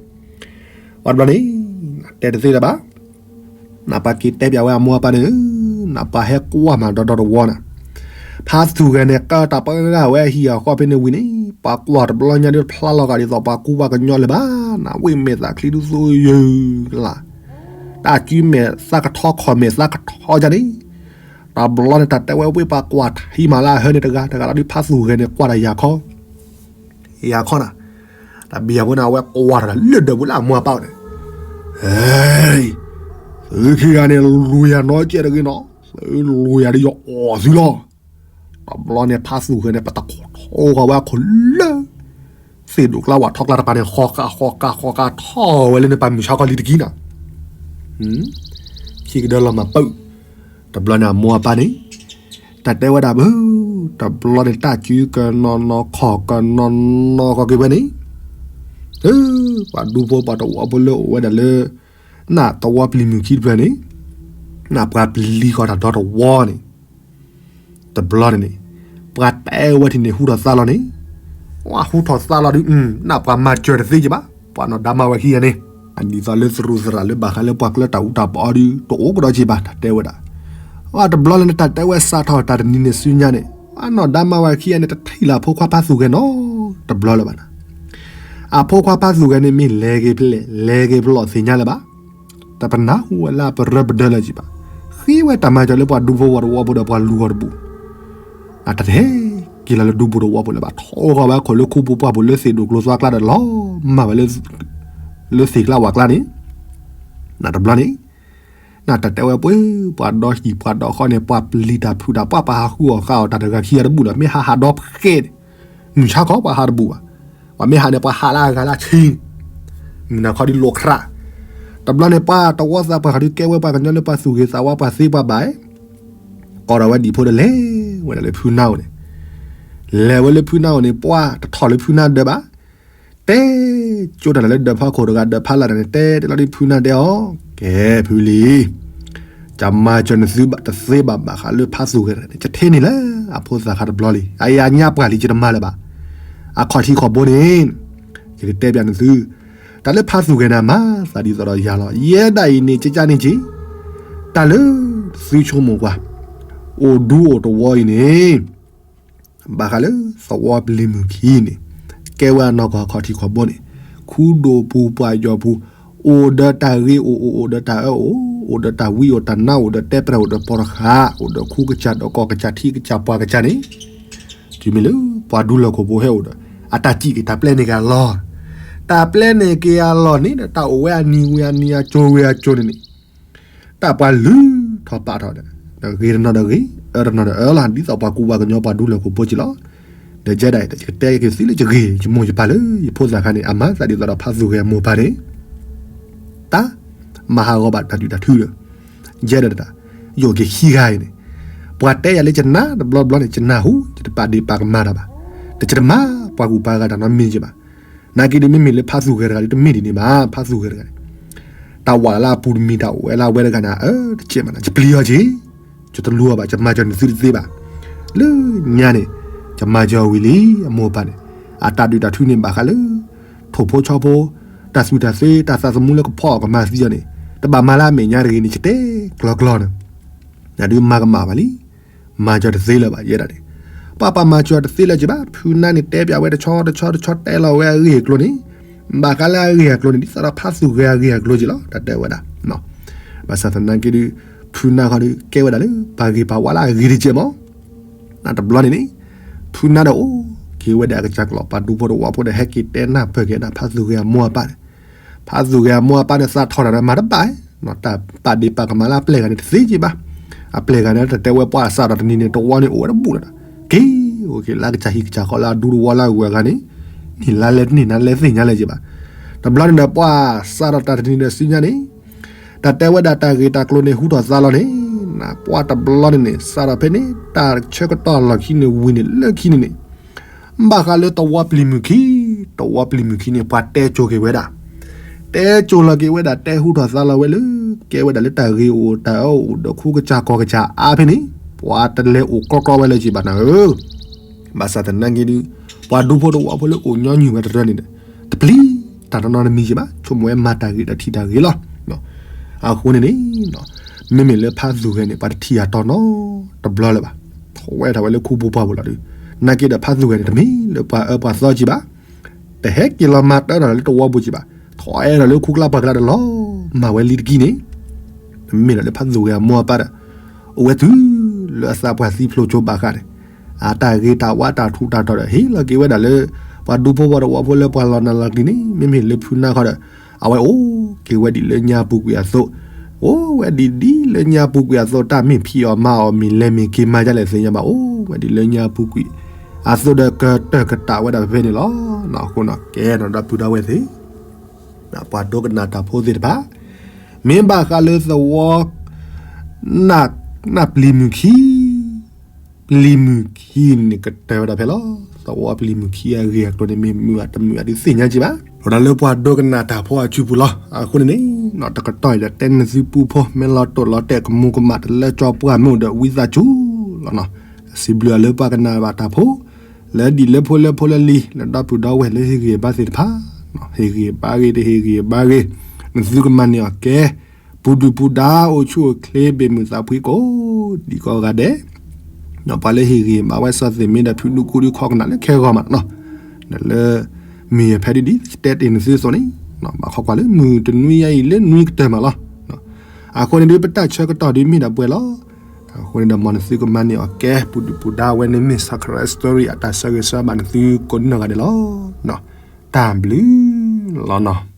ပှၤတဘျီန့ၣ် တဲတသ့လၢၤဘၣ် နပှၤက့ၤတဲပၠးဝဲအမိၢ်အပၢ်န့ၣ်, နပှၤဟဲကွၢ်မးဒီဒီတဝီနၤ, ဖါသူၣ်ဂဲၤန့ၣ် ကတၢ်ပဂၢၢ်ဝဲအဟံၣ်အဃီဖဲန့ၣ်ဝံၤန့ၣ်, ပှၤကွၢ်တဘျီညါဒ်ဖျါလီၤဂာ်ဒ်သိးပှၤကူပှၤကညီလၢၤဘၣ်, နဝ့ၢ်မဲာ်သၣ်ချံဒုသိယုၢ်လၢ်, တၢ်စုမဲာ်သးကထီခီၣ်မဲာ်သးကထီယါန့ၣ်, တဘျီန့ၣ်တၢ်တဲဝဲဝ့ၢ်ပှၤကွၢ်ထံမးလၢအဟၢန့ၣ်တဂၤ, တဂၤလီၤဒ်ဖါသူၣ်ဂဲၤန့ၣ် ကွၢ်တၢ်ယၤခီ ယၤခီနၤ, တၢ်ဘံယၤဖိန့ၣ် အဝဲကွၢ်တဂၤလၢဒၢးပူၤလၢအမိၢ်အပၢ်န့ၣ်, သုခံဂၤန့ၣ် လူၤယၤနီတစဲးတဂ့ၤနီၤ, သုလူၤယၤဒီးယအီၣ်သုလီၤ. တဘျီန့ၣ်ဖါသူၣ်ဂဲၤန့ၣ် ပတခိးထီဃီဝဲအခိၣ်လၢ သ့ၣ်ဒိၣ်ကျါဝၣ်ထီကျါတပၤန့ၣ် ဃီဃာ်ဃီဃာ်ဃီဃာ်ထီၣ်ဝဲလၢန့ၣ် ပှၤမုၢ်ဆါခီလံၤတကံနၤ, ခံကဒၢလီၤမၤပၢၢ်, တဘျီန့ၣ်အမိၢ်အပၢ်န့ၣ် တၢ်တဲဝဲဒၣ်ဘၣ်, တဘျီန့ၣ်တၢ်စုကနီၤနီၤခီၣ်ကနီၤနီၤဃီက့ၤဝဲန့ၣ်, ပှၤဒူဖိပှၤတဝီဖိလၢအိၣ်ဝဲဒၣ်လၢ နတဝီပျံၤမုၢ်ခံတဖျၢၣ်န့ၣ်, နပှၤပျံၤဃီၤတၢ်ဒီတဝီန့ၣ်, တဘျီန့ၣ်န့ၣ်, ပှၤတဲဝဲထံၣ်န့ၣ် ဟူထီၣ်သါလီၤန့ၣ်, ဝဲဟူထီၣ်သါလီၤဒုး, နပှၤမၤစၢၤတသ့က့ၤဘၣ်, ပှၤနီၢ်ဒါမၤဝဲခံဂၤန့ၣ်, အဒ်သိးလၢသရူးသရၣ်လၢဘၣ်ဃးလၢပှၤကျၢတၢ်အူတၢ်ပီအီၤဒုး တအိၣ်ကဒီးက့ၤဘၣ် တၢ်တဲဝဲဒၣ်, တဘျီလၢနတၢ်တဲဝဲစးထီၣ်တၢ်တနံၤန့ၣ်ဆူညါန့ၣ်, ပှၤနီၢ်ဒါမၤဝဲခံဂၤန့ၣ် တထံၣ်လၢအဖိခွါဖါသူၣ်ဂဲၤနီတဘျီလၢၤဘၣ်နၤ အဖိခွါဖါသူၣ်ဂဲၤန့ၣ်မ့ၢ်လဲၤက့ၤဖဲလဲၣ် လဲၤက့ၤဖဲလဲၣ်သ့ၣ်ညါလၢၤဘၣ်, တပနၢ်ဟူဝဲလၢပရၢပဒၢလၢၤက့ၤဘၣ်, ဃ့ဝဲတၢ်မၤစၢၤလၢပှၤဒူဖိဝီတဝီဖိဒီးပှၤလူၤဂီၤတဘူး, အတဟဲက့ၤလီၤလၢဒူပူၤတဝီပူၤလၢၤဘၣ်, ထီဃီၤဝဲခိၣ်လၢခူပူၤပှၢ်ပူၤလၢသ့ၣ်ဒိၣ်ကျိၤသွါကျါဒီးလီၤမၢ်ဝဲ လၢသ့ၣ်ကျါဝၣ်ကျါန့ၣ်, နတဘျီန့ၣ် နတၢ်တဲဝဲပှဲၤ ပှၤဒီဟံၣ်ပှၤဒီဃီန့ၣ် ပှၤပျံၤတၢ်ဖုးတၢ်ပှၢ် ပှၤဟးဃုအီၣ်ဃုအီတၢ်တဂၤခံဂၤတဘူးလီၤ, မ့ၢ်ဟးဟးဒီဖှဲးန့ၣ်, မုၢ်ဆါခီပှၤဟးတဘူးဘၣ်, ပှၤမ့ၢ်ဟးန့ၣ် ပှၤဟးလၢအဂၤလၢအဆံ, မုၢ်နၤခီဒ်လိာ်ခရး, တဘျီန့ၣ်ပှၤတဝီသးပှၢ်ဃီဒုးကဲဝဲပှၤကညီလၢပှၤသူၣ်ဂ့ၤသးဝါပှၤသ့ပှၤဘၣ်, ကိးထီၣ်ဝဲဒံၣ်ဖိဒီးလဲၤဝဲဒၣ်လၢဖုနါအိၣ်န့ၣ်, လဲၤဝဲလၢဖုနါအိၣ်န့ၣ် ပှၤတထီၣ်လၢဖုနါဒၢးဘၣ် တဲကၠိတၢ်န့ၣ်လၢဒၢးဖီခိၣ်တဂၤ ဒၢးဖီလာ်တဂၤန့ၣ် တဲတဲလီၤဒ်ဖုနါတဲအီၤ, ကဲဖုလံၤ, ကမၤစၢၤနသုဘၣ်တသ့ဘၣ် ဘၣ်ဃးလၢဖါသူၣ်ဂဲၤတဂၤန့ၣ် ယထံၣ်န့ၢ်လၢအဖိသၣ်ခါတဘျီလံ, အအံၤအညါပှၢ်လံ ယတမၤလၢၤဘၣ်, အခီၣ်ထံးခီၣ်ဘိန့ၣ်, ယကတဲပၠးနသု, တၢ်လၢဖါသူၣ်ဂဲၤန့ၣ်မၤသးဒ်သိးဒီးယၤလီၤ, ယဲဒၣ်အံၤန့ၣ် ကကန့ၣ်က့ၤ, တၢ်လၢသုဆိကမိၣ်ကွၢ်, အိၣ်ဒူအိၣ်တဝီအံၤန့ၣ် ဘၣ်ဃးလၢသဝီပျံၤမုၢ်ခံန့ၣ်, ကဲဝဲအနီၢ်ကီၢ်အခီၣ်ထံးခီၣ်ဘိန့ၣ်, ခူဒိၣ်ပူၤပှၢ်ယီၤပူၤ, အိၣ်ဒီးတၢ်ဂ့ၤအိၣ်အိၣ် အိၣ်ဒီးတၢ်အၢအိၣ်, အိၣ်ဒီးတၢ်ဝံအိၣ်တၢ်နါအိၣ်ဒီးတဲပျဲၢ်အိၣ်ဒီးပီတဃာ်, အိၣ်ဒီးခူကစၢ်ဒီးကီၢ်ကစၢ်ထံကစၢ်ပှၢ်ကစၢ်န့ၣ်, တုၤမ့ၢ်လၢပှၤဒူလၢၢ်ခိၣ်ဖိဟဲအိၣ်ဒီး, အတၢ်စံးက့ၤတၢ်ပျဲန့ၢ်က့ၤအလီၢ်, တၢ်ပျဲန့ၢ်က့ၤအလီၢ်န့ၣ်ဒီး တၢ်အိၣ်ဝဲအနံၤဝံၤအနံၤအကၠိၤဝံၤအကၠိၤန့ၣ်န့ၣ် တၢ်ပှၤလုၢ်ထီၣ်ပာ်ထီၣ်ဒီး, ဒီးဂ့ၤတနီၤဒီးဂ့ၤ, အၢတနီၤဒီးအၢလီၤ, ဒ်သိးပှၤကူပှၤကညီပှၤဒူလၢၢ်ခိၣ်ဖိက့ၤလီၤ. ဒီးယဲဒၣ်အံၤ ယကတဲက့ၤသုလၢယဂ့ၤ, ယမိၢ်ယပၢ်လၢ ယဖိသၣ်ခါန့ၣ် အမၤသးဒ်သိးဒီးဖါသူၣ်ဂဲၤအမိၢ်ပၢ်န့ၣ်, တၢ်မၤဟးဂီၤဘၣ်တၢ်ဒုၣ်တၢ်ထုဒီး, ယဲဒၣ်တၢ်, ယအိၣ်က့ၤခံဂၤအံၤန့ၣ်, ပှၤတဲယၤလၢယနၢ်တဘျီဘျီန့ၣ် ယနၢ်ဟူ, ယတပာ်ဒ့ၣ်ပာ်ကမၣ်တၢ်ဘၣ်, ဒီးယတမၤပှၤကူပှၤဂၤတၢ်နီတမံၤက့ၤဘၣ်. နာ်က့ဒုးမ့မ့ၢ်လၢဖါသူၣ်ဂဲၤတဂၤဒုး တမ့ၢ်ဒ်န့ၣ်ဘၣ်, ဖါသူၣ်ဂဲၤတဂၤန့ၣ် တၢ်ဝးလၢအပူၤတမံၤ တၢ်အိၣ်ဝဲလၢအဝဲတဂၤန့ၣ် အၢ တကဲးမးန့ၣ် ယပျံၤအီၤက့ၤ, ယတလူၤအီၤဘၣ်, ယမၤစၢၤနသုတသ့ဘၣ်. လၢညါန့ၣ် ယမၤစၢၤအီၤဝံၤလံ, အမိၢ်အပၢ်န့ၣ် အတၢ်ဒုၣ်တၢ်ထုန့ၣ် ဘၣ်ဃးလၢ ထိၣ်ဖိဆီဖိ, တၢ်သူၣ်တၢ်သ့, တၢ်သးသမူလၢကဖီအီၣ်ကမၤသံအီၤန့ၣ် တဘၣ်မၤလၢအမဲာ်ညါတဂ့ၤန့ၣ် ယတဲကျီကျီန့ၣ်, နဒုးမၤကမၣ်ဘၣ်လံ. မၤစၢၤတသ့လၢၤဘၣ် ယဲဒၣ်န့ၣ်, ပှၤပှၤမၤစၢၤတသ့လၢၤက့ၤဘၣ်. ဖုနါန့ၣ် တဲပၠးဝဲတဆီတဆီတဆီ တဲလီၤဝဲအဂ့ၢ်အကျိၤန့ၣ်, ဘၣ်ဃးလၢအဂ့ၢ်အကျိၤန့ၣ် ဒ်သိးဒီးဖါသူၣ်ဂဲၤအဂ့ၢ်အကျိၤက့ၤလီၤ တၢ်တဲဝဲဒၣ်. ဘၣ်ဆၣ်သနာ်က့ဒုး ဖုနါခီဒုး ကဲဝဲဒၣ်လၢ ပှၤဂ့ၤပှၤဝါလၢအဂ့ၤတကဲးမး. နတဘျီန့ၣ်န့ၣ် ဖုနါဒီးအိၣ်က က့ၤဝဲဒၣ်အကစၢ်ကျိာ် ပှၤဒူဖိတဝီဖိဒီး ဟဲက့ၤတဲနၢ်ပၢၢ်က့ၤဒၣ်ဖးသူၣ်ဂဲၤအမိၢ်အပၢ်န့ၣ်, ဖးသူၣ်ဂဲၤအမိၢ်အပၢ်န့ၣ် သးထီၣ်တၢ်ဒီးမၤတဘၣ်, တၢ်ပာ်ဒ့ၣ်ပာ်ကမၣ်လၢအပျဲၢ်ဂၤန့ၣ် တသ့က့ဘၣ်. အပျဲၢ်ဂၤန့ၣ် တတဲဝဲပှၤစးထီၣ်တနံၤန့ၣ် တဝီန့ၣ်အိၣ်ဝဲတဘူၣ်လၢၤဒီး က့ၤအိၣ်က့ၤလၢအကစၢ်ဟံၣ်ကစၢ်ဃီလၢအဒူတဝီလၢအဂုၤအဂၤန့ၣ် န့ၢ်လါလဲတန့ၢ်နၤလဲသ့ၣ်ညါလၢၤက့ဘၣ်. တဘျီန့ၣ်ဒီး ပှၤစးထီၣ်တၢ်တနံၤဒီးစံညါန့ၣ် တၢ်တဲဝဲဒၣ်တၢ်ဂ့ၢ်တၢ်ကျိၤန့ၣ် ဟူထီၣ်သါလီၤန့ၣ်, ပှၤတဘျီန့ၣ်န့ၣ် စးထီၣ်ဖဲန့ၣ် တၢ်ဆၢကတီၢ်လီၢ်ခံန့ၣ် ဝံၤန့ၣ်လၢခံန့ၣ်န့ၣ် ဘၣ်ဃးလၢသဝီပျံၤမုၢ်ခံ, သဝီပျံၤမုၢ်ခံန့ၣ် ပှၤတဲစိၤက့ၤဝဲဒၣ်, တဲစိၤလီၤက့ၤဝဲဒၣ် တဲဟူထီၣ်သါလီၤဝဲလၢ ကဲဝဲဒၣ်လၢတၢ်ဂ့ၢ်အိၣ်တၢ်အၢအိၣ်ဒီးခိကစၢ်ကီၢ်ကစၢ်အါဖဲန့ၣ် ပှၤတလဲၤအိၣ်ကြီကြီဝဲလၢၤက့ဘၣ်နၤဧၢ. ဘၣ်ဆၣ်သနာ်က့ဒီး ပှၤဒူဖိတဝီဖိလၢအိၣ်ညီနုၢ်ဝဲတရၢန့ၣ်ဒီး တပျံၤတၢ်နီတမံၤက့ဘၣ်, ဆိကမိၣ်ဝဲမၤတၢ်ဂ့ၤဒီးထံၣ်တၢ်ဂ့ၤလီၤ. အဃိန့ၣ်န့ၣ် မ့မ့ၢ်လၢဖးသူၣ်ဂဲၤန့ၣ် ပှၤတထံၣ်အတီနီတဘျီလၢၤဘၣ်, ထီၣ်ဝဲထီၣ်ဝဲလၢခူပူၤပှၢ်ပူၤလီၤဒီး နာ်က့ဒီးဖးသူၣ်ဂဲၤန့ၣ် တမ့ၢ်လၢပှၤအၢပှၤသီက့ဘၣ်, တဟဲက့ၤလီၤမၤတၢ်ဒီးလၢသဝီပူၤက့ဘၣ်, ထီၣ်အဲၣ်ဒိးလၢခူကျါပှၢ်ကျါဒီးလီၤမၢ်ဝဲလံတကံၢ်န့ၣ်, မ့မ့ၢ်ဒီးလၢဖးသူၣ်ဂဲၤအမိၢ်အပၢ်ဒီး အိၣ်ဝဲတုၤလၢအသးပှၢ်သံဖျိးကၠိဘၣ်ဃးန့ၣ်, အတၢ်ဂ့ၤတၢ်ဝါတၢ်ထူးတၢ်တီၤဒီး ဟ့ၣ်လီၤက့ၤဝဲဒၣ်လၢ ပှၤဒူဖိပှၤတဝီဖိလၢပှၤလီၤနၢ်လီၤကျံၤန့ၣ် မ့မ့ၢ်လၢဖုနါခီဒီး အဝဲအိၣ်က့ၤဝဲဒ်လၢညါပူၤကွံာ်အသိး, အိၣ်ဝဲဒ်ဒ်လၢညါပူၤကွံာ်အသိး တၢ်မ့ၢ်ဖံးအီၣ်မၤအီၣ်မ့ၢ်လဲၤမ့ၢ်က့ၤမၤဒ်လဲၣ်သ့ၣ်ညါဘၣ် အိၣ်ဝဲဒ်လၢညါပူၤကွံာ်အသိးဒီး ကတၢၢ်ကတၢၢ်ဝဲဒၣ်ဖဲန့ၣ်လီၤ. အဃိန့ၣ် ကဲဒီးဒီပုၢ်ဒီဝဲၢ်သ့ၣ် ပှၤဒိကနၣ်တၢ်ဖိသ့ၣ်တဖၣ်, မ့ၢ်ဘၣ်ဃးလၢသဝီ နၢ်ပျံၤမုၢ်ခံ, ပျံၤမုၢ်ခံန့ၣ် ကတၢၢ်ဝဲဒၣ်ဖဲလီၤ. သဝီပျံၤမုၢ်ခံအဂ့ၢ်အကျိၤန့ၣ် မ့ၢ်မုာ်တမုာ်အဒုးသ့ၣ်ညါက့ဘၣ်, ဒီးလၢပှၤဒိကနၣ်တၢ်ဖိအစုပူၤလီၤ. အဃိန့ၣ်န့ၣ် တကတီၢ်အံၤဒီးတဲနသုပူဖိ မ့ၢ်လီၤတိာ်လီၤတဲာ်ကမူၤကမၣ်တလၢကၠီပှၢ်မ့ၢ်အိၣ်ဒီး ဝံသးစူၤလီၤနီၤ, စံးဘျုးအီၤလၢပှၤကနၣ်ဘၣ်တၢ်ဖိ လၢဒ်လၢဖိလၢဖိလၢလံၤ လၢဒီပုၢ်ဒီဝဲၢ်လၢဟ့ၣ်ဂံၢ်ဘါသ့ၣ်တဖၣ်, ဟ့ၣ်ဂံၢ်ဘါဂ့ၤ တဟ့ၣ်ဂံၢ်ဘါဂ့ၤ, နသုကမၤန့ၢ်အီၣ်ကဲ, ပူၤဒုၣ်ပူၤဒါ အိၣ်ဆူၣ်အိၣ်ချ့ ဘ့ၣ်မုာ်သးဖှံကိးဒံကိးဂၤဒဲး, ပှၤလၢဟ့ၣ်ဂံၢ်ဘါဝဲစီသ့ၣ်မ့ၢ်ဒီး ဖုဒူကူဒုခီကနၣ်လၢခဲဂီၤမးနီၤ, ဒီးလၢ မုၢ်ယဖဲဒ်ဒ်တဲတ့ၢ်နသုသိးန့ၣ်, ဘၣ်ခိးကွၢ်လၢမုၢ်တနွံညါအံၤလၢနွံကတၢၢ်မးလီၤ. အဃိန့ၣ်ဒီး ပတၢ်ဆၢကတီၢ်ဒ်မ့ၢ်ဒၣ်ပှဲၤလီၤ. အဃိန့ၣ်ဒီး မ်နသုကမၤန့ၢ်အီၣ်ကဲ ပူၤဒုၣ်ပူၤဒါဝဲန့ၣ် မ့ၢ် Sakura Story အတၢ်ဆၢဂ့ၤဆၢဝါဘၣ်နသုကိးနီၢ်ဂၤဒဲးလီၤ. တၢ်ဘျုးလီၤနီၤ.